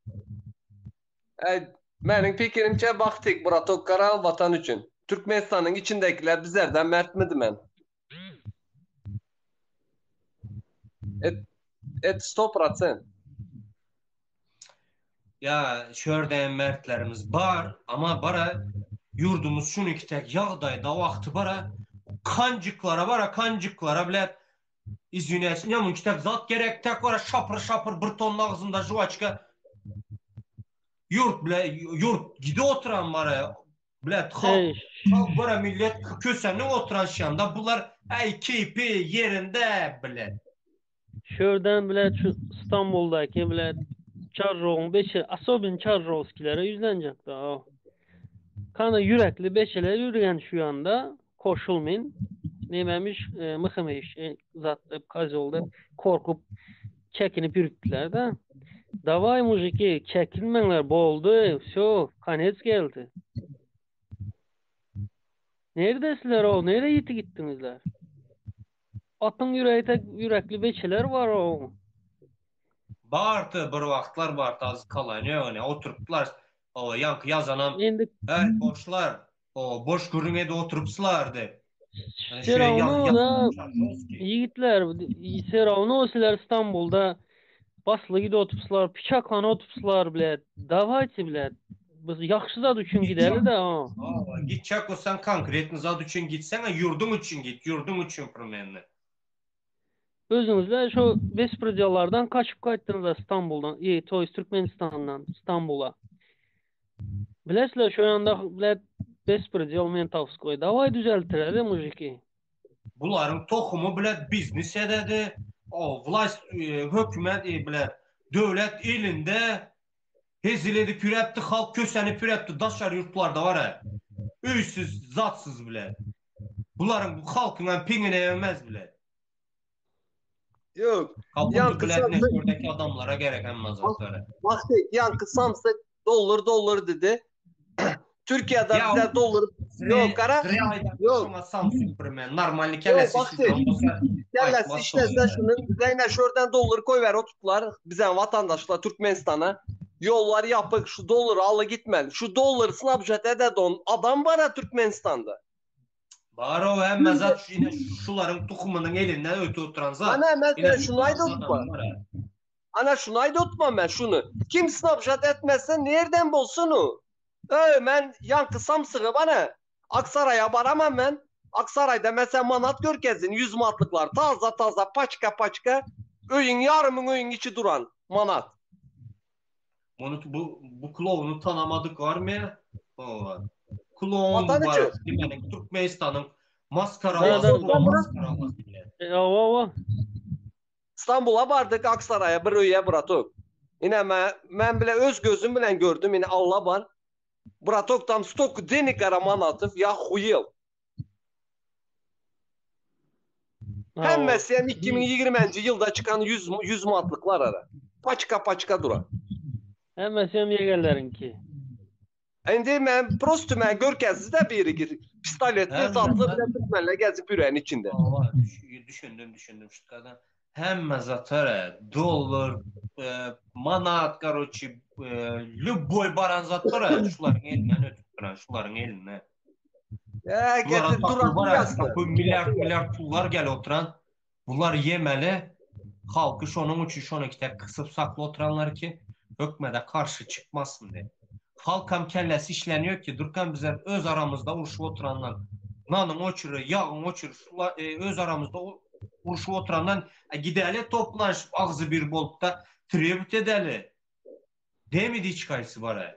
Ey, meniň pikirimçe baktık bratok karal vatan üçin. Türkmenistanyň içindekiler bizlerden mertmidi men. Et et 100%. Ya şörden mertlerimiz bar ama bara yurdumuz şunu tek yağdayda vakti bara kancıklara bara kancıklara bile izünesin ya mun tek zat gerek tek bara şapır şapır bir ton ağzında juvaçka yurt bile yurt gidi oturan bara bile halk, halk bara millet kösenli oturan şanda bular ey keyfi yerinde bile. Şuradan bile şu İstanbul'daki bile Çarroğun beşi, asobin Çarrovskilere yüzlenecek daha. Kana yürekli beşeler yürüyen şu anda koşulmayın. Neymemiş, e, mıhımış, e, zatlayıp, kazoldu, korkup çekinip yürüttüler de. Davay mujiki, çekinmenler boldu, все, konec geldi. Neredesizler o? Nereye gitti gittinizler? Atın yüreği tek yürekli beçeler var o. Bardı bir vaxtlar bardı az kalan öyle oturuplar. O yankı yazanam Endi her boşlar o boş gürrüňe de oturupslardı. Yani Все равно da yiğitler все равно sizler İstanbul'da baslı gidi otupslar, bıçakla otupslar bile. Davayçı bile. Biz yaxşı zat üçün gideli de ha. Gidecek olsan konkret zat üçün gitsene yurdun üçün git, yurdun üçün promenle. Özünüzle şu besprediyallardan kaçıp qaytdınız İstanbul'dan, e, to есть Türkmenistan'dan İstanbul'a. Bilesizler şu anda bile besprediyal mentavskoy. Davay düzeltireli mujiki. Buların tohumu bile biznes ededi. O vlast e, hükümet e, bile devlet elinde hezil edip üretdi, halk kösenip üretdi. Daşar yurtlarda var ha. Üysüz, zatsız bile. Buların bu halkın pingine yemez bile. Yok. Kalkıp Yankı bile ne samsık oradaki adamlara gerek emmez zatlara. Baktık yankı samsık dolar dolar dedi. Türkiye'de Ya bize dolar yok kara. Yok. Şuna Samsung primen. Normalni Yok kellesi baktık. işleten olsa Kellesi aytmaz işlese soňra. şunu üzerine şuradan dolar koy ver otuplar bize vatandaşlar Türkmenistan'a. Yollar yapık şu doları alı gitmeli. Şu doları snapchat don adam var ha Türkmenistan'da. Bari o hemme zat şu yine şuların tuhumunun elinden öte oturan zat. Ana Yine mesela şunu ayda adam unutma. var ha. Ana şunu ayda unutma ben şunu. Kim snapchat etmezse nereden bulsun o? Ee, ben yankı samsığı bana. Aksaray'a varamam ben. Aksaray'da mesela manat görkezin 100 manatlıklar. Taza taza paçka paçka. Öyün yarımın öyün içi duran manat. Bunu bu bu klownu tanamadık var mı ya? O var. Kloun Vatan var. içi. Demenin Türkmenistan'ın Da maskaralası da bu da. maskaralası bile. E, ova ova. İstanbul'a vardık Aksaray'a bir öye bratok. Yine ben, ben bile öz gözüm bile gördüm yine Allah var. Bratok tam stok denik ara manatov ya huyil. Ova. Hemmesi yani 2020. yılda çıkan 100, 100 manatlıklar ara. Paçka paçka dura. Hemmesi hem yegerlerinki. Endi ben prosto ben görkezsiz de bir yere gir. Pistoletli Hemme tatlı zat bir de Türkmenle gezip yüreğin içinde. Aa, düş- düşündüm düşündüm şu kadar. Hemme zatara dolar, e, manat karoçi, e, любой baran zatara şuların elinden ötüp duran şuların elinden. Ya Bulara getir takı durak var yaslı. bu milyar milyar pullar gel oturan. Bunlar yemeli. Halkı şonun üçün şonu kitap kısıp saklı oturanlar ki hökmede karşı çıkmasın diye. Halk hem kellesi işleniyor ki Durkan bizler öz aramızda uruşup oturanlar. Nanyň oçür, ýagyň oçür, şula öz aramyzda urşup oturandan gidäli toplanşyp agzy bir bolup-da trebut edäli. Demidi hiç haýsy bara.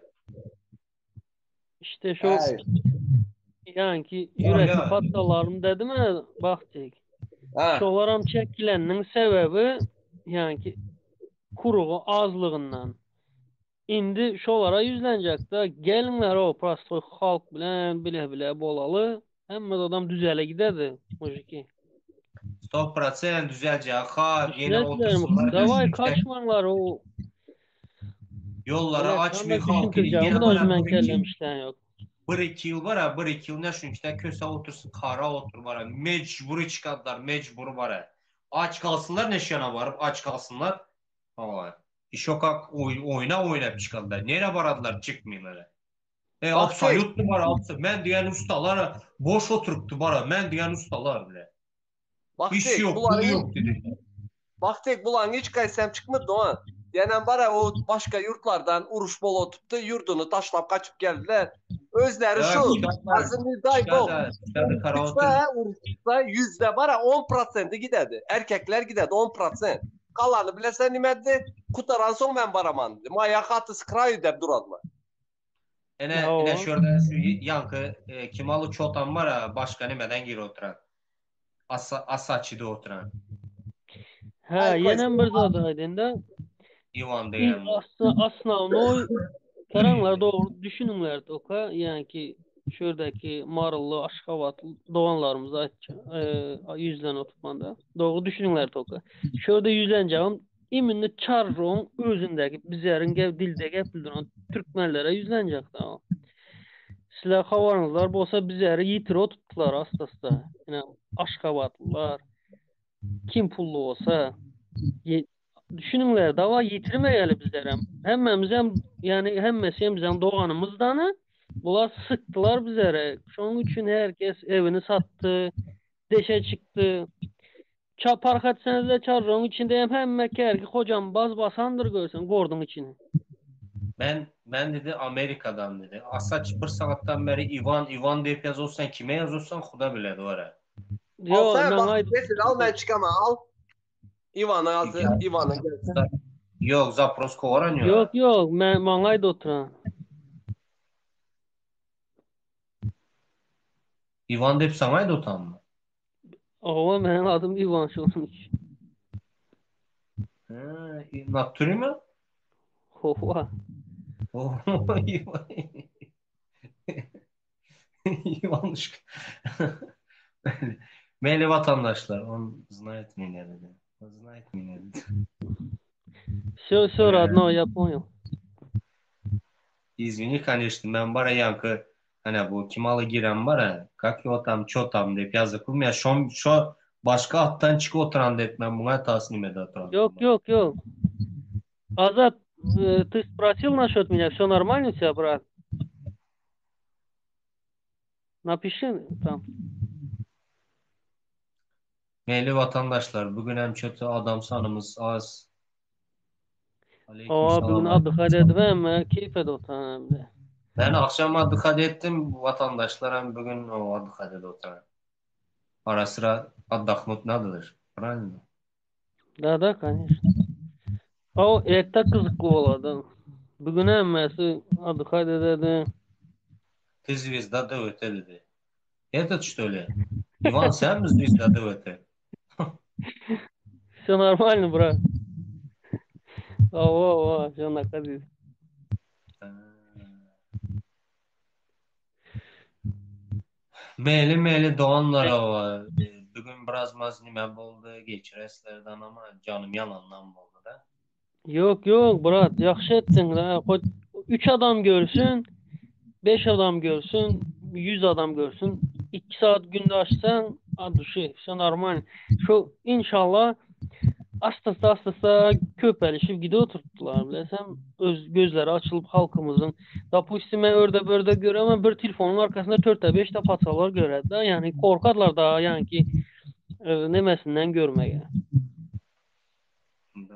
İşte şu ýaňky ýürekli patsalarym dedim-ä Bagtyk. Şolaram çekileniniň sebäbi ýaňky kurugy azlygyndan. Indi şolara ýüzlenjekde geliňler o prostoý halk bilen bile bile bolaly hemme zadam düzele gidedi mujiki. Sto prosent düzeljek ha ýene otursynlar. Daway kaçmaňlar o Ýollary açmy halky ýene bir kellem işlän ýok. Bir iki ýyl bara bir iki ýyl ne şunçda köse otursyn kara otur bara mejbury çykardylar mejbury bara. Aç kalsynlar ne şana baryp aç kalsynlar. Hawa. Işo kak oýna oýnap çykanlar. Nere baradylar çykmylara. E absolýutny bar abso. Men diýen ustalar boş oturypdy bara. Men diýen ustalar bile. Iş ýok, pul ýok dedi. Baktek bulan hiç kaýsam çykmady dogan. Ýenem bara o başga ýurtlardan uruş bolup otypdy, ýurduny taşlap gaçyp geldiler. Özleri şu azmy daý bok. Çıksa uruş çıksa yüzde bara 10 prosenti gidedi. Erkekler gidedi 10 prosent. Galany bilesen nime diýdi? Gutaran soň men baraman diýdi. Maýa haty s kraýu dep duradylar. Ene, ene şu ýerde şu ýaňky e, Kimaly Çotan bar ha, başga nimeden girip oturan. Asa, Asaçyda oturan. Hä, ýenem bir zat aýdynda. Iwan diýen. Asnawnoý Garaňlar dogry düşüniňler oka, ýaňky şu ýerdäki Maryly, Aşgabatly doganlarymyza aýtjak, ýüzlenip oturmanda. Dogry düşüniňler toka. Şu ýerde ýüzlenjegim imенно çarroň özündäki bizleriň gep dilde gep bildiren türkmenlere ýüzlenjek da. Sizler habaryňyzlar bolsa bizleri ýitirip oturtdylar asta-asta. Ine Aşgabatlylar kim pully bolsa Düşüniňler, dawa ýitirmeýeli bizlerem. Hemmämizem, ýagny hemmesi hem biziň doganymyz dana. Bular sykdylar bizlere. Şonuň üçin her kes evini satdy, deşe çykdy. Ça parh etseňizler çarjoň içinde hem hemme kerki hojam baz basandyr görseň gorduň içini. Men men dedi Amerikadan dedi. Asaç bir sagatdan beri Iwan Iwan diýip ýazorsan kime ýazorsan huda biledi ora. Ýok, men aýdyp al men çykaman al. Iwana ýazdy, Iwana gelsin. Ýok, zapros kowaran ýok. Ýok, ýok, men maňa aýdy oturan. Iwan diýip saňa aýdy otanmy? Owa, meniň adym Iwan şonuň üçin. Hä, naturimi? Owa. Iwan. Iwanuşka. Meli vatandaşlar, on знает меня dedi. On знает меня dedi. Все, все, родной, я понял. Извини, конечно, men bara ýaňky hani bu Kimaly giren bara, как его tam, ço tam diýip ýazypym ýa şo şo başga atdan çykyp oturan diýip men muňa tas nimede oturan. Ýok, ýok, ýok. Azat, э, ты спросил насчет меня, все нормально у тебя, брат? Напиши tam. Meli vatandaşlar, bugün hem çöte adam sanımız az. Aleyküm Aa, bugün adı edip hem keyif edip oturan hem de. Ben akşam adı ettim vatandaşlar hem bugün o adı edip oturan. Ara sıra отдохнуть надо правильно? Да, да, конечно. O erte gyzykly bolady. Bugün hemmesi adykat ededi. Ты звезда ДВТ dedi. Этот что ли? Iwan sen mi звезда ДВТ? Все нормально, брат. Ова, ова, все накадит. Meli meli doganlar owa. Bugün biraz maz nime boldy geçireslerden ama janym ýanandan boldy da. Ýok ýok brat ýagşy etdiň da hot 3 adam görsün 5 adam görsün 100 adam görsün 2 saat günde açsaň от duşi все normal şu inşallah asta asta köpelişip gidip oturtdular bilesem öz gözleri açylyp halkymyzyň dopustim men örde börde göremem bir telefonyň arkasynda törte beşte paçalar göredi da yani korkarlar da yani ki e, nemesinden görmege.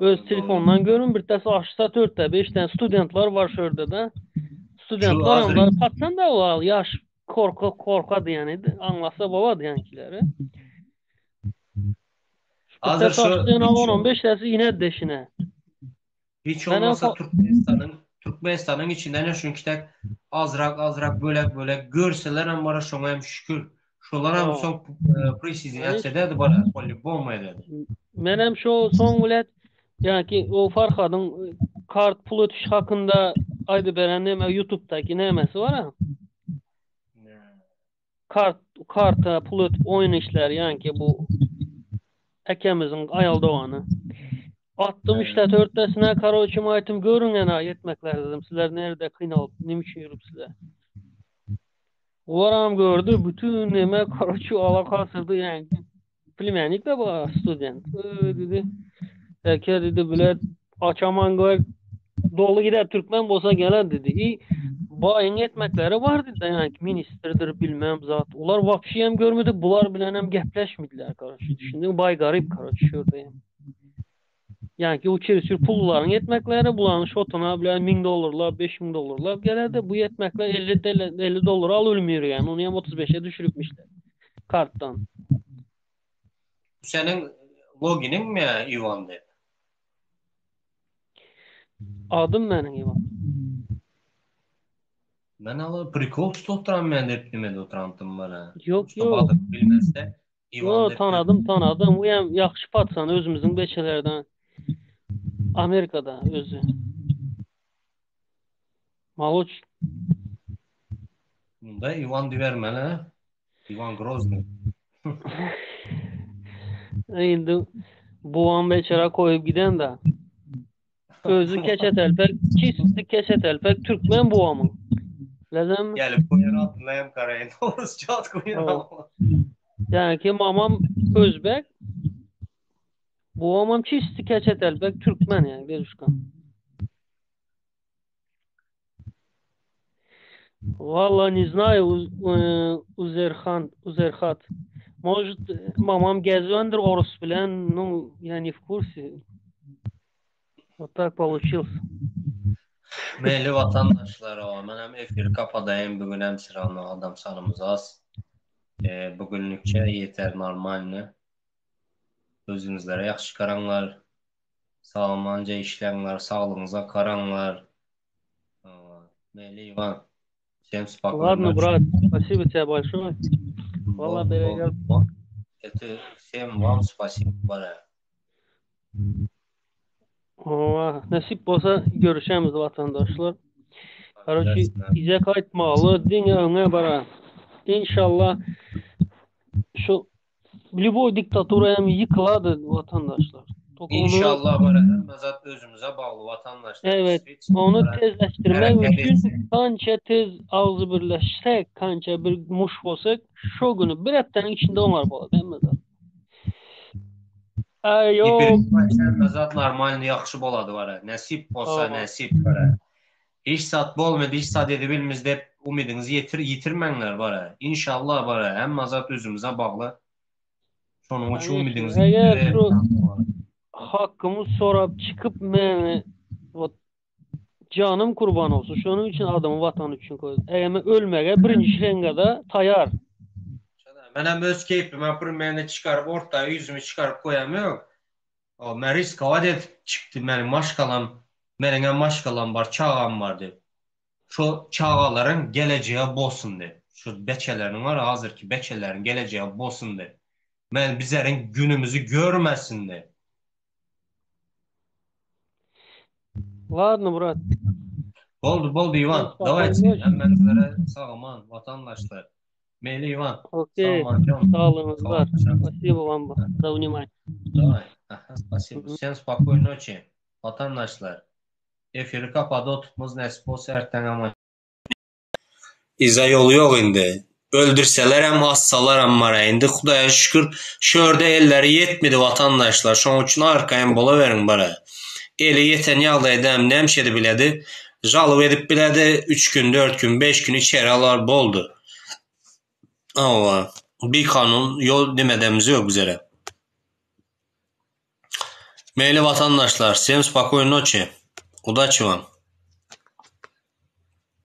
Öz telefondan görün bir tane açsa törtte beş tane studentlar var şurada da. Studentlar onlar patsan da olar yaş. korka korka diýen aňlasa bolady ýaňkyları. Hazır şu 10-15 desi iner deşine. Hiç olmasa Türkmenistanyň Türkmenistanyň içinden şunki tek azrak azrak bölek bölek görseler hem bara şoňa hem şükür. Şolar hem soň prisizinýat ederdi bara polibom ederdi. Men hem şo soň bilen ýa-ki o Farhadyň kart pul ötüş hakynda aýdyp beren näme YouTube'daky nämesi bar ha. Kart karta pul ötüp oýun işler ýa-ki bu ekemiziň aýal dogany. Atdym işte törtdesine karoçim aýtym görüň ena ýetmekler dedim sizler nerde kynalyp nime üçin ýürüpsizler. Olam gördü bütün neme karoçi ala kasyrdy ýa Plymyanik de bu student. Ee, dedi. Eke dedi bile açaman gör dolu gider Türkmen bolsa geler dedi. İ baýyň etmekleri var dedi. Yani ministrdir bilmem zat. Ular vapşi hem görmedi. Bular bilen hem gepleşmediler karoçi. Düşündün bay garip karoçi şurada yani. Yani ki o çelisür pulların etmekleri buların şotuna bilen 1000 dolarlar 5000 dolarlar gelerdi. Bu etmekler 50 50 dolar al ölmüyor yani. Onu hem 35'e düşürüpmüşler. Karttan. Bu seniň loginiňmi Iwan diýip? Adym meniň Iwan. Men ala prikol tutup oturan men diýip nime oturantym bara. Ýok, ýok. Bilmezde Iwan Ýok, tanadym, tanadym. Bu hem ýagşy patsan özümiziň beçelerden. Amerikada özi. Maloç. Bunda Iwan dibermeli. Iwan Grozny. Indi buam beçara koyup giden de. Özü keçe telpek, çisti keçe telpek Türkmen buamın. Lazım. Gelip koyar adına hem karayın. Orası çat koyar. Yani ki mamam Özbek, buamam çisti keçe telpek Türkmen yani bir Valla не знаю, Uzerhan, Uzerhat. Может, mamam gezendir orus bilen, ну, я не в курсе. Вот так получился. Meyli vatandaşlar, o, men hem efiri kapadayım, bugün hem sıranı adam sanımız az. E, bugünlükçe yeter normalny. Özüňizlere ýagşy garaňlar. Sag-amanca işleňler, saglygyňyza garaňlar. Meyli Iwan. Всем спокойной Ладно, ночи. брат, спасибо тебе большое. Valla Bol, bereket. bol. Это всем вам спасибо. Bara. Ova, nesip bolsa görüşemiz vatandaşlar. Karoçi ize kaýtmaly, diňe öňe bara. İnşallah şu любой diktatura hem ýykylady vatandaşlar. Tok onu İnşallah bara hemme zat özümize bagly vatandaşlar. Evet, İsveç onu bara tezleştirmek hereket üçin etsin. kança tez ağzı birleşsek, kança bir muş bolsak, şo günü bir hepdenin içinde oňar bolar, hemme zat. Ay yok. Hemme zat normalny ýagşy bolady bara. Nesip bolsa Tamam. nesip bara. Hiç zat bolmady, hiç zat edebilmiz dep umydyňyzy ýetir ýitirmäňler bara. İnşallah bara hemme zat özümize bagly. Şonuň üçin Конечно. umydyňyzy Eger ýitirip şu hakkımı sorap çıkıp meni вот canım kurban olsun. Şonuň üçin adamı vatan üçin koydum. Eger men ölmege birinji şrengada taýar. Men hem öz keyfime bir meni çıkarıp ortaya yüzümü çıkarıp koyam yok. O men riskovat edip çıktı benim maşkalam, benim hem maşkalam var, çağam var dedi. Şu çağaların geleceği bolsun dedi. Şu beçelerin var hazır ki beçelerin geleceği bolsun dedi. Men bizlerin günümüzü görmesin dedi. Ладно, брат. Boldy, boldy Iwan. Spokojny Давайте. noć. Hemmenizlere sag aman vatandaşlar. Meyli Iwan. Sag Okey. aman can. Sağlığınız var. Sag Спасибо вам за внимание. Давай. Aha, spasibo. Hı hı. Всем спокойной ночи. Vatandaşlar. Efiri kapady otupmyz nesip bolsa erten aman. Iza ýoly ýok indi. Öldürseler hem assalar hem mara. Indi Hudaýa şükür şörde elleri ýetmedi vatandaşlar. Şonuň üçin arkaýyn bolaweriň bara. Eli ýeten ýagdaýda hem näme edip biledi? Jalyp edip biledi 3 gün, 4 gün, 5 gün içeri alar boldy. Awa, bir kanun yol demedemiz yok bizlere. Meyli vatandaşlar, всем спокойной ночи. Удачи вам.